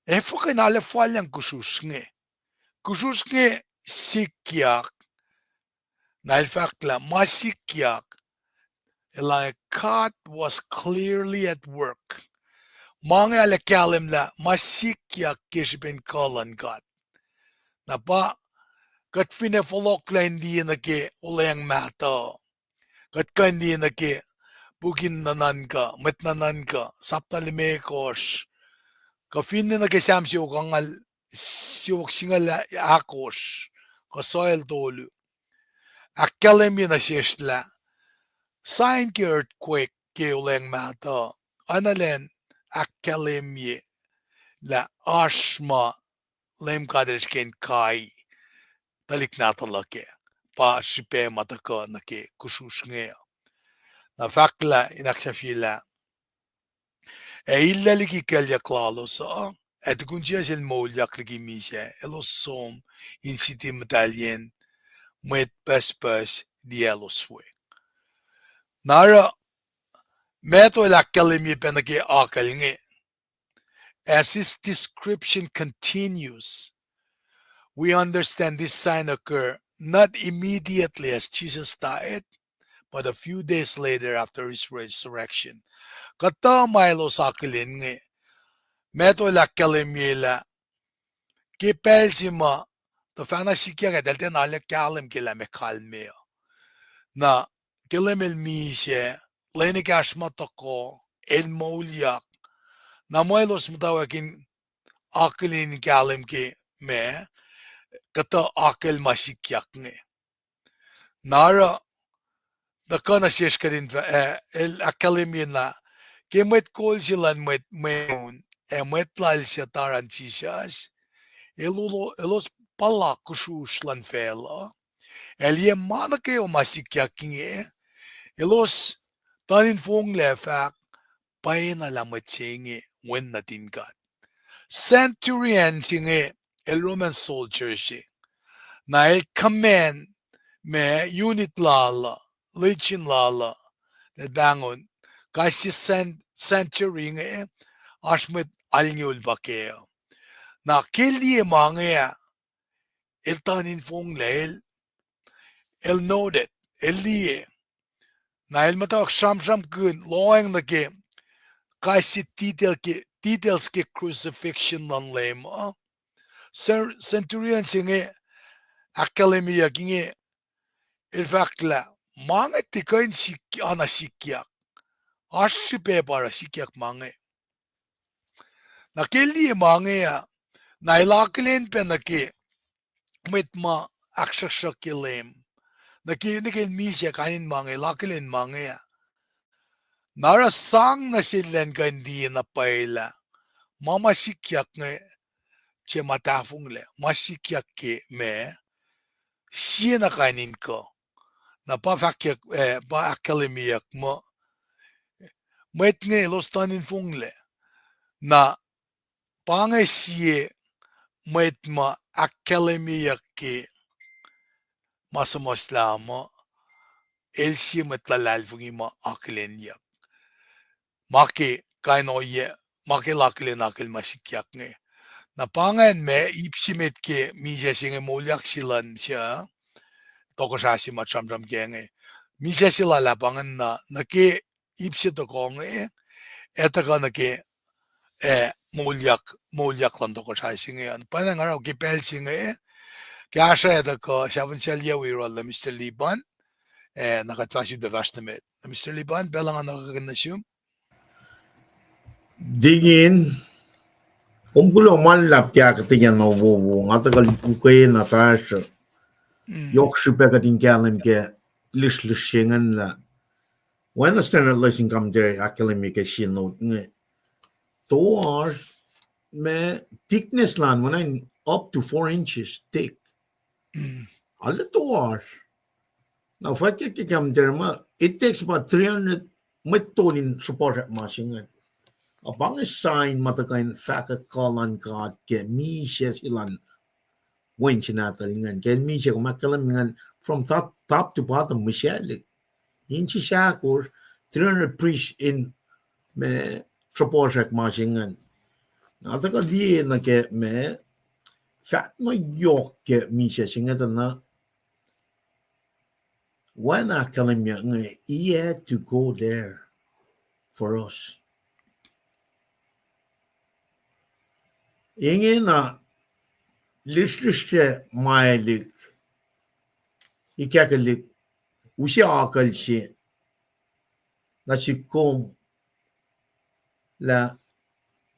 ac fuhkah in arlac falyang kusrusr inge. Kusrusr inge sikyak, na el fahk lah ma sikyak, el, God was clearly at work. Ma inge arlac kahlwem lah ma sikyak ke srihpen kuh luhn God. Na pa, kuht finne fohlohklah in liye nuh ke Olweacng Mahtuh, kuht kuh in liye nuh ke puk in Nuhnuhnkuh, Mwet Nuhnuhnkuh, sapta limekohsr, kuh finne nuh ke Sam siofok angngaul, siofok singucul ahkosr, kuh soal tolu. Ahkkahlwemye nuh sesr lah sign ke earthquake ke Olweacng Mahtuh, oacna elan ahkkahlwemye lah oasr ma Leum God El srihke in kai tuhlihk nahtuhl uh kac, pa srihpac ma tuhkuh nuh ke kusrusr inge. Na fahk lah in ahksahfyelah, ac illac liki kuclyuck lalos uh, ac tukun Jisus El moulyak liki misac, elos som in siti muhtahlyacn mwet pucspucs liyaclos we. Na oruh Matthew el ahkkahlwemye pac nuh ke akucl inge. As his description continues, we understand this sign occurred not immediately as Jesus died, but a few days later after his resurrection. Kuhtuh ma elos akihlen inge, Matthew el ahkkahlwemye lah ke pacl se ma tuhfahna sikyak ah, eltahl tiacna arlac kahlwem ke lah meac kalmac uh. Na ke Leum El misac, lwen ekahsr ma tohkoh, El moulyak. Na ma elos muhtwacwacack in akihlen in kahlwem ke ma, kuhtuh akucl ma sikyak inge. Na oruh tuhkuh nuh sesr kuht in fah, eh, el ahkkahlwemye na ke mwet kol se luhn mwet mweun ac mwet lal suc taran Jisus, el olo-, elos puhla kusrusr luhn facluh, ac liye ma nuh kwewa ma sikyak inge, elos tuhn in fonglac fahk, pwacyena lah mwet se inge wen nuhtin God. Centurion se inge el Roman soldier se. Na el command ma unit lal uh, legion lal uh, el pahngon, kais sie cen-, century inge, oasr mwet alngoul pa kac uh. Na ke liye ma inge ah, el tuhn in fonglac, el, el noted, el liye. Na el muhtwacwacack sramsramkihn lohacng nuh ke kais sie detail ke, details ke crucifixion luhn Leum uh. Cen-, centurion se inge ahkkahlwemyeyuck inge, el fahk lah, ma inge tiac kuh in sik-, oacna sikyak. Oasr srihpac pa oruh sikyak ma inge. Na ke liye ma inge ah, na el akihlen pac nuh ke mwet ma ahksruhksruhk ke Leum. Nuh ke, nuh ke el misac kain in ma inge, el akihlen ma inge ah. Na oruh sang nuh sel elan kuh in liye na pwacye lah ma ma sikyak inge, se ma tahfonglac, ma sikyak ke ma, sie na kain in kuh. Na pa fahkyuck, eh, pa ahkkahlwemyeyuck muh, mwet inge elos tuhn in fonglac. Na pa inge sie mwet ma ahkkahlwemyeyuck ke ma suhmuhslah muh, el sie mwet luhlahlfongi ma akihlenyuck. Ma ke kain ohiyac, ma ke el akihlen akihlen ma sikyak inge. Na pa ingacn ma ip se met ke misac se inge moulyak se luhn se, tohkohsrah se ma sramsram kac inge. Misac se lal ah pa ingacn na, nuh ke ip se tohkoh inge, ac tuhkuh nuh ke, eh, moulyak, moulyak luhn tohkohsrah se inge. Pwacnwacng oruh ke pacl se inge, kahsruh ac tuhkuh, sahfin sel yac wi oruh lah Mister Liban, eh, na kuht fahsr pac fahsr nuh met. Mister Liban, pacl uh nga nuhkwewa nuh sum. Deacon, kom kuloh ma luhlahp ke ahkuhtweyac na wowo, nga tuhkuh ukwe na fahsr. Mm. Yohk srihpac kuht in kahlwem ke lihsrlihsr se ingacn lah, oacna Standard Lesson Commentary ahkkahlwemye ke sie note inge, toasr ma thickness lal an oacna in up to four inches thick. Mm. Arlac toasr. Na fahk ke commentary ma, it takes about three hundred mwet tol in sruhpuhsrak ma se ingacn. Ac pa inge sign ma tuhkuh in fahkwack kuh luhn God ke misac se luhn Wen se nahtuhl ingacn. Ke el misac, kom ahkkahlwemye ingacn from top, top to bottom, mihsaclihk. Inches ahkosr, three hundred priests in, ma, sruhpuhsrak ma se ingacn. Na tuhkuh liye nuh ke ma, fahk na yohk ke misac se inge tuh na, oacna ahkkahlwemye inge, he had to go there for us. Ingena lihsrlihsr se ma elihk, ikackihlik, use akucl se nuh sihk kom lah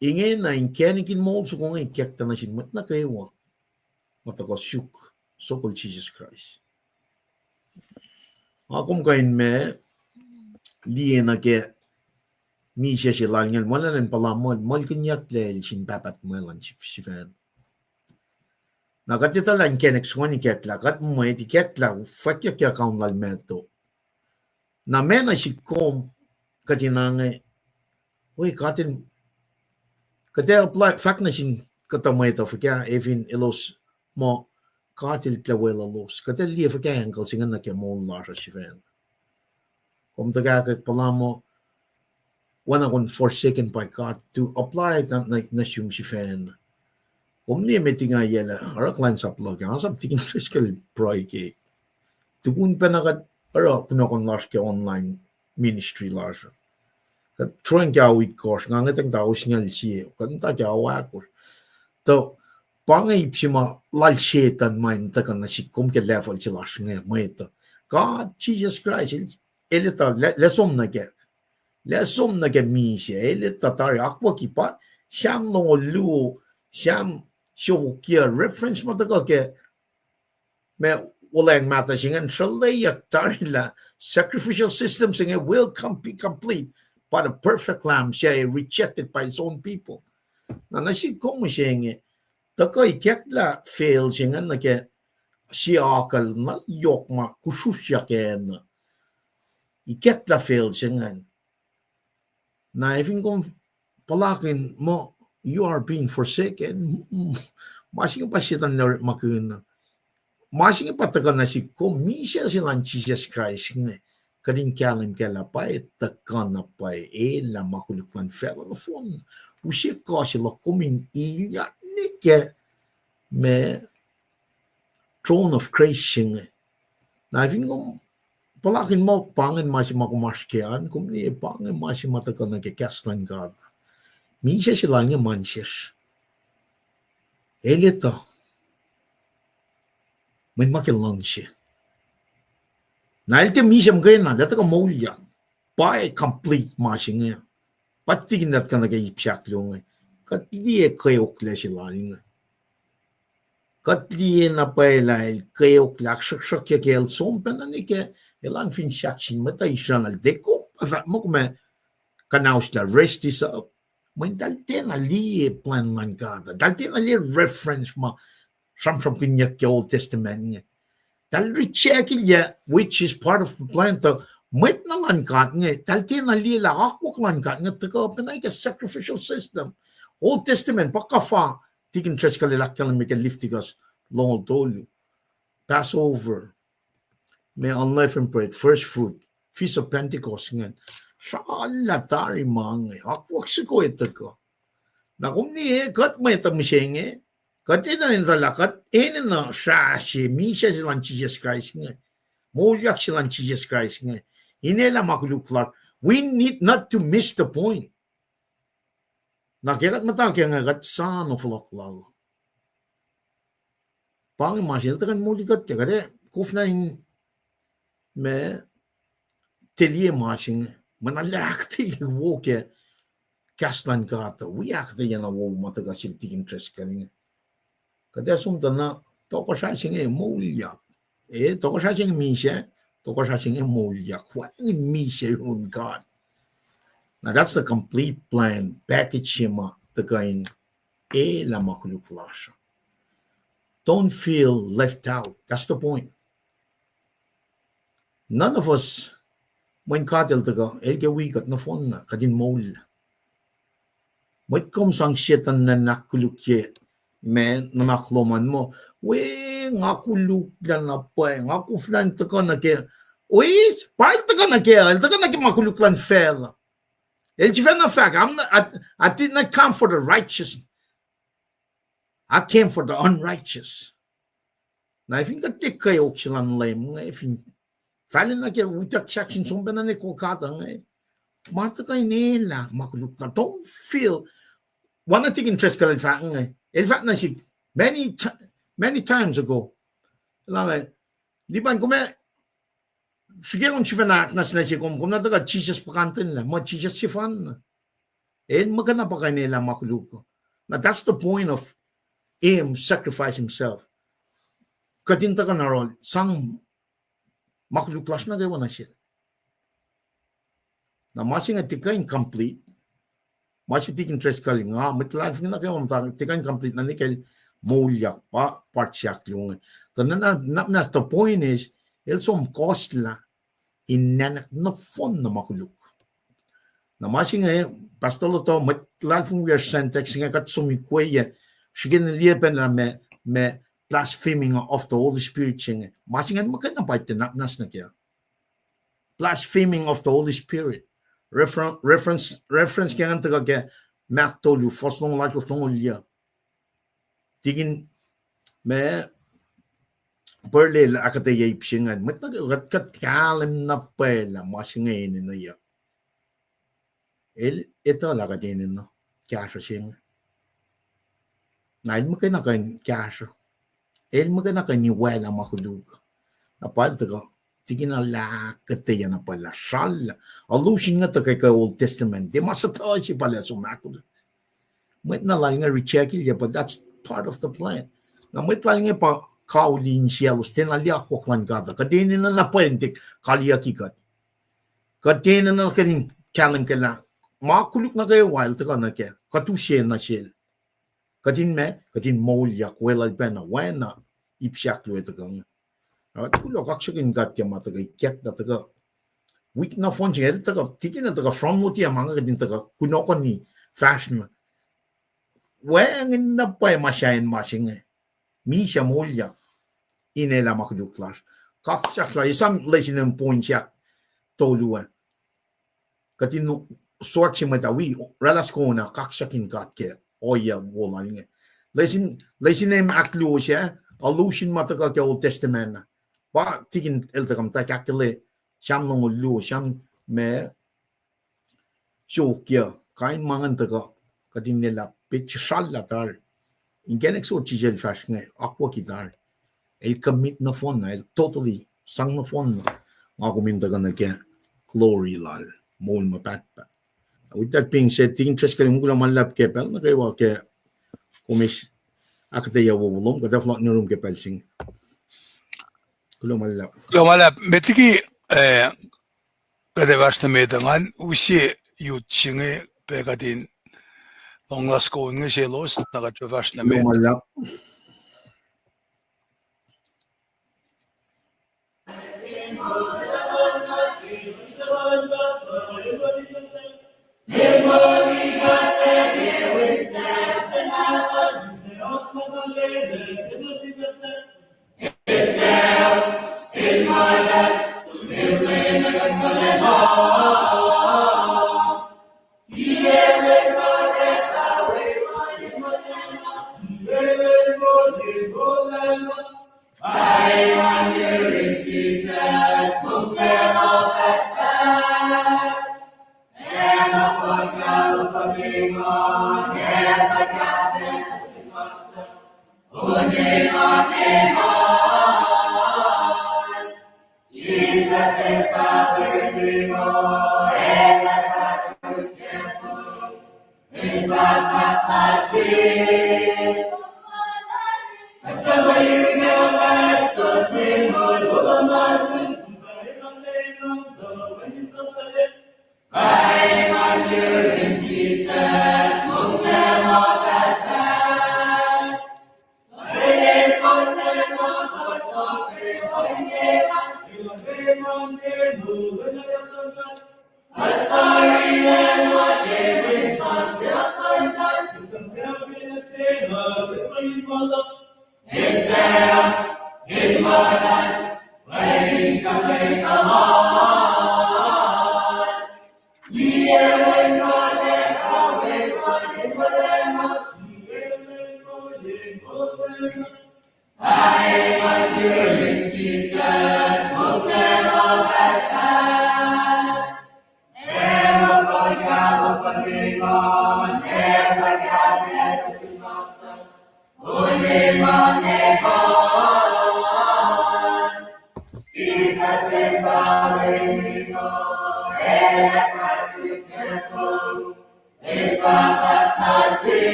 ingena inkacnek in moul soko inge ikacklah nuh sin mwet nuh kwewa ma tuhkuh suk sokol Jisus Kraist. Ac kom kuh in ma liye nuh ke misac se lal ingacn, ma elan puhla muh el muhlkihnyucklac el sin Pahpah tuhmwacl an sifacna. Na kuht etuh lah inkacnek soko ingacn ikacklah, kuht mwet ikacklah, fwackyuck ke kaun lal Matthew. Na ma nuh sihk kom, kuht in ange, we, God in, kuht ac apply, fahk nuh sin kuhtuh mwet uh fuhkah, efin elos muh God El tiac weluhlos. Kuht ac liye fuhkah angle se ingacn nuh ke moul lasr uh sifacna. Kom tuhkahkwack puhla muh, oacna kom forsaken by God, to apply it nuh, nuh, nuh sum sifacna. Kom liye met ingacn lah, oruh kuhlwacnsap luhk, nga sap tikin Driscoll pruhe ke. Tukun pacna kuht oruh kunohkohn lasr ke online ministry lasr. Kuht sroang ke ao itkohsr, nga ngetang tuh ao singucul sie, kuht muhta ke ao ahkosr. Tuh pa inge ip se ma lal Setuhn ma in tuhkuh nuh sihk kom ke level se lasr inge, mwet uh. God, Jisus Kraist, El, El etuh, lah, lah som nuh ke, lah som nuh ke misac, El etuh tari akwucki pa, Sam longoul luo, Sam siofok yac, reference ma tuhkuh ke ma olweacng mahtuh se ingacn sruhlweyuck tari lah sacrificial system se inge will com-, be complete by the perfect lamb, se rejected by his own people. Na nuh sik kom mihsenge, tuhkuh ikacklah fail se ingacn nuh ke sie akucl na yohk ma kusrusryak acn. Ikacklah fail se ingacn. Na efin kom puhlakihn muh you are being forsaken, ma se inge pa Setuhn el orekmakihn. Ma se inge pa tuhkuh nuh sik kom, misac se luhn Jisus Kraist inge, kuht in kahlwem kac lah pa tuhkuh na pwacye, elah ma koluk luhn facluh nohfohn. Use kuh se luhk kom in ilyak nuh ke ma throne of grace se inge. Na fin kom puhlakihn muh pa ingacn ma se ma kom oasr kac an, kom liye pa ingacn ma se ma tuhkuh nuh ke kahs luhn God. Misac se lal inge ma nuh sesr. El etuh mwet ma ke luhngse. Na el tiac misac muhkwena, el tuhkuh moulyak. Pa complete ma se inge. Pa tikin lah tuhkuh nuh ke ip se ahkluo inge, kuht liye kweoklac se lal inge. Kuht liye na pwacye lah el kweok, ahksruhksruhkye ke el som pacna nuh ke, elan fin sahk sin mwet Israel, el tiac kom pa fahk muh kom ac kuhnaoslah rest is up. Mweyen eltahl tiacna liye plwacn luhn God. Eltahl tiacna liye reference ma sramsramkihnyuck ke Old Testament inge. Eltahl rejectlah, which is part of the plan, tuh mwet na luhn God inge, eltahl tiacna liye lah akwuck luhn God inge tuhkuh pacna ke sacrificial system. Old Testament pa kuhfa, tikin Driscoll el ahkkahlwemye ke Leviticus longoul tolu. Passover, ma unleavened bread, first fruit, Feast of Pentecost ingacn. Srallah tari ma inge, akwuck soko ac tuhkuh. Na kom liye, kuht mwet uh mihsenge, kuht enenuh in etuh lah kuht enenuh srah se, misac se luhn Jisus Kraist inge, moulyak se luhn Jisus Kraist inge, in elah ma koluk lasr. We need not to miss the point. Na ke kuht muhta ke inge, kuht soano fohlohk lal. Pa inge ma se el tuhkuh in moli kuht, kuht ac koflah in ma tiac liye ma se inge, mweyen ahkuhtweyac wo ke kahs luhn God uh, wi ahkuhtweyac na wo ma tuhkuh sel tikin Driscoll inge. Kuht ac som tuh na tohkohsrah se inge moulyak. E, tohkohsrah se inge misac, tohkohsrah se inge moulyak. Wacngihn misac yurin God. Now that's the complete plan, package se ma tuhkuh in elah ma koluk lasr. Don't feel left out. That's the point. None of us, mweyen God el tuhkuh, el ke wi kuht nohfohn na kuht in moul. Mwet kom sang Setuhn na ahkkolukye ma nuhnak lom an muh, we, nga koluk lah na pwacye, nga koflah in tuhkuh nuh ke, we, pa el tuhkuh nuh ke, el tuhkuh nuh ke ma koluk luhn facluh. El sifacna fahk, I'm not, I, I did not come for the righteous. I came for the unrighteous. Na fin kuht tiac kweok se luhn Leum inge, fin fal nuh ke utuck sahk sin som pacna nuh Golgotha inge, ma tuhkuh in elah ma koluk lasr. Don't feel, oacna tikin Driscoll el fahk inge, el fahk nuh sihk many ti-, many times ago. Lah inge, Liban, kom ac srihke kom sifacna ahknwacsnwacs se kom, kom na tuhkuh Jisus puhkantwen lah, muh Jisus sefanna. El muhkwena pa kuh in elah ma koluk. Now that's the point of him sacrifice himself. Kuht in tuhkuh na oruh sang ma koluk lasr nuh kwewa nuh sel. Na ma se inge tiac kuh in complete. Ma se tikin Driscoll nga, mwet luhlahlfongi nuh kwewa muhta, tiac kuh in complete na nwe ke el moulyak, pa part se ahkluo inge. Tuh na, na, na, na the point is, el som kohslah in nacnack nohfohn na ma koluk. Na ma se inge, Pastor Loto, mwet luhlahlfongi wiyacsr Sentex inge kuht som ikweyac, srihke in liye pacna ma, ma blaspheming of the Holy Spirit se inge. Ma se inge muhkwena pa tiac nwacsnwacs nuh kac. Blaspheming of the Holy Spirit. Refer-, reference, reference ke ingacn tuhkuh ke Mark tolu, fuhs longoul alkosr, longoul yuh. Tikin ma Purlel ahkuhtweyac ip se ingacn. Mwet nuh ke, kuht, kuht kahlwem na pwacye lah ma se inge enenuh yuck. El etuh lah kuht enenuh kahsruh se inge. Na el muhkwena kuh in kahsruh. El muhkwena kuh in iwaclah ma koluk. Na pa el tuhkuh, tikin lah ahkuhtweyac na pwacye lah srallah. Allusion inge tuhkuh ke Old Testament. Tiac ma suhtuh se pa lah som ahkolah. Mwet na lal inge rejectlah, but that's part of the plan. Na mwet lal inge pa kauli insiyaclos, tiacna liye akwuck luhn God uh. Kuht enenuh na pwacye in tiac kaliyucki kuht. Kuht enenuh na kuht in kahlwem kac lah ma koluk nuh kwewa el tuhkuh nuh kac, kuht use nuh sel. Kuht in ma, kuht in moulyak weluhl pacna, oacna ip se ahkluo tuhkuh inge. Na kuht kuloh, kaksakihn God ke ma tuhkuh ikacklah tuhkuh wik nohfohn se inge, el tuhkuh, tikin el tuhkuh from loti ah ma inge kuht in tuhkuh kunohkohni fahsr ma. Wacngihn na pwacye ma sahyacn ma se inge. Misac moulyak in elah ma koluk lasr. Kaksak lasr, esam lesin in point se ahktolu ah. Kuht in sohak se mwet ah wi oraclah soko na kaksakihn God ke ohiyac wo lal inge. Lesin, lesin in ahkluo se, allusion ma tuhkuh ke Old Testament ah. Pa tikin el tuhkuh muhta ahkkahlwemye Sam longoul luo, Sam ma sohkyac, kain ma ingacn tuhkuh, kuht in elah petsac srallah tari. Inkacnek sot Jisus el fahsr inge, akwucki tari. El commit nohfohn na, el totally sang nohfohn na. Nga kom in tuhkuh nuh ke glory lal, moul ma pahtpaht. With that being said, tikin Driscoll, kom kuloh ma luhlahp ke pacl nuh kwewa ke kom eis ahkuhtweyac wowo lom, kuht ac fohlohk nuh yurum ke pacl se inge. Kuloh ma luhlahp. Kuloh ma luhlahp. Met liki, eh, kuht ac fahsr nuh met uh, ngan use youth se inge pac kuht in lohng lasr soko inge selos, na kuht fah fahsr nuh met. Kuloh ma luhlahp.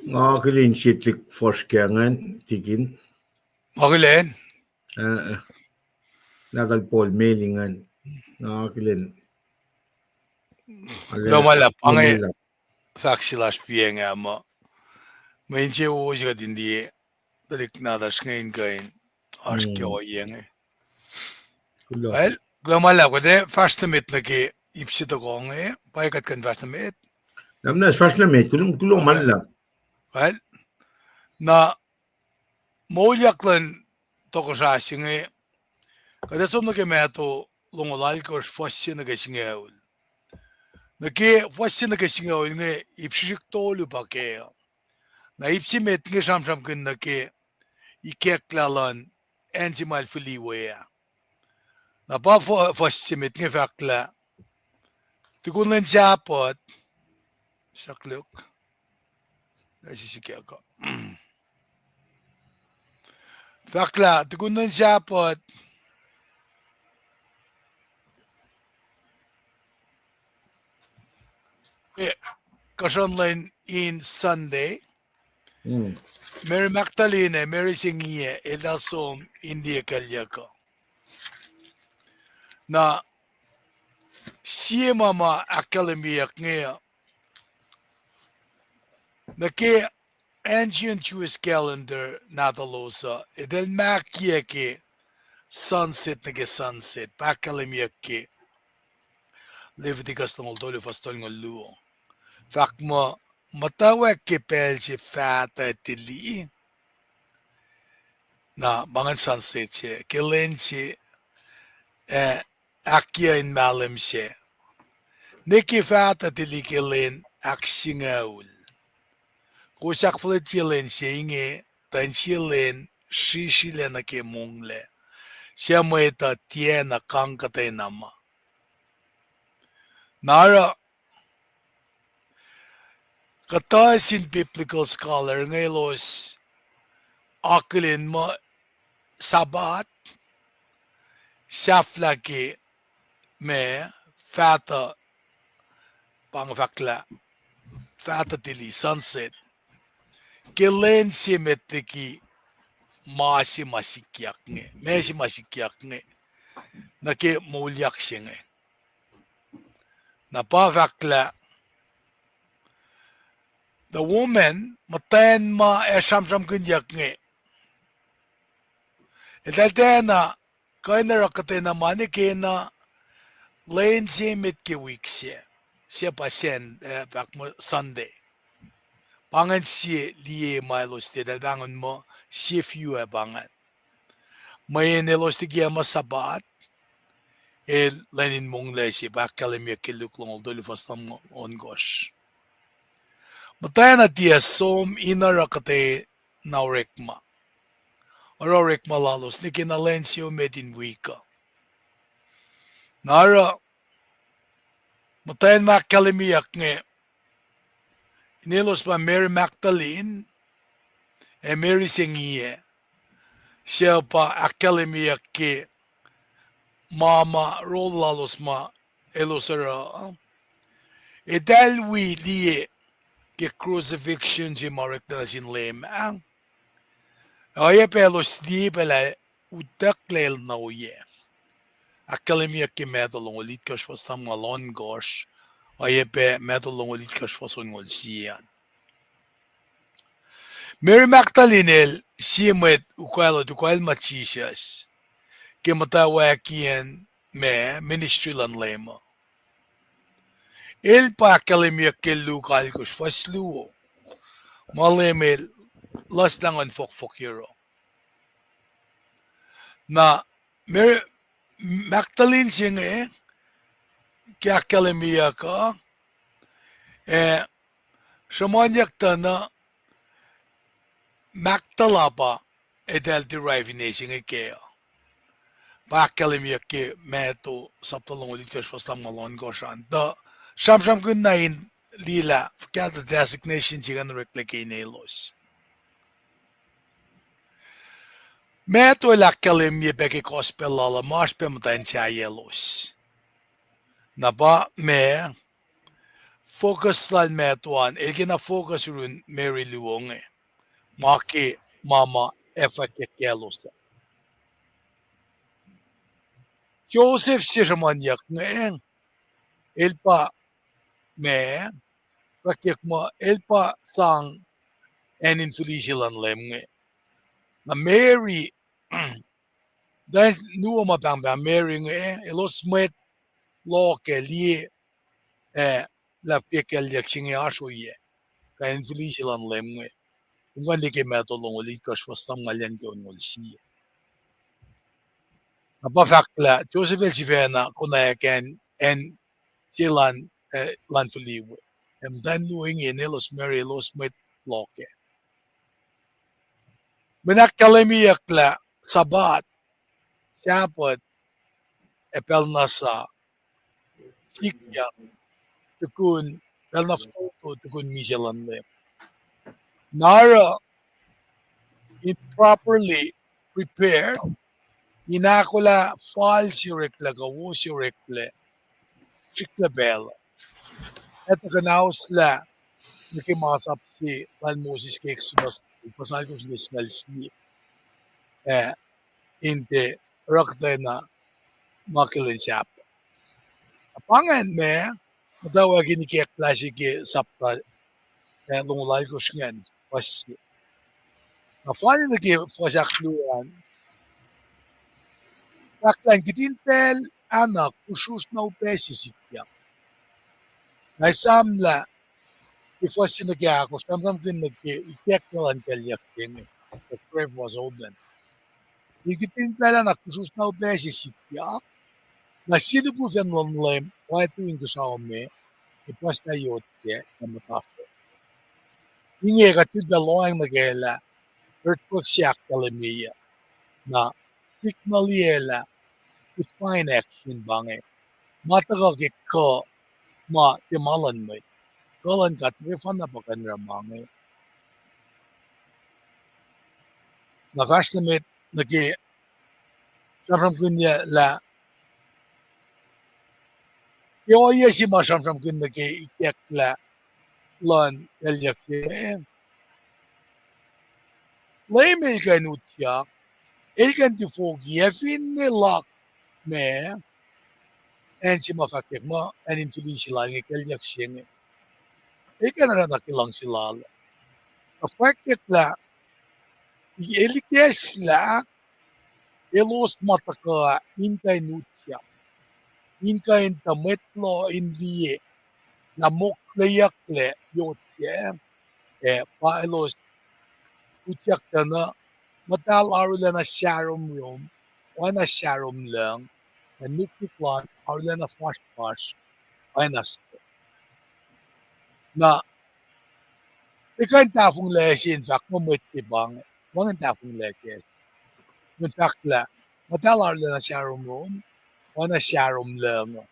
Nga akihlen sie tuhlihk fuhsr ke ingacn, tikin. Akihlen? Eh, eh. Lah kal Paul Mel ingacn. Nga akihlen. Kuloh ma luhlahp, pa inge fahk se lasr piacng ah muh, mwe insewowo se kuht in liye, tuhlihk nahtuhsr inge in kuh in oasr ke ohiyac inge. Kuloh ma luhlahp, kuht ac fahsr nuh met nuh ke ip se tohkoh inge, pa kuht kuh in fahsr nuh met. Na muhnahs fahsr nuh met, kuloh, kuloh ma luhlahp. Na moulyak luhn tohkohsrah se inge, kuht ac som nuh ke Matthew longoul alkosr, fuhs se nuh ke singucul. Nuh ke fuhs se nuh ke singucul inge ip srihsrihk tolu pa kac. Na ip se met inge sramsramkihn nuh ke ikacklah luhn acn se ma el fihli we ah. Na pa fuhs se met inge fahk lah, tukun lwen Sahpuht, sakluk, ac sisika kuh. Fahk lah tukun lwen Sahpuht, eh, kuhsruhn lwen in Sunday, Mary Magdalene ac Mary se inge eltahl som in liye kuclyuck uh. Na sie ma ma ahkkahlwemyeyuck inge uh, nuh ke ancient Jewish calendar nahtuhlos uh, eltahl mahkiyac ke sunset nuh ke sunset, pa ahkkahlwemyeyuck ke Leviticus longoul tolu fuhs tolngoul luo. Fahk muh, muhtwacwacack ke pacl se faht uh tili, na pa ingacn sunset se, ke lwen se, eh, ahkyac in mahlwem se. Ne ke faht uh tili ke lwen ahksingucul. Kowos ahkfuhlwactye lwen se inge, tuh in sie lwen srisrilac nuh ke monglac, suc mwet uh tiacna kang kuhtwena ma. Na oruh, kuhtuh sin biblical scholar inge elos akihlen muh Sabbath sahflah ke ma, faht uh, pa inge fahk lah, faht uh tili, sunset, ke lwen se met liki ma se ma sikyak inge, ma se ma sikyak inge, nuh ke moulyak se inge. Na pa fahk lah, the woman, muhtwacn ma ac sramsramkihnyuck inge, eltahl tiacna kuh in oruh kuhtwena ma nwe ke na lwen se met ke wik se, se pa Sun-, eh, fahk muh Sunday. Pa ingacn sie liye ma elos tiac eltahl pahngon muh sie view ac pa ingacn. Mweyen elos liki muh Sabbath, el lwen in monglac se, pa ahkkahlwemyeyuck ke Luke longoul tolu fuhs lumngaul ohnkohsr. Muhtwacn uh tiac som in oruh kuhtwena orekma. Oruh orekma lalos nwe ke na lwen se emet in wik uh. Na oruh muhtwacn ma ahkkahlwemyeyuck inge, in elos pa Mary Magdalene ac Mary se inge, suc pa ahkkahlwemyeyuck ke ma ma rol lalos ma elos oruh, eltahl wi liye ke crucifixion se ma oreklac nuh sin Leum ah. Oacyacpac elos liye pac lah utucklac el na oyac. Ahkkahlwemyeyuck ke Matthew longoul itkohsr fuhs lumngaul ohnkohsr, oacyacpac Matthew longoul itkohsr fuhs onngoul sie an. Mary Magdalene el sie mwet ukwacl, ukwacl ma Jisus ke muhtwacwacackiyacn ma ministry luhn Leum uh. El pa ahkkahlwemyeyuck ke Luke alkosr fuhs luo, ma Leum el loeslah nguhn fohkfohk yohrohl. Na Mary Magdalene se inge, ke ahkkahlwemyeyuck uh, ac sruhmuhnyuck tuh na Magdala pa eltahl derive-i ne se inge kac uh. Pa ahkkahlwemyeyuck ke Matthew sapta longoul itkohsr fuhs lumngaul ohnkohsr an. Tuh sramsramkihn na in liye lah fuhkah tuh designation se ingacn oreklac ke inelos. Matthew el ahkkahlwemye pac ke gospel lal uh muh oasr pac muhtwacn sahyaclos. Na pa ma, focus lal Matthew an, el kena focus yurin Mary luo inge. Ma ke ma ma ac fahkwack kaclos ah. Joseph se sruhmuhnyuck inge, el pa ma, fahkwack muh el pa sang acn in fihli se luhn Leum inge. Na Mary, tuh nuh ma pahngpahng Mary inge, elos mwet loh kac liye, ah, lah ke kalyuck se inge oasr ohiyac, kuh acn in fihli se luhn Leum inge. Kom kuh in liye ke Matthew longoul itkohsr fuhs lumngaul an ke onngoul sie. Na pa fahk lah Joseph el sifacna konwacack acn, acn se luhn, ah, luhn fihli we. Ac muhtwacn luo inge, elos Mary, elos mwet loh kac. Mwe in ahkkahlwemyeyuck lah Sabbath, Sabbath, ac pacl na sa, sikyak, tukun, pacl na fototo tukun misac luhn Leum. Na oruh in properly prepared, in ahkolah fal se oreklac kuh wo se oreklac, srihklac pacl uh. Etuh kuhnauslah nuh ke masap se lal Moses ke Exodus, fuhs alkosr, fuhs singucul sie, ah, in tiac oruh kuhtwena ma ke lwen Sabbath. Na pa ingacn ma, muhtwacwacack in ikacklah se ke sapta, ah, longoul alkosr ingacn, fuhs se. Na fal nuh ke fuhs ahkluo an, fahk lah in kihtin pacl ah na kusrusr na upac se sikyak. Na esamlah ke fuhs se nuh ke ahkosr, sramsramkihn nuh ke ikacklah luhn kalyuck se inge, the grave was opened. In kihtin pacl ah na kusrusr na upac se sikyak, na sie lihpufacn luhn Leum oactu inkuhsrao me, ac puhs na yot se ac muhta se. Inge kuht sifilpac lohacng nuh kac lah earthquake se ahkkahlwemyeyuck. Na signal-iyac lah divine action pa inge. Ma tuhkuh ke kuh, ma tiac ma luhn mwet. Kuh luhn God nuh kwewana pa kuh in oruh ma inge. Na fahsr nuh met nuh ke sramsramkihnyuck lah ke ohiyac se ma sramsramkihn nuh ke ikacklah luhn kalyuck se inge, Leum El kuh in utyak, El kuh in tufoki, ac finne luhk ma, acn se ma fahkwack muh acn in fihli se lal inge, kalyuck se inge, El kuh in oruh na ke luhngse Lal. Tuh fahkwack lah El ikacslah elos ma tuhkuh in kuh in utyak, in kuh in tuh mwet loh in liye lah mokleyucklac yot se, ac pa elos utyak tuh na muhtahl arulacna sahromrom, oacna sahromrom lucng, ac nuknuk lal arulacna fasrfasr, oacna s-, na, e kuh in tahfonglac se in fahk muh mwet se pa inge, wacngihn tahfonglac kac. Mweyen fahk lah muhtahl arulacna sahromrom, oacna sahromrom lucng,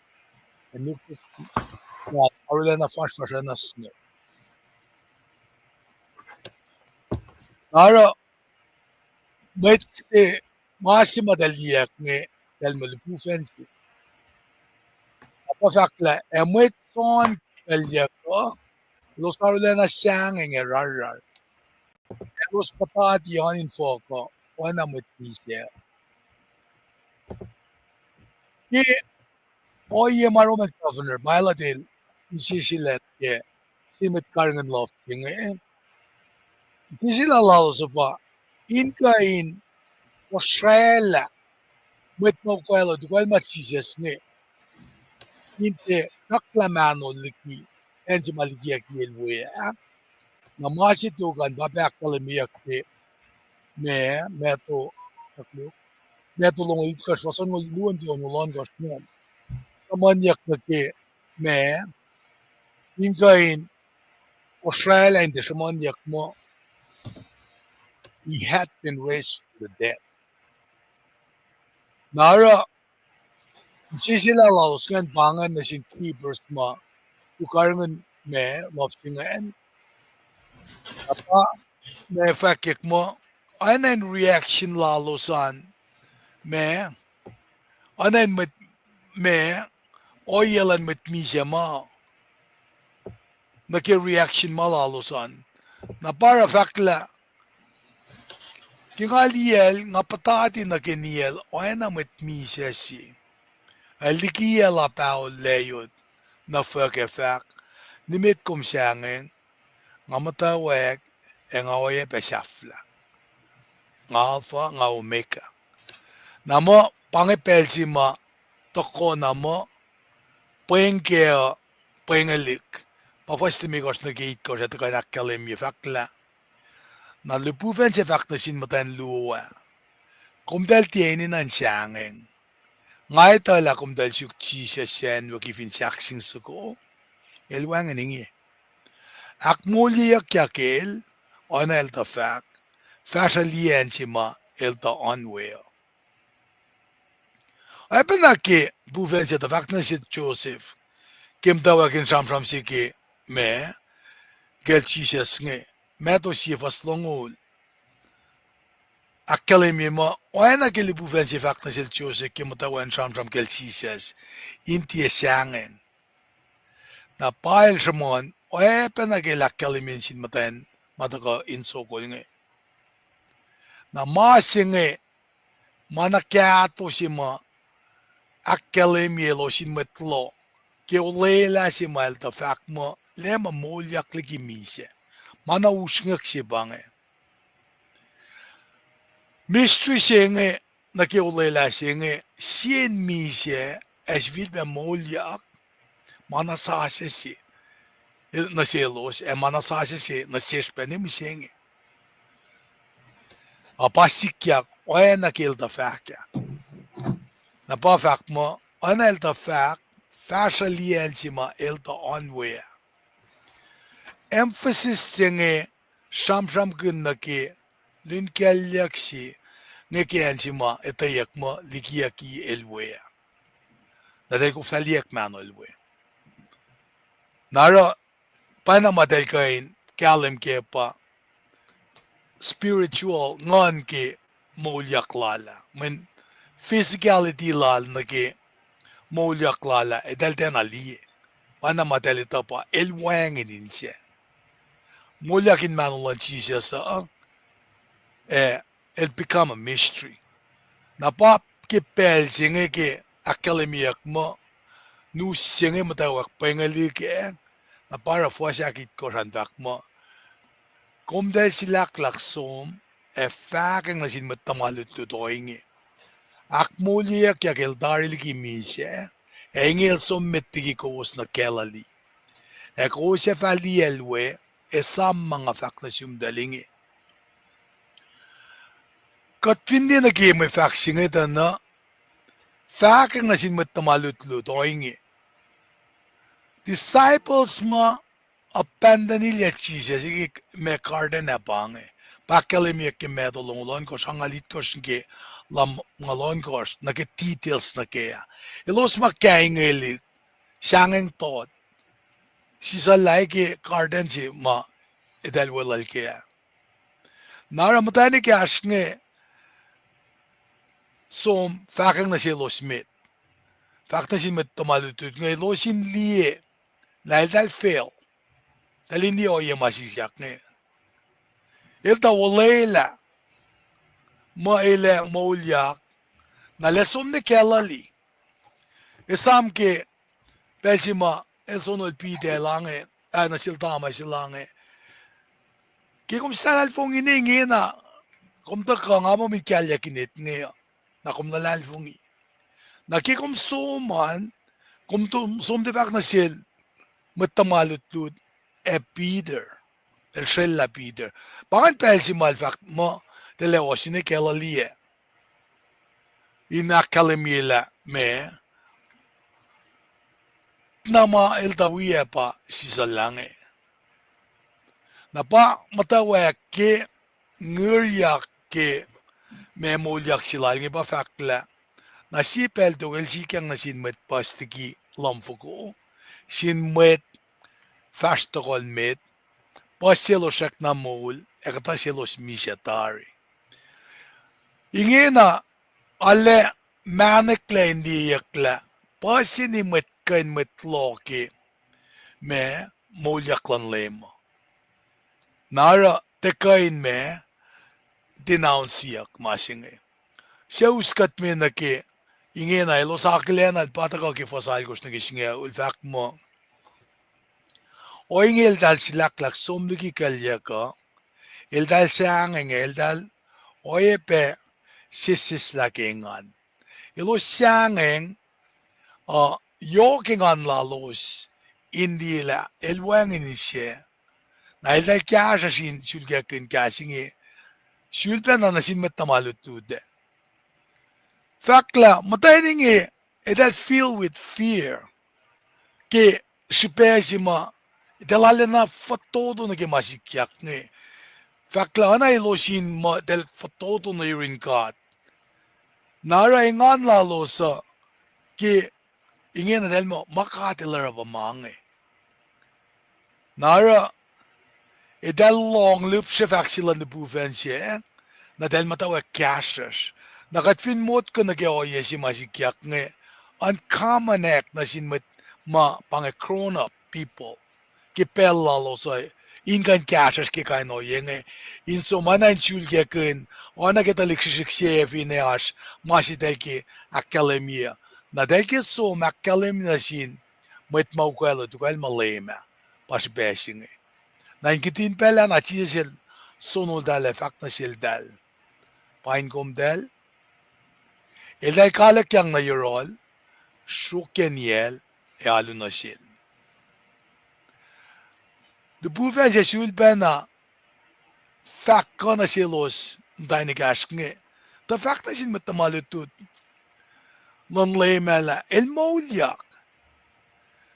ac nuknuk lal arulacna fasrfasr, oacna snow. Na oruh mwet se, ma se ma tuh liyacack inge, tuhlihk lihpufacn se, na pa fahk lah ac mwet soan kalyuck uh, elos arulacna sahngweng ac rarrar. Elos puhtati oan infohk uh, oacna mwet misac. Ke ohiyac ma Roman governor Pilate el inseselac ke sie mwet karihngihn luhf se inge, inseselac lalos uh pa in kuh in kosraclah mwet ma ukwacl uh, tukwacl ma Jisus inge, in tiac sracklah mahno liki acn se ma likiyucki el we ah. Na ma se tok an pa ahkkahlwemyeyuck ke ma, Matthew, Matthew longoul itkohsr, fuhs onngoul luo nuh ke onngoul ohnkohsr ingacn. Sruhmuhnyuck nuh ke ma, in kuh in kosraclah in tiac sruhmuhnyuck muh he had been raised from the dead. Na oruh inseselac lalos ingacn pa ingacn nuh sin keepers ma ukarihngihn ma luhf se ingacn. Na pa ma fahkwack muh, oacna in reaction lalos an ma, oacna in mwet ma, ohiyac luhn mwet misac ma nuh ke reaction ma lalos an. Na pa oruh fahk lah, ke nga liyacl, nga puhtati nuh ke niyacl oacna mwet misac se. Ac likiyacl ah paol layot nuh fuhkah fahk, nimet kom sahngweng, nga muhtwacwacack, ac nga oacyacpac sahflah. Nga Alpha, nga Omega. Na muh pa inge pacl se ma tuhkuh na muh pweng kac uh pweng elihk. Pa fuhs limekohsr nuh ke itkohsr ah tuhkuh in ahkkahlwemye fahk lah, na lihpufacn se fahk nuh sin muhtwacn luo ah, komtacl tiac enenuh in sahngweng. Nga etuh lah komtacl suk Jisus sacnwucki fin sahkseng soko. El wacngihn inge. Ahkmoulyeyuckyak el, oacna el tuh fahk, fahsruh liyacacng se ma el tuh oan we uh. Oacpacna ke lihpufacn se tuh fahk nuh sel Joseph, ke muhtwacwacack in sramsram se ke ma, kacl Jisus inge, Matthew sie fuhs longoul. Ahkkahlwemye muh, oacna ke lihpufacn se fahk nuh sel Joseph ke muhtwacwacack in sramsram kacl Jisus, in tiac sahngweng. Na pa el sruhmuhn, oacpacna ke el ahkkahlwemye nuh sin muhtwacn ma tuhkuh in sokol inge. Na ma se inge, ma na kahto se ma ahkkahlwemye elos in mwet loh, ke olwelah se ma el tuh fahk muh, Leum uh moulyak liki misac. Ma na usrnguck se pa inge. Mystery se inge, nuh ke olwelah se inge, sie in misac, ac sifilpac moulyak, ma na sasuc se, nuh selos, ac ma na sasuc se nuh sesr pac ne mihsenge. Ac pa sikyak, oacna ke el tuh fahk ah. Na pa fahk muh, oacna el tuh fahk, fahsruh liyacacng se ma el tuh oan we ah. Emphasis se inge sramsramkihn nuh ke lihnkaclyuck se inge ke acn se ma etweyuck muh likiyucki el we ah. Na eltahl koflah liyeyuck mahnol we. Na oruh, pacna ma eltahl kuh in kahlwem kac pa spiritual nguhn ke moulyak lal ah. Mweyen physicality lal nuh ke moulyak lal ah, eltahl tiacna liye. Pacna ma eltahl etuh pa el wacngihn insac. Moulyak in mahno luhn Jisus uh, eh, el become a mystery. Na pa ke pacl se inge ke ahkkahlwemyeyuck muh, nus se inge muhtwacwacack pweng elihk ah, na pa oruh fuhs ahkitkohsr an fahk muh, komtacl silahklahk som, ac fahkwacng nuh sin mwet tuhma lutlut ohinge, ahkmoulyeyuckyak el tari liki misac, ac inge el som met liki kowos nuh Galilee. Ac kowos ac fah liyacl we, esam ma nga fahk nuh sumtacl inge. Kuht fin liye nuh ke mwe fahk se inge tuh na, fahkwacng nuh sin mwet tuhma lutlut ohinge. Disciples ma abandon-ilyac Jisus ke ma garden ah pa inge. Pa ahkkahlwemyeyuck ke Matthew longoul ohnkohsr, angngaul itkohsr nuh ke lumngaul ohnkohsr, nuh ke details nuh ke ah. Elos ma kaingeli, sahngweng tot, sisacllah ke garden se ma eltahl weluhl ke ah. Na oruh muhtwacn ekahsr inge som fahkwacng nuh selos met. Fahk nuh sin mwet tuhma lutlut inge elos in liye lah eltahl fail. Eltahl in liye ohiyac ma sikyak inge. El tuh olwelah muh el ac moulyak, na el ac som nuh Galilee. Esam ke pacl se ma el sonol Peter el ange, ah, nuh sel Thomas el ange, ke kom suhlahlahlfongi ne ingena, kom tuhkuh nga muh min kahlyack in etuh inge, na kom luhlahlfongi. Na ke kom som an, kom to-, som tuh fahk nuh sel mwet tuhma lutlut ac Peter. El srwacllah Peter. Pa ingacn pacl se ma el fahk muh, eltahl ac ohsun nuh Galilee ah, in ahkkahlwemye lah ma, na ma el tuh wi ah pa sisacllah inge. Na pa muhtwacwacack ke ngiryak ke ma moulyak se lal inge pa fahk lah, na sie pacl tok el sikyang nuh sin mwet puhs liki lumfoko, sin mwet fahsr tohkohl met, puhs selos srackna moul, ac kuhtuh selos misac tari. Ingena, arlac mahneklac in liyeyuck lah puhseni mwet kuh in mwet loh ke ma, moulyak luhn Leum uh. Na oruh tiac kuh in ma denounce-iyuck ma se inge. Suc us kuht me nuh ke, ingena elos akihlen na el pa tuhkuh ke fuhs alkosr nuh ke singucul fahk muh, ohinge eltahl silahklahk som liki kuclyuck uh, eltahl sahngweng, eltahl oacyacpac sesseslah ke engan. Elos sahngweng, uh, yohk engan lalos in liye lah el wacngihn ise. Na eltahl kahsruhsr in sulkackihn kahs inge, sulpacna nuh sin mwet tuhma lutlut ah. Fahk lah muhtwacn inge, eltahl filled with fear ke srihpac se ma eltahl arulacna fototo nuh ke ma sikyak inge. Fahk lah oacna elos in muh eltahl fototo nuh yurin God. Na oruh engan lalos uh ke ingena eltahl muh ma God El oruh pa ma inge. Na oruh eltahl lohng lihpsre fahk se luhn lihpufacn se, na eltahl muhtwacwacack kahsruhsr. Na kuht fin motko nuh ke ohiyac se ma sikyak inge, uncommon act nuh sin mwet ma pa inge grown up people ke pacl lalos uh in kuh in kahsruhsr ke kain ohiyac inge, in som oacna in sulkackihn, oacna ke tuhlihk srihsrihk se ac finne oasr ma se eltahl ke ahkkahlwemye. Na eltahl ke som ahkkahlwemye nuh sin mwet ma ukwacl uh, tukwacl ma Leum ah, pa srihpac se inge. Na in kihtin pacl ah na Jisus El sonoltahl ac fahk nuh seltahl, pain komtahl, eltahl kalikyang nuh yohrohl, sruokyac niyacl, ac alu nuh sel. Lihpufacn se sulpacna fahk kuh nuh selos muhtwacn ekahsr inge, tuh fahk nuh sin mwet tuhma lutlut luhn Leum ah lah el moulyak.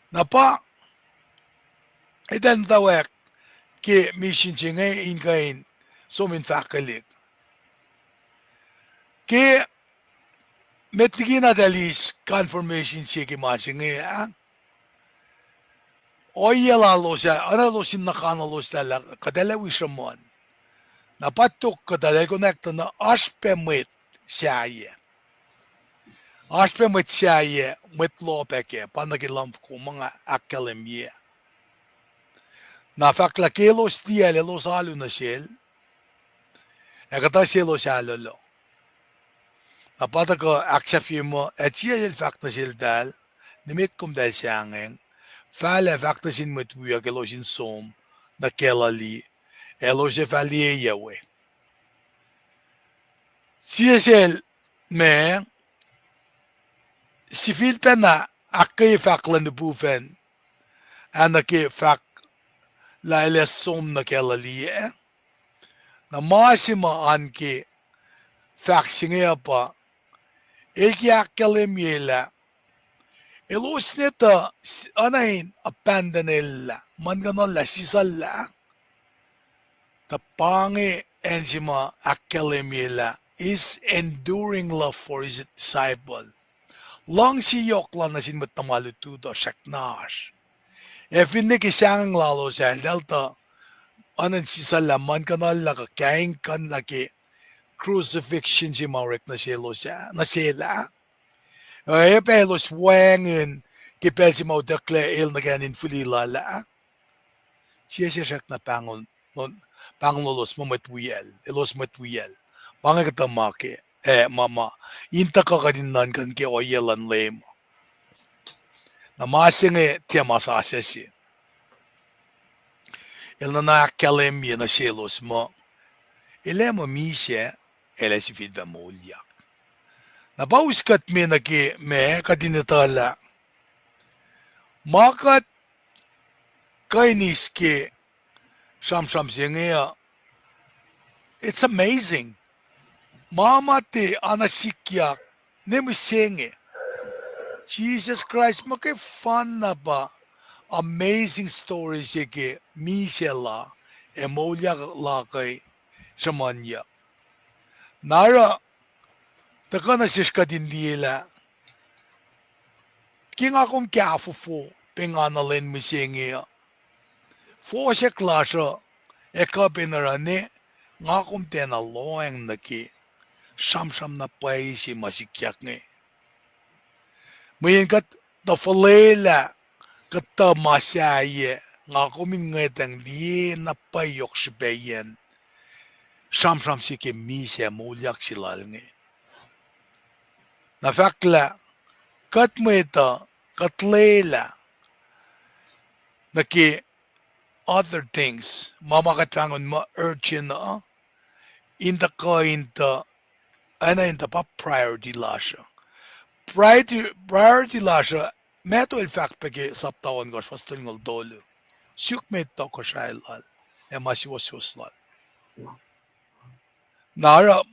Na pa eltahl muhtwacwacack ke misin se inge in kuh in som in fahkwelihk. Ke met liki na eltahl eis confirmation se ke ma se inge ah, ohiyac lalos ah, oacna elos in nuhkanuhlos lah kuht ac wi sruhmuhn. Na pa tok kuhtuh lah el konwacack tuh na oasr pac mwet sahyac. Oasr pac mwet sahyac, mwet loh pac kac, pa nuh ke luhmfoko ma nga ahkkahlwemye. Na fahk lah ke elos liyacl, elos alu nuh sel, ac kuhtuh selos ahlolo. Na pa tuhkuh ahksahfye muh ac Jisus El fahk nuh seltahl, nimet komtahl sahngweng, fal ac fahk nuh sin mwet wiyuck elos in som nuh Galilee, ac elos ac fah liye we. Jisus El ma sifilpacna ahkkweye fahk luhn lihpufacn ah nuh ke fahk lah el ac som nuh Galilee ah. Na ma se ma oan ke fahk se inge uh pa, el ke ahkkahlwemye lah elos ne tuh s-, oacna in abandon-ellah, muhlkuhnlah, sisacllah. Tuh pa inge acn se ma ahkkahlwemye lah his enduring love for his disciple. Luhngse yohk lal nuh sin mwet tuhma lutlut uh srackna oasr. Ac finne ke sahngweng lalos ah, eltahl tuh oacna in sisacllah, muhlkuhnlah kuh kaingkuhnlah ke crucifixion se ma orek nuh selos ah, nuh sel ah. Oacyacpac elos wacngihn ke pacl se ma utucklac el nuh ke acn in fihli lal ah. Jisus El srackna pahng-, pahnglolos muh mwet wiyacl, elos mwet wiyacl. Pa inge kuhtuh ma ke, ah, ma, ma in tuhkuh kuht in nuhnkuh ke ohiyac luhn Leum. Na ma se inge tiac ma sasuc se. El nuhna ahkkahlwemye nuh selos muh el ac muh misac, el ac sifilpac moulyak. Na pa us kuht me nuh ke ma kuht in etuh lah ma kuht kuh in eis ke sramsram se inge uh, it's amazing. Ma ma tiac oacna sikyak ne mihsenge. Jisus Kraist muhkwena pa amazing story se ke misac la ac moulyak la kuh sruhmuhnyuck. Na oruh tuhkuh nuh sesr kuht in liye lah ke nga kom kahfofo pa nga nuh lwen mihsenge uh, fohsack lasr uh ac kuh pac in oruh ne nga kom tiacna lohacng nuh ke sramsram na pwacye se ma sikyak inge. Mweyen kuht tuh fuhlwelah kuhtuh ma sahyac nga kom in ngwetacng liye na pwacye yohk srihpacyacn sramsram se ke misac moulyak se lal inge. Na fahklah, kuht mwet uh, kuht lwelah nuh ke other things, ma ma kuht pahngon muh urgent uh, in tuh kuh in tuh, acna in tuh pa priority lasr uh. Priority, priority lasr uh, Matthew el fahk pac ke sapta ohnkohsr fuhs tolngoul tolu. Suk met tohkohsrahi lal ac ma suwohswohs lal. Na oruh,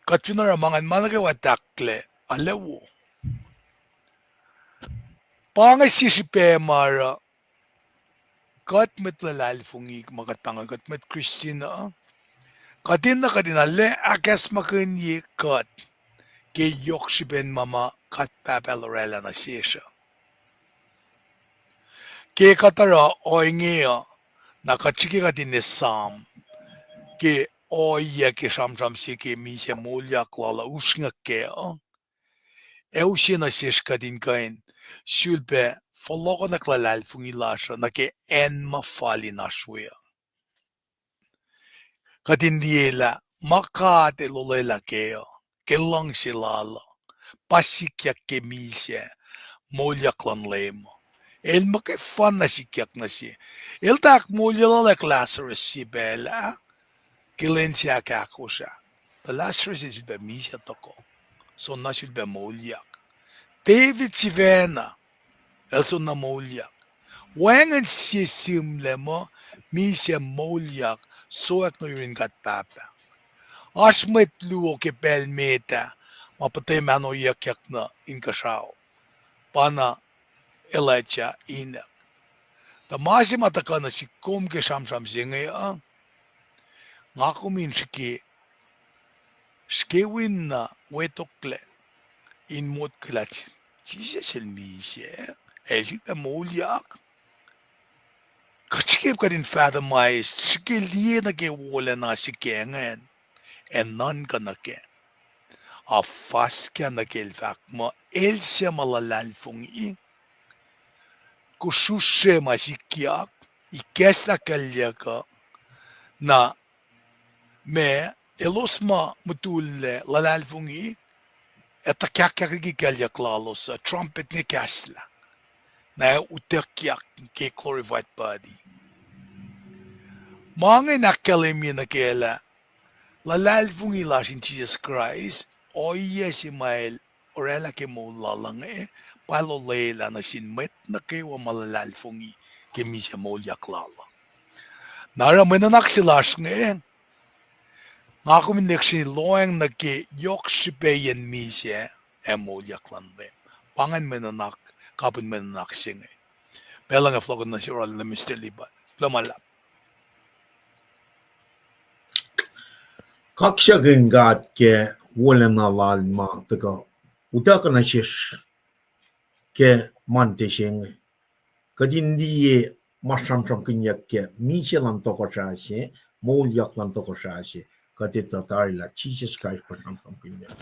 kuht fin oruh ma ingacn, ma nuh kwewa tahklac, arlac wo. Pa inge sie srihpac ma oruh kuht mwet luhlahlfongi, ma kuht pahngon kuht mwet Christian uh, kuht enenuh kuht in arlac ahkacsmakihnye kuht ke yohk srihpen ma ma kuht Pahpah El oraclah nuh sesr uh. Ke kuht oruh ohinge uh, na kuht srihke kuht in esam ke ohiyac ke sramsram se ke misac moulyak lal uh usrnguck kac uh, ac use nuh sesr kuht in kuh in sulpac fohlohkohnwack luhlahlfongi lasr uh nuh ke acn ma fal in oasr we uh. Kuht in liye lah ma God El olwelah kac uh, ke luhngse lal uh, pa sikyak ke misac moulyak luhn Leum uh. El muhkwena sikyak nuh se. El tuh ahkmoulyaclalack Lazarus sie pacl ah, ke lwen se ahkahkosr ah. Tuh Lazarus el sulpac misac tohkoh. Soenna sulpac moulyak. David sifacna, el soenna moulyak. Wacngihn sie sihmlac muh misac moulyak, sowack nuh yurin God Pahpah. Oasr mwet luo ke pacl met ah, ma puhte mahno iyuckyak nuh inkuhsrao. Pa na Elijah, Enoch. Tuh ma se ma tuhkuh nuh sihk kom ke sramsram se inge uh, nga kom in srihke, srihke wina wetoklac in motko lah Jisus El misac, El sulpac moulyak. Kuht srihke kuht in fathom-i, srihke liye nuh ke wolacna se ke ingacn, ac nuhnkuh nuh kac. Ac fuhskah nuh ke El fahk muh El suc ma luhlahlfongi, kosrusre ma sikyak, ikacslah kuclyuck uh, na ma elos ma mutullac luhlahlfongi, ac tuhkahkyak liki kuclyuck lalos uh, trumpet inge kahslah. Na utuckyak ke glorified body. Ma inge in ahkkahlwemye nuh kac lah luhlahlfongi lasr in Jisus Kraist, ohiyac se ma El oraclah ke moul lal inge, pa El olwelah nuh sin mwet nuh kwewa ma luhlahlfongi ke misac moulyak lal uh. Na oruh mwe nuhnak se lasr inge, nga kom in lihksreni lohacng nuh ke yohk srihpacyacn misac ac moulyak luhn Leum. Pa ingacn mwe nuhnak, kapihn mwe nuhnak se inge. Pacl inge fohlohkohn nuh sel Mister Liban. Kuloh ma luhlahp. Kaksakihn God ke wolacna lal ma tuhkuh utuckuh nuh sesr ke Monday se inge. Kuht in liye ma sramsramkihnyuck ke misac luhn tohkohsrah se, moulyak luhn tohkohsrah se, kuht etuh tari lah Jisus Kraist pa sramsramkihnyuck.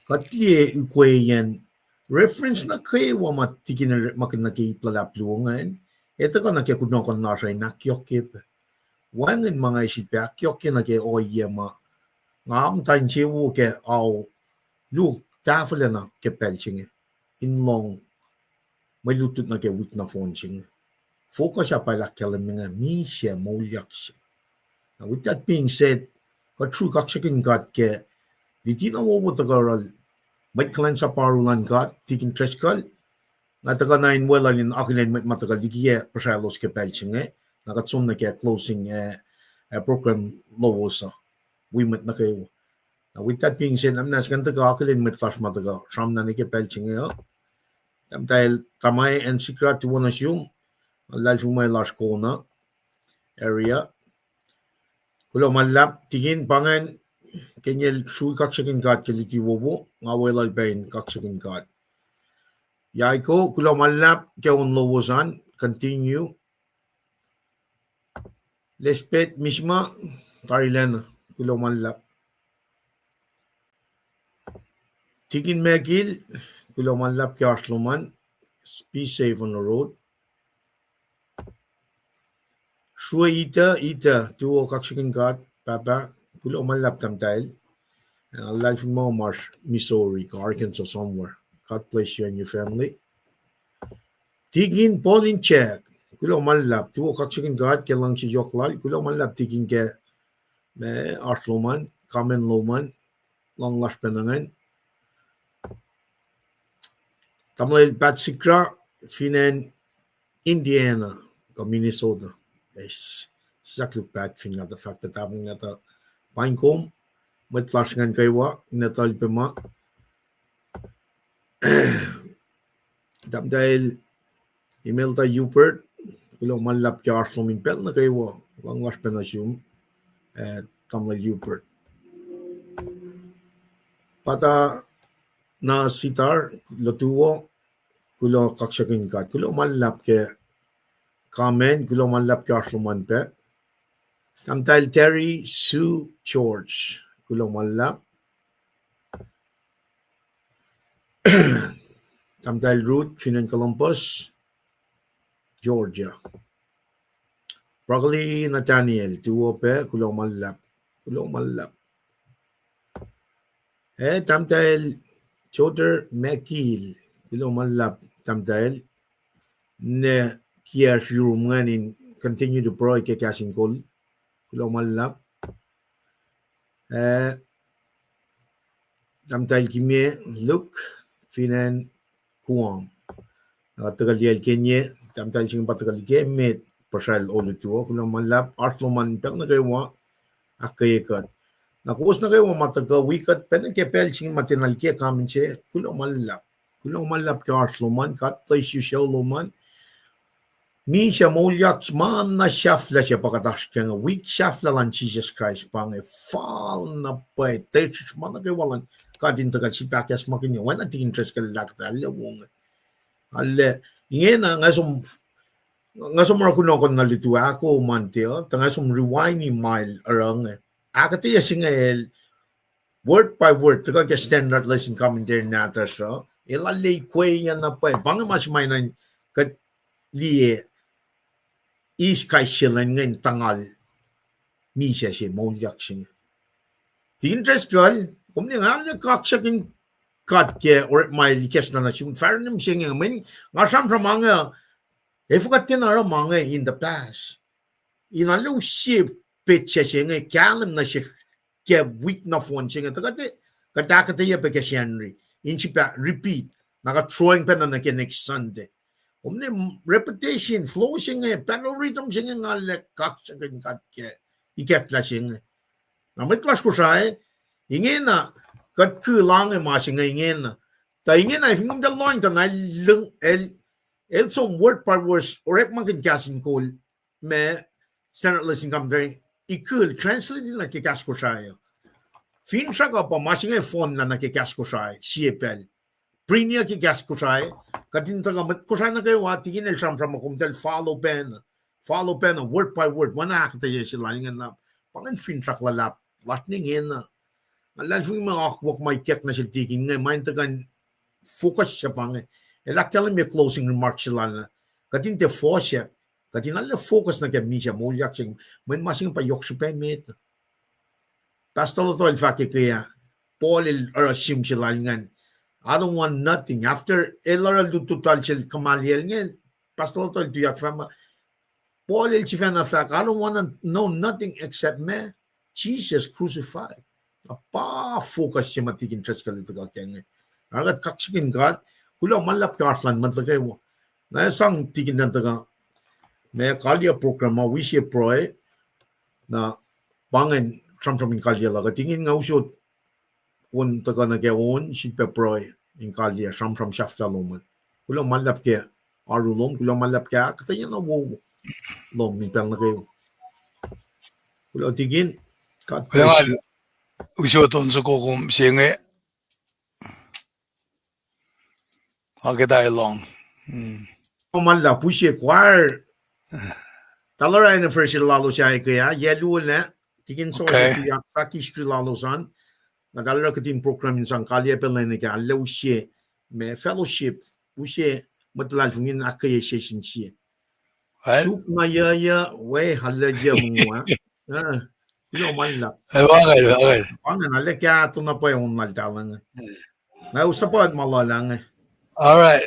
Kuht liye ukweyacn reference nuh kwewa ma tikin ma kuh nuh ke ip luhlahp luo ingacn, ac tuhkuh nuh ke kunohkohn lasr uh in ahkyohkye pac. Wacngihn ma nga sifilpac ahkyohkye nuh ke ohiyac ma nga muhta insewowo ke ao luo tahfuhlacna ke pacl se inge in lohng mwe lutlut nuh ke wik nohfohn se inge. Focus ah pa el ahkkahlwemye inge, misac moulyak se. Now, with that being said, kuht srui kaksakihn God ke luti na wowo tuhkuh oruh mwet kuhlwacnsap paru luhn God, Tikin Driscoll, na tuhkuh na in weluhl in akihlen mwet ma tuhkuh likiyac puhsralos ke pacl se inge, na kuht som nuh ke closing, eh, eh, program lowos uh, wi mwet nuh kwewa. Now, with that being said, na muhnahs kuht tuhkuh akihlen mwet lasr ma tuhkuh sramna nuh ke pacl se inge uh. Tahmtahel Tamai and Sikra, tuwo nuh sum, luhlahlfongi ma lasr Kona area. Kuloh ma luhlahp, Tikin, pa ingacn, ke inge srui kaksakihn God ke luti wowo, nga weluhl pac in kaksakihn God. Yaiko, kuloh ma luhlahp ke on lowos an, continue. Lesbeth, Mishma, tarilacna, kuloh ma luhlahp. Tikin Mekil, kuloh ma luhlahp ke oasr lom an, be safe on the road. Srue Ita, Ita, tuo kaksakihn God, Pahpah, kuloh ma luhlahp tahmtahel. Ac luhlahlfongi ma oasr Missouri kuh Arkansas somewhere. God bless you and your family. Tikin Paul in Jack, kuloh ma luhlahp, tuo kaksakihn God ke luhngse yohk lal, kuloh ma luhlahp tikin ke ma oasr lom an, comment lom an, luhng lasr pacna ingacn. Tamuhlwel Pat Sikra, fin acn Indiana kuh Minnesota. Yes. Sislah luk Pat fin nga tuh fahk tuh tahfonglac tuh paing kom, mwet lasr ingacn kwewa, in etuh el pac ma. Tahmtahel Imelda Hubert, kuloh ma luhlahp ke oasr lom in pacl nuh kwewa, luhng lasr pacna sum, eh, Tamuhlwel Hubert. Pata na Sitar, Lotuo, kuloh kaksakihn God. Kuloh ma luhlahp ke comment, kuloh ma luhlahp ke oasr lom an pac. Tahmtahel Terry Sue George, kuloh ma luhlahp. Tahmtahel Ruth fin acn Columbus, Georgia. Broccoli Nathaniel, tuo pac, kuloh ma luhlahp. Kuloh ma luhlahp. Eh, Tahmtahel Joter McGill, kuloh ma luhlahp, Tahmtahel. Ne kiyacsr yurum ingacn in continue to pray ke kahs in kol. Kuloh ma luhlahp. Eh, Tahmtahel Kimie Luke, fin acn Guam. Na tuhkuh liyacl Kenye, tahmtahel se inge pa tuhkuh liki met, puhsral olutu uh, kuloh ma luhlahp, oasr lom an pacl nuh kwewa, ahkkweye kuht. Na kowos nuh kwewa ma tuhkuh wi kuht pacna ke pacl se inge ma tiacna liye comment se, kuloh ma luhlahp. Kuloh ma luhlahp ke oasr lom an, God bless you, sucu lom an. Misac moulyak ma na sahflah se pa kuht oasr kac inge, wik sahflah luhn Jisus Kraist pa inge, fal na pwacye, tesrihsr ma nuh kwewa luhn God in tuhkuh sip ahkacsmakihnye, oacna tikin Driscoll el ahkuhtweyac wo inge. Arlac, ingena nga som, nga som oruh kunohkohn na lutu ahko Monday uh, tuh nga som rewindi ma el oruh inge. Ahkuhtweyac se inge el word by word, tuhkuh ke Standard Lesson Commentary nahtuhsr uh, el arlac ikweyacna pwacye. Pa inge ma se ma enenuh kuht liye eis kais se lwen inge in tuhngal misac se moulyak se inge. Tikin Driscoll, kom ne nga arlac kaksakihn God ke orekma el ikacslah nuh sum, fahsrweni se inge, mweyen nga sramsram ma inge, efuh kuht tiacna oruh ma inge in the past. In arlac use petsac se inge kahlwem nuh sesr ke wik nohfohn se inge, tuh kuht, kuht ahkuhtweyac pac ke Sacnri in sip repeat, na kuht throwing pacna nuh ke next Sunday. Kom ne repetition, flow se inge, pacl rhythm se inge nga arlac kaksakihn God ke ikacklah se inge. Na mwet lasr Kosrae, ingena, kuht kihla inge ma se inge ingena. Tuh ingena, fin kom tiac lohng tuh na el, el, el som word by word orekmakihn kahs in kol ma Standard Lesson Commentary, ikihn translate nuh ke kahs Kosrae uh. Finsrak uh pa ma se inge fohnlah nuh ke kahs Kosrae, sie pacl. Print-i uh ke kahs Kosrae, kuht in tuhkuh mwet Kosrae nuh kwewa, tikin el sramsram ma kom tiac follow pacna, follow pacna, word by word, oacna ahkuhtweyac se lal ingena, pa ingacn finsrak luhlahp lasr ingena. Nga luhlahlfongi ma akwuck ma ikack nuh sel tikin inge, ma in tuhkuh in focus se pa inge. El ahkkahlwemye closing remarks se lal, kuht in tiac fohsack, kuht in arlac focus nuh ke misac moulyak se inge, mweyen ma se inge pa yohk srihpac met. Pastor Lotol fahk ke ke ah, Paul el oruh sihm se lal ingacn, I don't want nothing. After el oruh lutlut lal sel Gamaliel inge, Pastor Lotol tuyak fahk ma, Paul el sifacna fahk, I don't want to know nothing except ma Jesus crucified. Na pa focus se ma tikin Driscoll el tuhkuh ke inge. Oruh kuht kaksakihn God, kuloh ma luhlahp ke oasr lun mwet nuh kwewa. Na sang tikin an tuhkuh ma kaliyac program ma wi sie pruhe, na pa ingacn sramsram in kaliyac luhk uh, tikin nga usot on tuhkuh nuh ke on, sip pac pruhe in kaliyac sramsram sahflah lom an. Kuloh ma luhlahp ke oaru lom, kuloh ma luhlahp ke ahkuhtweyac na wowo lom in pacl nuh kwewa. Kuloh tikin, God bless. Usot on soko kom se inge. Ac ke ta elong. Kuloh ma luhlahp, use choir. Tahl oruh anniversary lalos ah ke ah, yac luo lah, tikin Sole tuyak fahk history lalos an. Na tahl oruh kihtin program in sang kaliyac pacl lwen ah ke, arlac use ma fellowship, use mwet luhlahlfongi in ahkkweye session sie. Suk na yuc yuc we, alu yuc mung ah. Kuloh ma luhlahp. Ac pa inge, pa inge. Pa inge na lah kahto na pwacye on lal talan. Na us pa ma luhlahp inge. All right.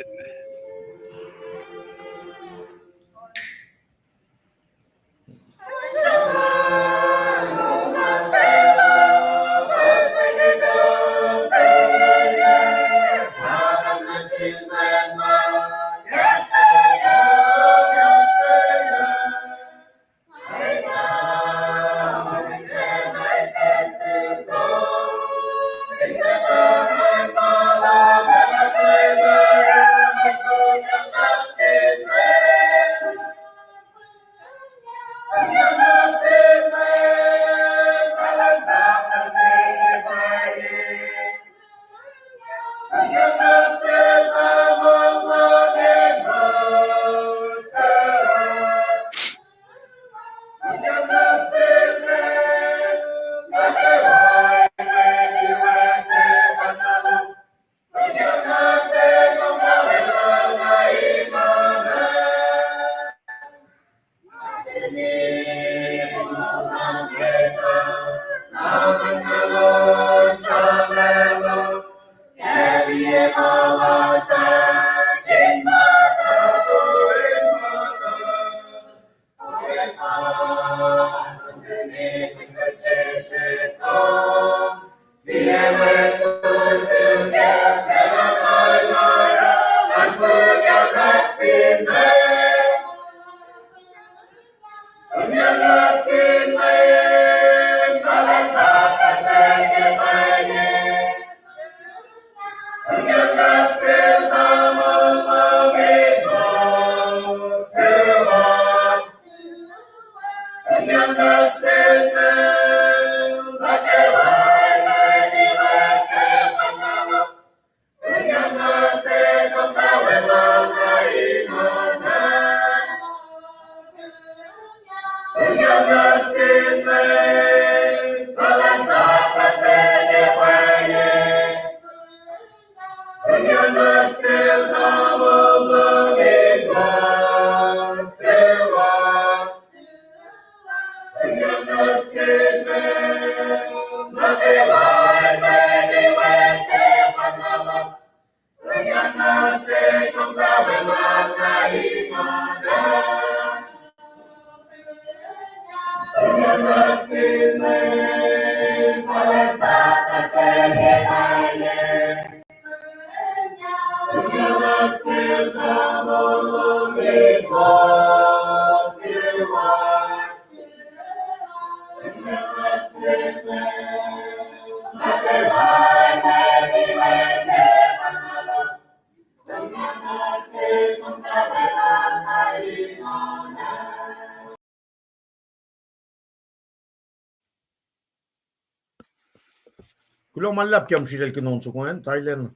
Kuloh ma luhlahp ke sritacl ke on soko an, Thailand.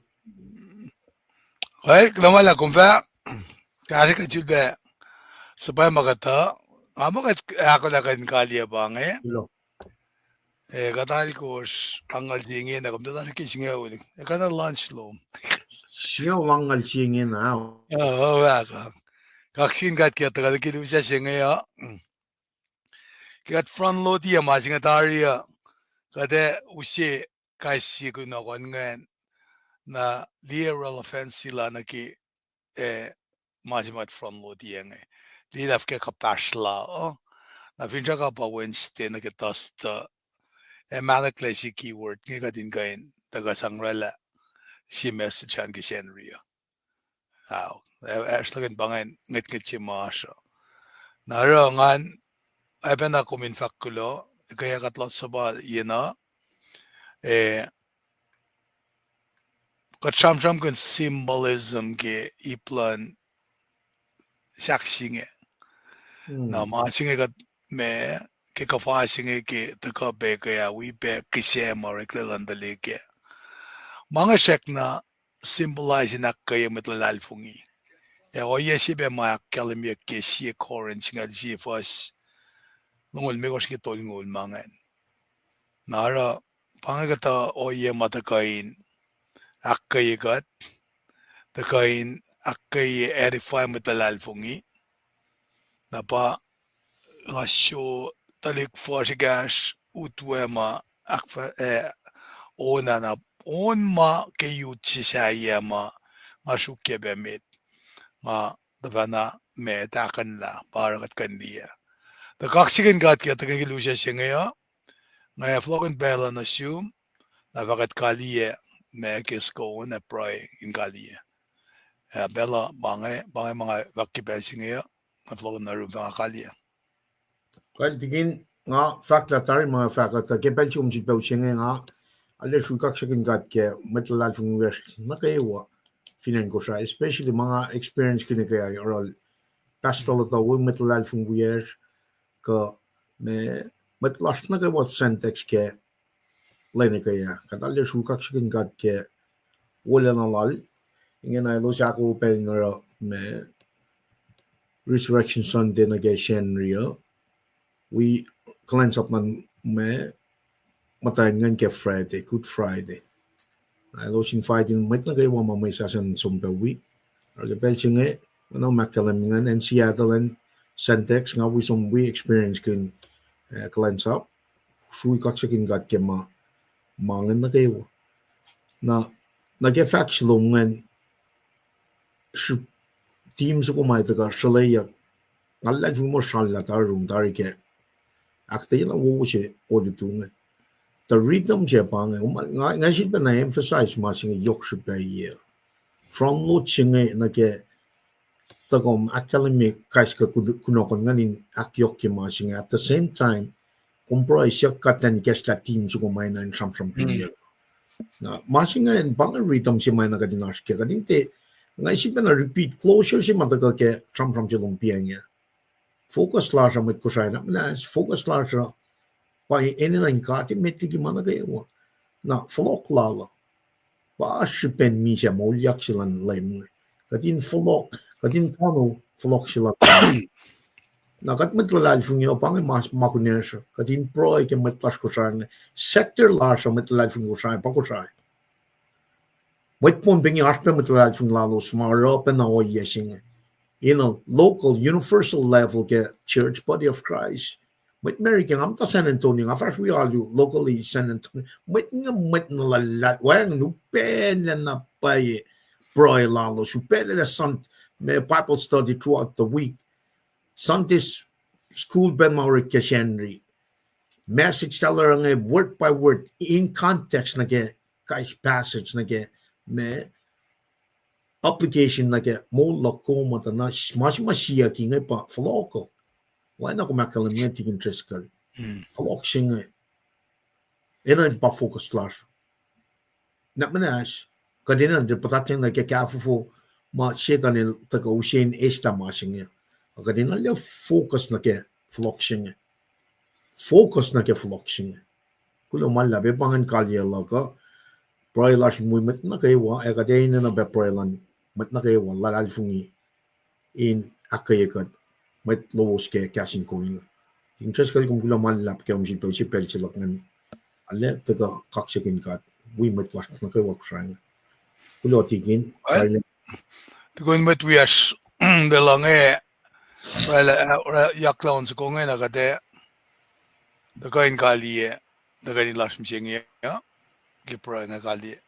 Kuloh ma luhlahp, kom fah kahsrwe kuht sulpac suhpwacma kuhtuh. Nga muh kuht ahkolah kuht in kaliyac pa inge. Eh, kuht alkosr angngaul se inge na, kom tuh tuhsruhk ke singucul, eh, kuhna lunch lom. Singucul angngaul se inge na. Kaksin kuht ke tuhkuh ke lusac se inge uh. Ke kuht front load-i ma se inge tari uh, kuht ac use kais sie kunohkohn ingacn, na liye relevancy lal nuh ke, eh, ma se ma kuht front load-i inge. Liye lah ke kuhpahsr la uh, na finsrak uh pa Wednesday nuh ke Thursday, ac mahluhklac sie keyword inge kuht in kuh in tuhkuh sang oraclah sie message an ke Sacnri uh. Ao, eh, oasr luhk in pa ingacn ngwetngwet se ma oasr uh. Na oruh ngan, oacpacna kom in fahk kuloh, ekuh kuht lot suhpal yena, eh, kuht sramsramkihn symbolism ke ip luhn sahk se inge. Na ma se inge kuht ma, ke kuhfa se inge ke tuhkuh pac ke ah wi pac kihsac ma oreklac luhn tuhlihk ah. Ma inge srackna symbolize in ahkkweye mwet luhlahlfongi. Ac ohiyac se pac ma ahkkahlwemyeyuck ke sie Corinth singucul sie fuhs longoul limekohsr ke tolngoul ma ingacn. Na oruh, pa inge kuhtuh ohiyac ma tuhkuh in ahkkweye kuht, tuhkuh in ahkkweye edify mwet luhlahlfongi. na pa nga sruok tuhlihk fuhsr ekahsr utwe ma ahkfa-, eh, on ah na, on ma ke youth se sahyac ma nga sruokyac pac met. Nga tuhfahna ma tahkuhnlah pa oruh kuht kuh in liye. Tuh kaksakihn God ke tuhkweni ke lusac se inge uh, nga ac fohlohkihn pacl uh nuh sum, na fah kuht kaliyac ma ke soko on ac pruhe in kaliyac. Ah, pacl uh pa inge, pa inge ma nga fahk ke pacl se inge uh, nga fohlohkihn nuh yurum fah nga kaliyac. Kal tikin, nga fahk lah tari ma fahk uh tuh ke pacl se kom sifilpac use inge nga arlac sruhk kaksakihn God ke mwet luhlahlfongi wiyacsr nuh kwewa fin acn Kosrae, especially ma nga experience kihn ke oruh pastor luhk uh, wi mwet luhlahlfongi wiyacsr, kuh ma, mwet lasr nuh kwewa Sentex ke lwen eke ah. Kuht arlac sruhk kaksakihn God ke wolacna lal. Ingena elos ahkoo pacl in oruh ma Resurrection Sunday nuh ke Sacnri uh, wi kuhlwacnsap luhn ma muhtwacn ingacn ke Friday, Good Friday. Na elos invite-in mwet nuh kwewa ma mwesahs an som pac wi. Oruh ke pacl se inge, oacna ma ahkkahlwemye ingacn, acn Seattle an, Sentex, nga wi som wi experience kihn, eh, kuhlwacnsap, sruhk kaksakihn God ke ma, ma ingacn nuh kwewa. Na, nuh ke fahk se lom ingacn, srihk team soko ma tuhkuh sruhlweyuck, nga luhlahlfongi muh srallah tari rum tari ke ahkuhtweyac na wowo se olutu inge. Tuh rhythm se pa inge, nga, nga sifilpacna emphasize ma se inge yohk srihpac. Front load se inge nuh ke tuh kom ahkkahlwemye kais kuh kun-, kunohkohn ingacn in ahkyohkye ma se inge. At the same time, kom pruhe siyuck kuht an ikacslah team soko ma na in sramsram ke. Na ma se inge pa inge rhythm se ma na kuht in oasr ke, kuht in tiac, nga sifilpacna repeat closure se ma tuhkuh ke sramsram se lom piacng ah. Focus lasr uh mwet Kosrae na muhnahs, focus lasr uh pa enenuh in God emet liki ma nuh kwewa. Na fohlohk lal uh pa srihpen misac moulyak se luhn Leum inge. Kuht in fohlohk, kuht in tano fohlohk se luhn. Na kuht mwet luhlahlfongi uh pa inge ma, ma kunacsr uh, kuht in pruhe ke mwet lasr Kosrae inge. Sector lasr uh mwet luhlahlfongi Kosrae pa Kosrae. Mwet Pohnpei inge oasr pac mwet luhlahlfongi lalos ma oruh pacna ohiyac se inge in a local, universal level ke Church Body of Christ. Mwet America, nga muhta San Antonio, nga fahsr wi alu locally San Antonio. Mwet inge mwet na luhlahlfongi, wacngihn upaclac na pwacye pruhe lalos, upaclac sun-, ma Bible study throughout the week. Sunday s-, school pacl ma orek ke Sacnri. Message talar inge word by word, in context nuh ke kais passage nuh ke ma application nuh ke moul luhk kom uh, tuh na s-, ma se ma siyuck inge pa fohlohk uh. Oacna kom ahkkahlwemye inge, Tikin Driscoll. Fohlohk se inge enenuh pa focus lasr. Na muhnahs, kuht enenuh in puhtatlac nuh ke kahfofo ma Setan el tuhkuh use in eslah ma se inge. Kuht enenuh in focus nuh ke fohlohk se inge. Focus nuh ke fohlohk se inge. Kuloh ma luhlahp, pa ingacn kaliyac luhk uh. Pruhe lasr in wi mwet nuh kwewa, ac kuht enenuh pac pruhe luhn mwet nuh kwewa, luhlahlfongi in ahkkweye kuht, mwet lowos ke kahs in kol inge. Tikin Driscoll, kom kuloh ma luhlahp ke kom sifilpac use pacl se luhk ingacn. Arlac tuhkuh kaksakihn God wi mwet lasr nuh kwewa Kosrae inge. Kuloh Tikin. Tukun mwet wiyacsr, tuh luhngse, oraclah, oraclah, yaklah on soko inge na kuht ac tuhkuh in kaliyac, tuhkweni lasr mihsenge uh, ke pruhe inge kaliyac.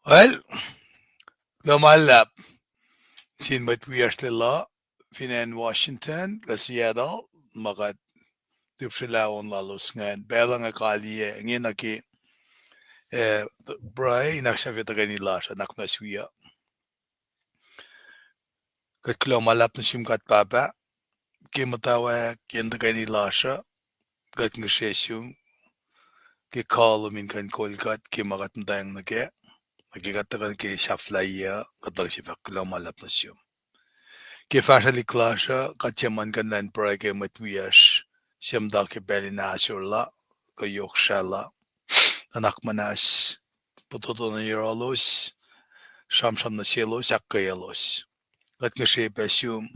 Well, kuloh ma luhlahp sin mwet wiyacsr lwelah fin acn Washington kuh Seattle, ma kuht lihpsrelah on lalos ingacn. Pacl uh nga kaliyac inge nuh ke, eh, pruhe in ahksahfyelah tuhkweni lasr uh, nuhnak muhnahs wi uh. Kuht kuloh ma luhlahp nuh sum God Pahpah, ke muhtwacwacack ke tuhkweni lasr uh, kuht ngihsre sum ke kalmac in kuh in kol kuht ke ma kuht muhtweng nuh kac, nuh ke kuht tuhkuh nuh ke sahflahiyac uh, kuht luhngse fahk kuloh ma luhlahp nuh sum. Ke fahsrwelihk lasr uh, kuht tiac muh in kuh in pruhe ke mwet wiyacsr se muhta ke pacl in ahsor la, kuh yohk srah la, nuhnak muhnahs, fototo nuh yohrohlos, sramsram nuh selos, ahkkweyaclos. Kuht ngihsre pac sum,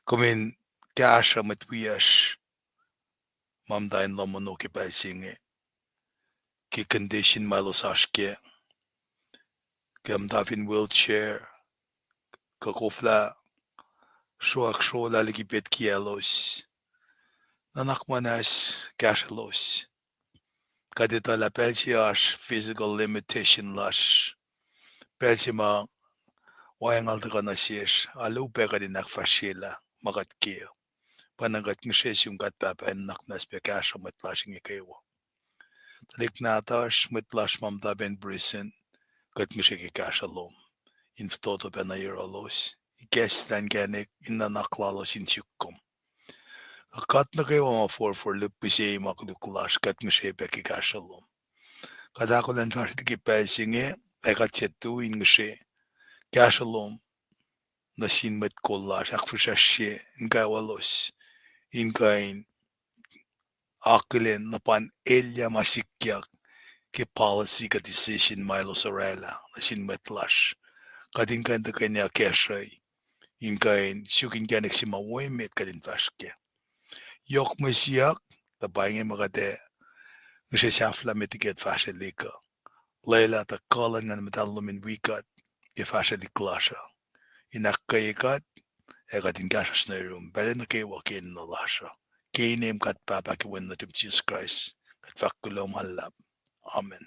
kom in kahsruh mwet wiyacsr ma muhta in lohm ke pacl se inge, ke condition ma elos oasr kac, ke muhta fin wheelchair, kuh koflah sruhk srolah liki petkiaclos. Nuhnak muhnahs kahsrwelos. Kuht etuh lah pacl se oasr physical limitation lasr, pacl se ma wacngal tuhkuh nuh sesr, arlac upac kuht in ahkfahsryelah ma kuht ke. Pwacnwacng kuht ngihsre sum God Pahpah in nuhnak muhnahs pac kahsruh mwet lasr inge kwewa. Tuhlihk nahtuhsr, mwet lasr ma muhta pac in prison, kuht ngihsre ke kahsruh lom in fototo pac nuh yohrohlos, ikacslah inkacnek in nuhnak lalos in suk kom. Kuht nuh kwewa ma forfor lihpmihsye ma koluk lasr, kuht ngihsre pac ke kahsruh lom. Kuht ahkolah in fahsrwelihk ke pacl se inge, ac kuht tiac tui in ngihsre kahsruh lom nuh sin mwet kol lasr, ahkfihsracsrye inkaiyaclos in kuh in akihlen na pa in elyah ma sikyak ke policy kuh decision ma elos orwaclah nuh sin mwet lasr. Kuht in kuh in tuhkweni akacsruhi in kuh in suk inkacnek se ma wo emet kuht in fahsr kac. Yohk mwe siyuck, tuh pa inge ma kuht ac ngihsre sahflah met liki kuht fahsrwelihk uh. Lwelah tuh kuh luhn Nguhn Muhtahl lom in wi kuht ke fahsrwelihk lasr uh, in ahkkweye kuht, ac kuht in kahsruhsr nuh yurum pacl nuh kwewa ke enenuh lasr uh. Ke inem kuht Pahpah ke Wen nuhtum Jisus Kraist, kuht fahk kuloh ma luhlahp. Amen.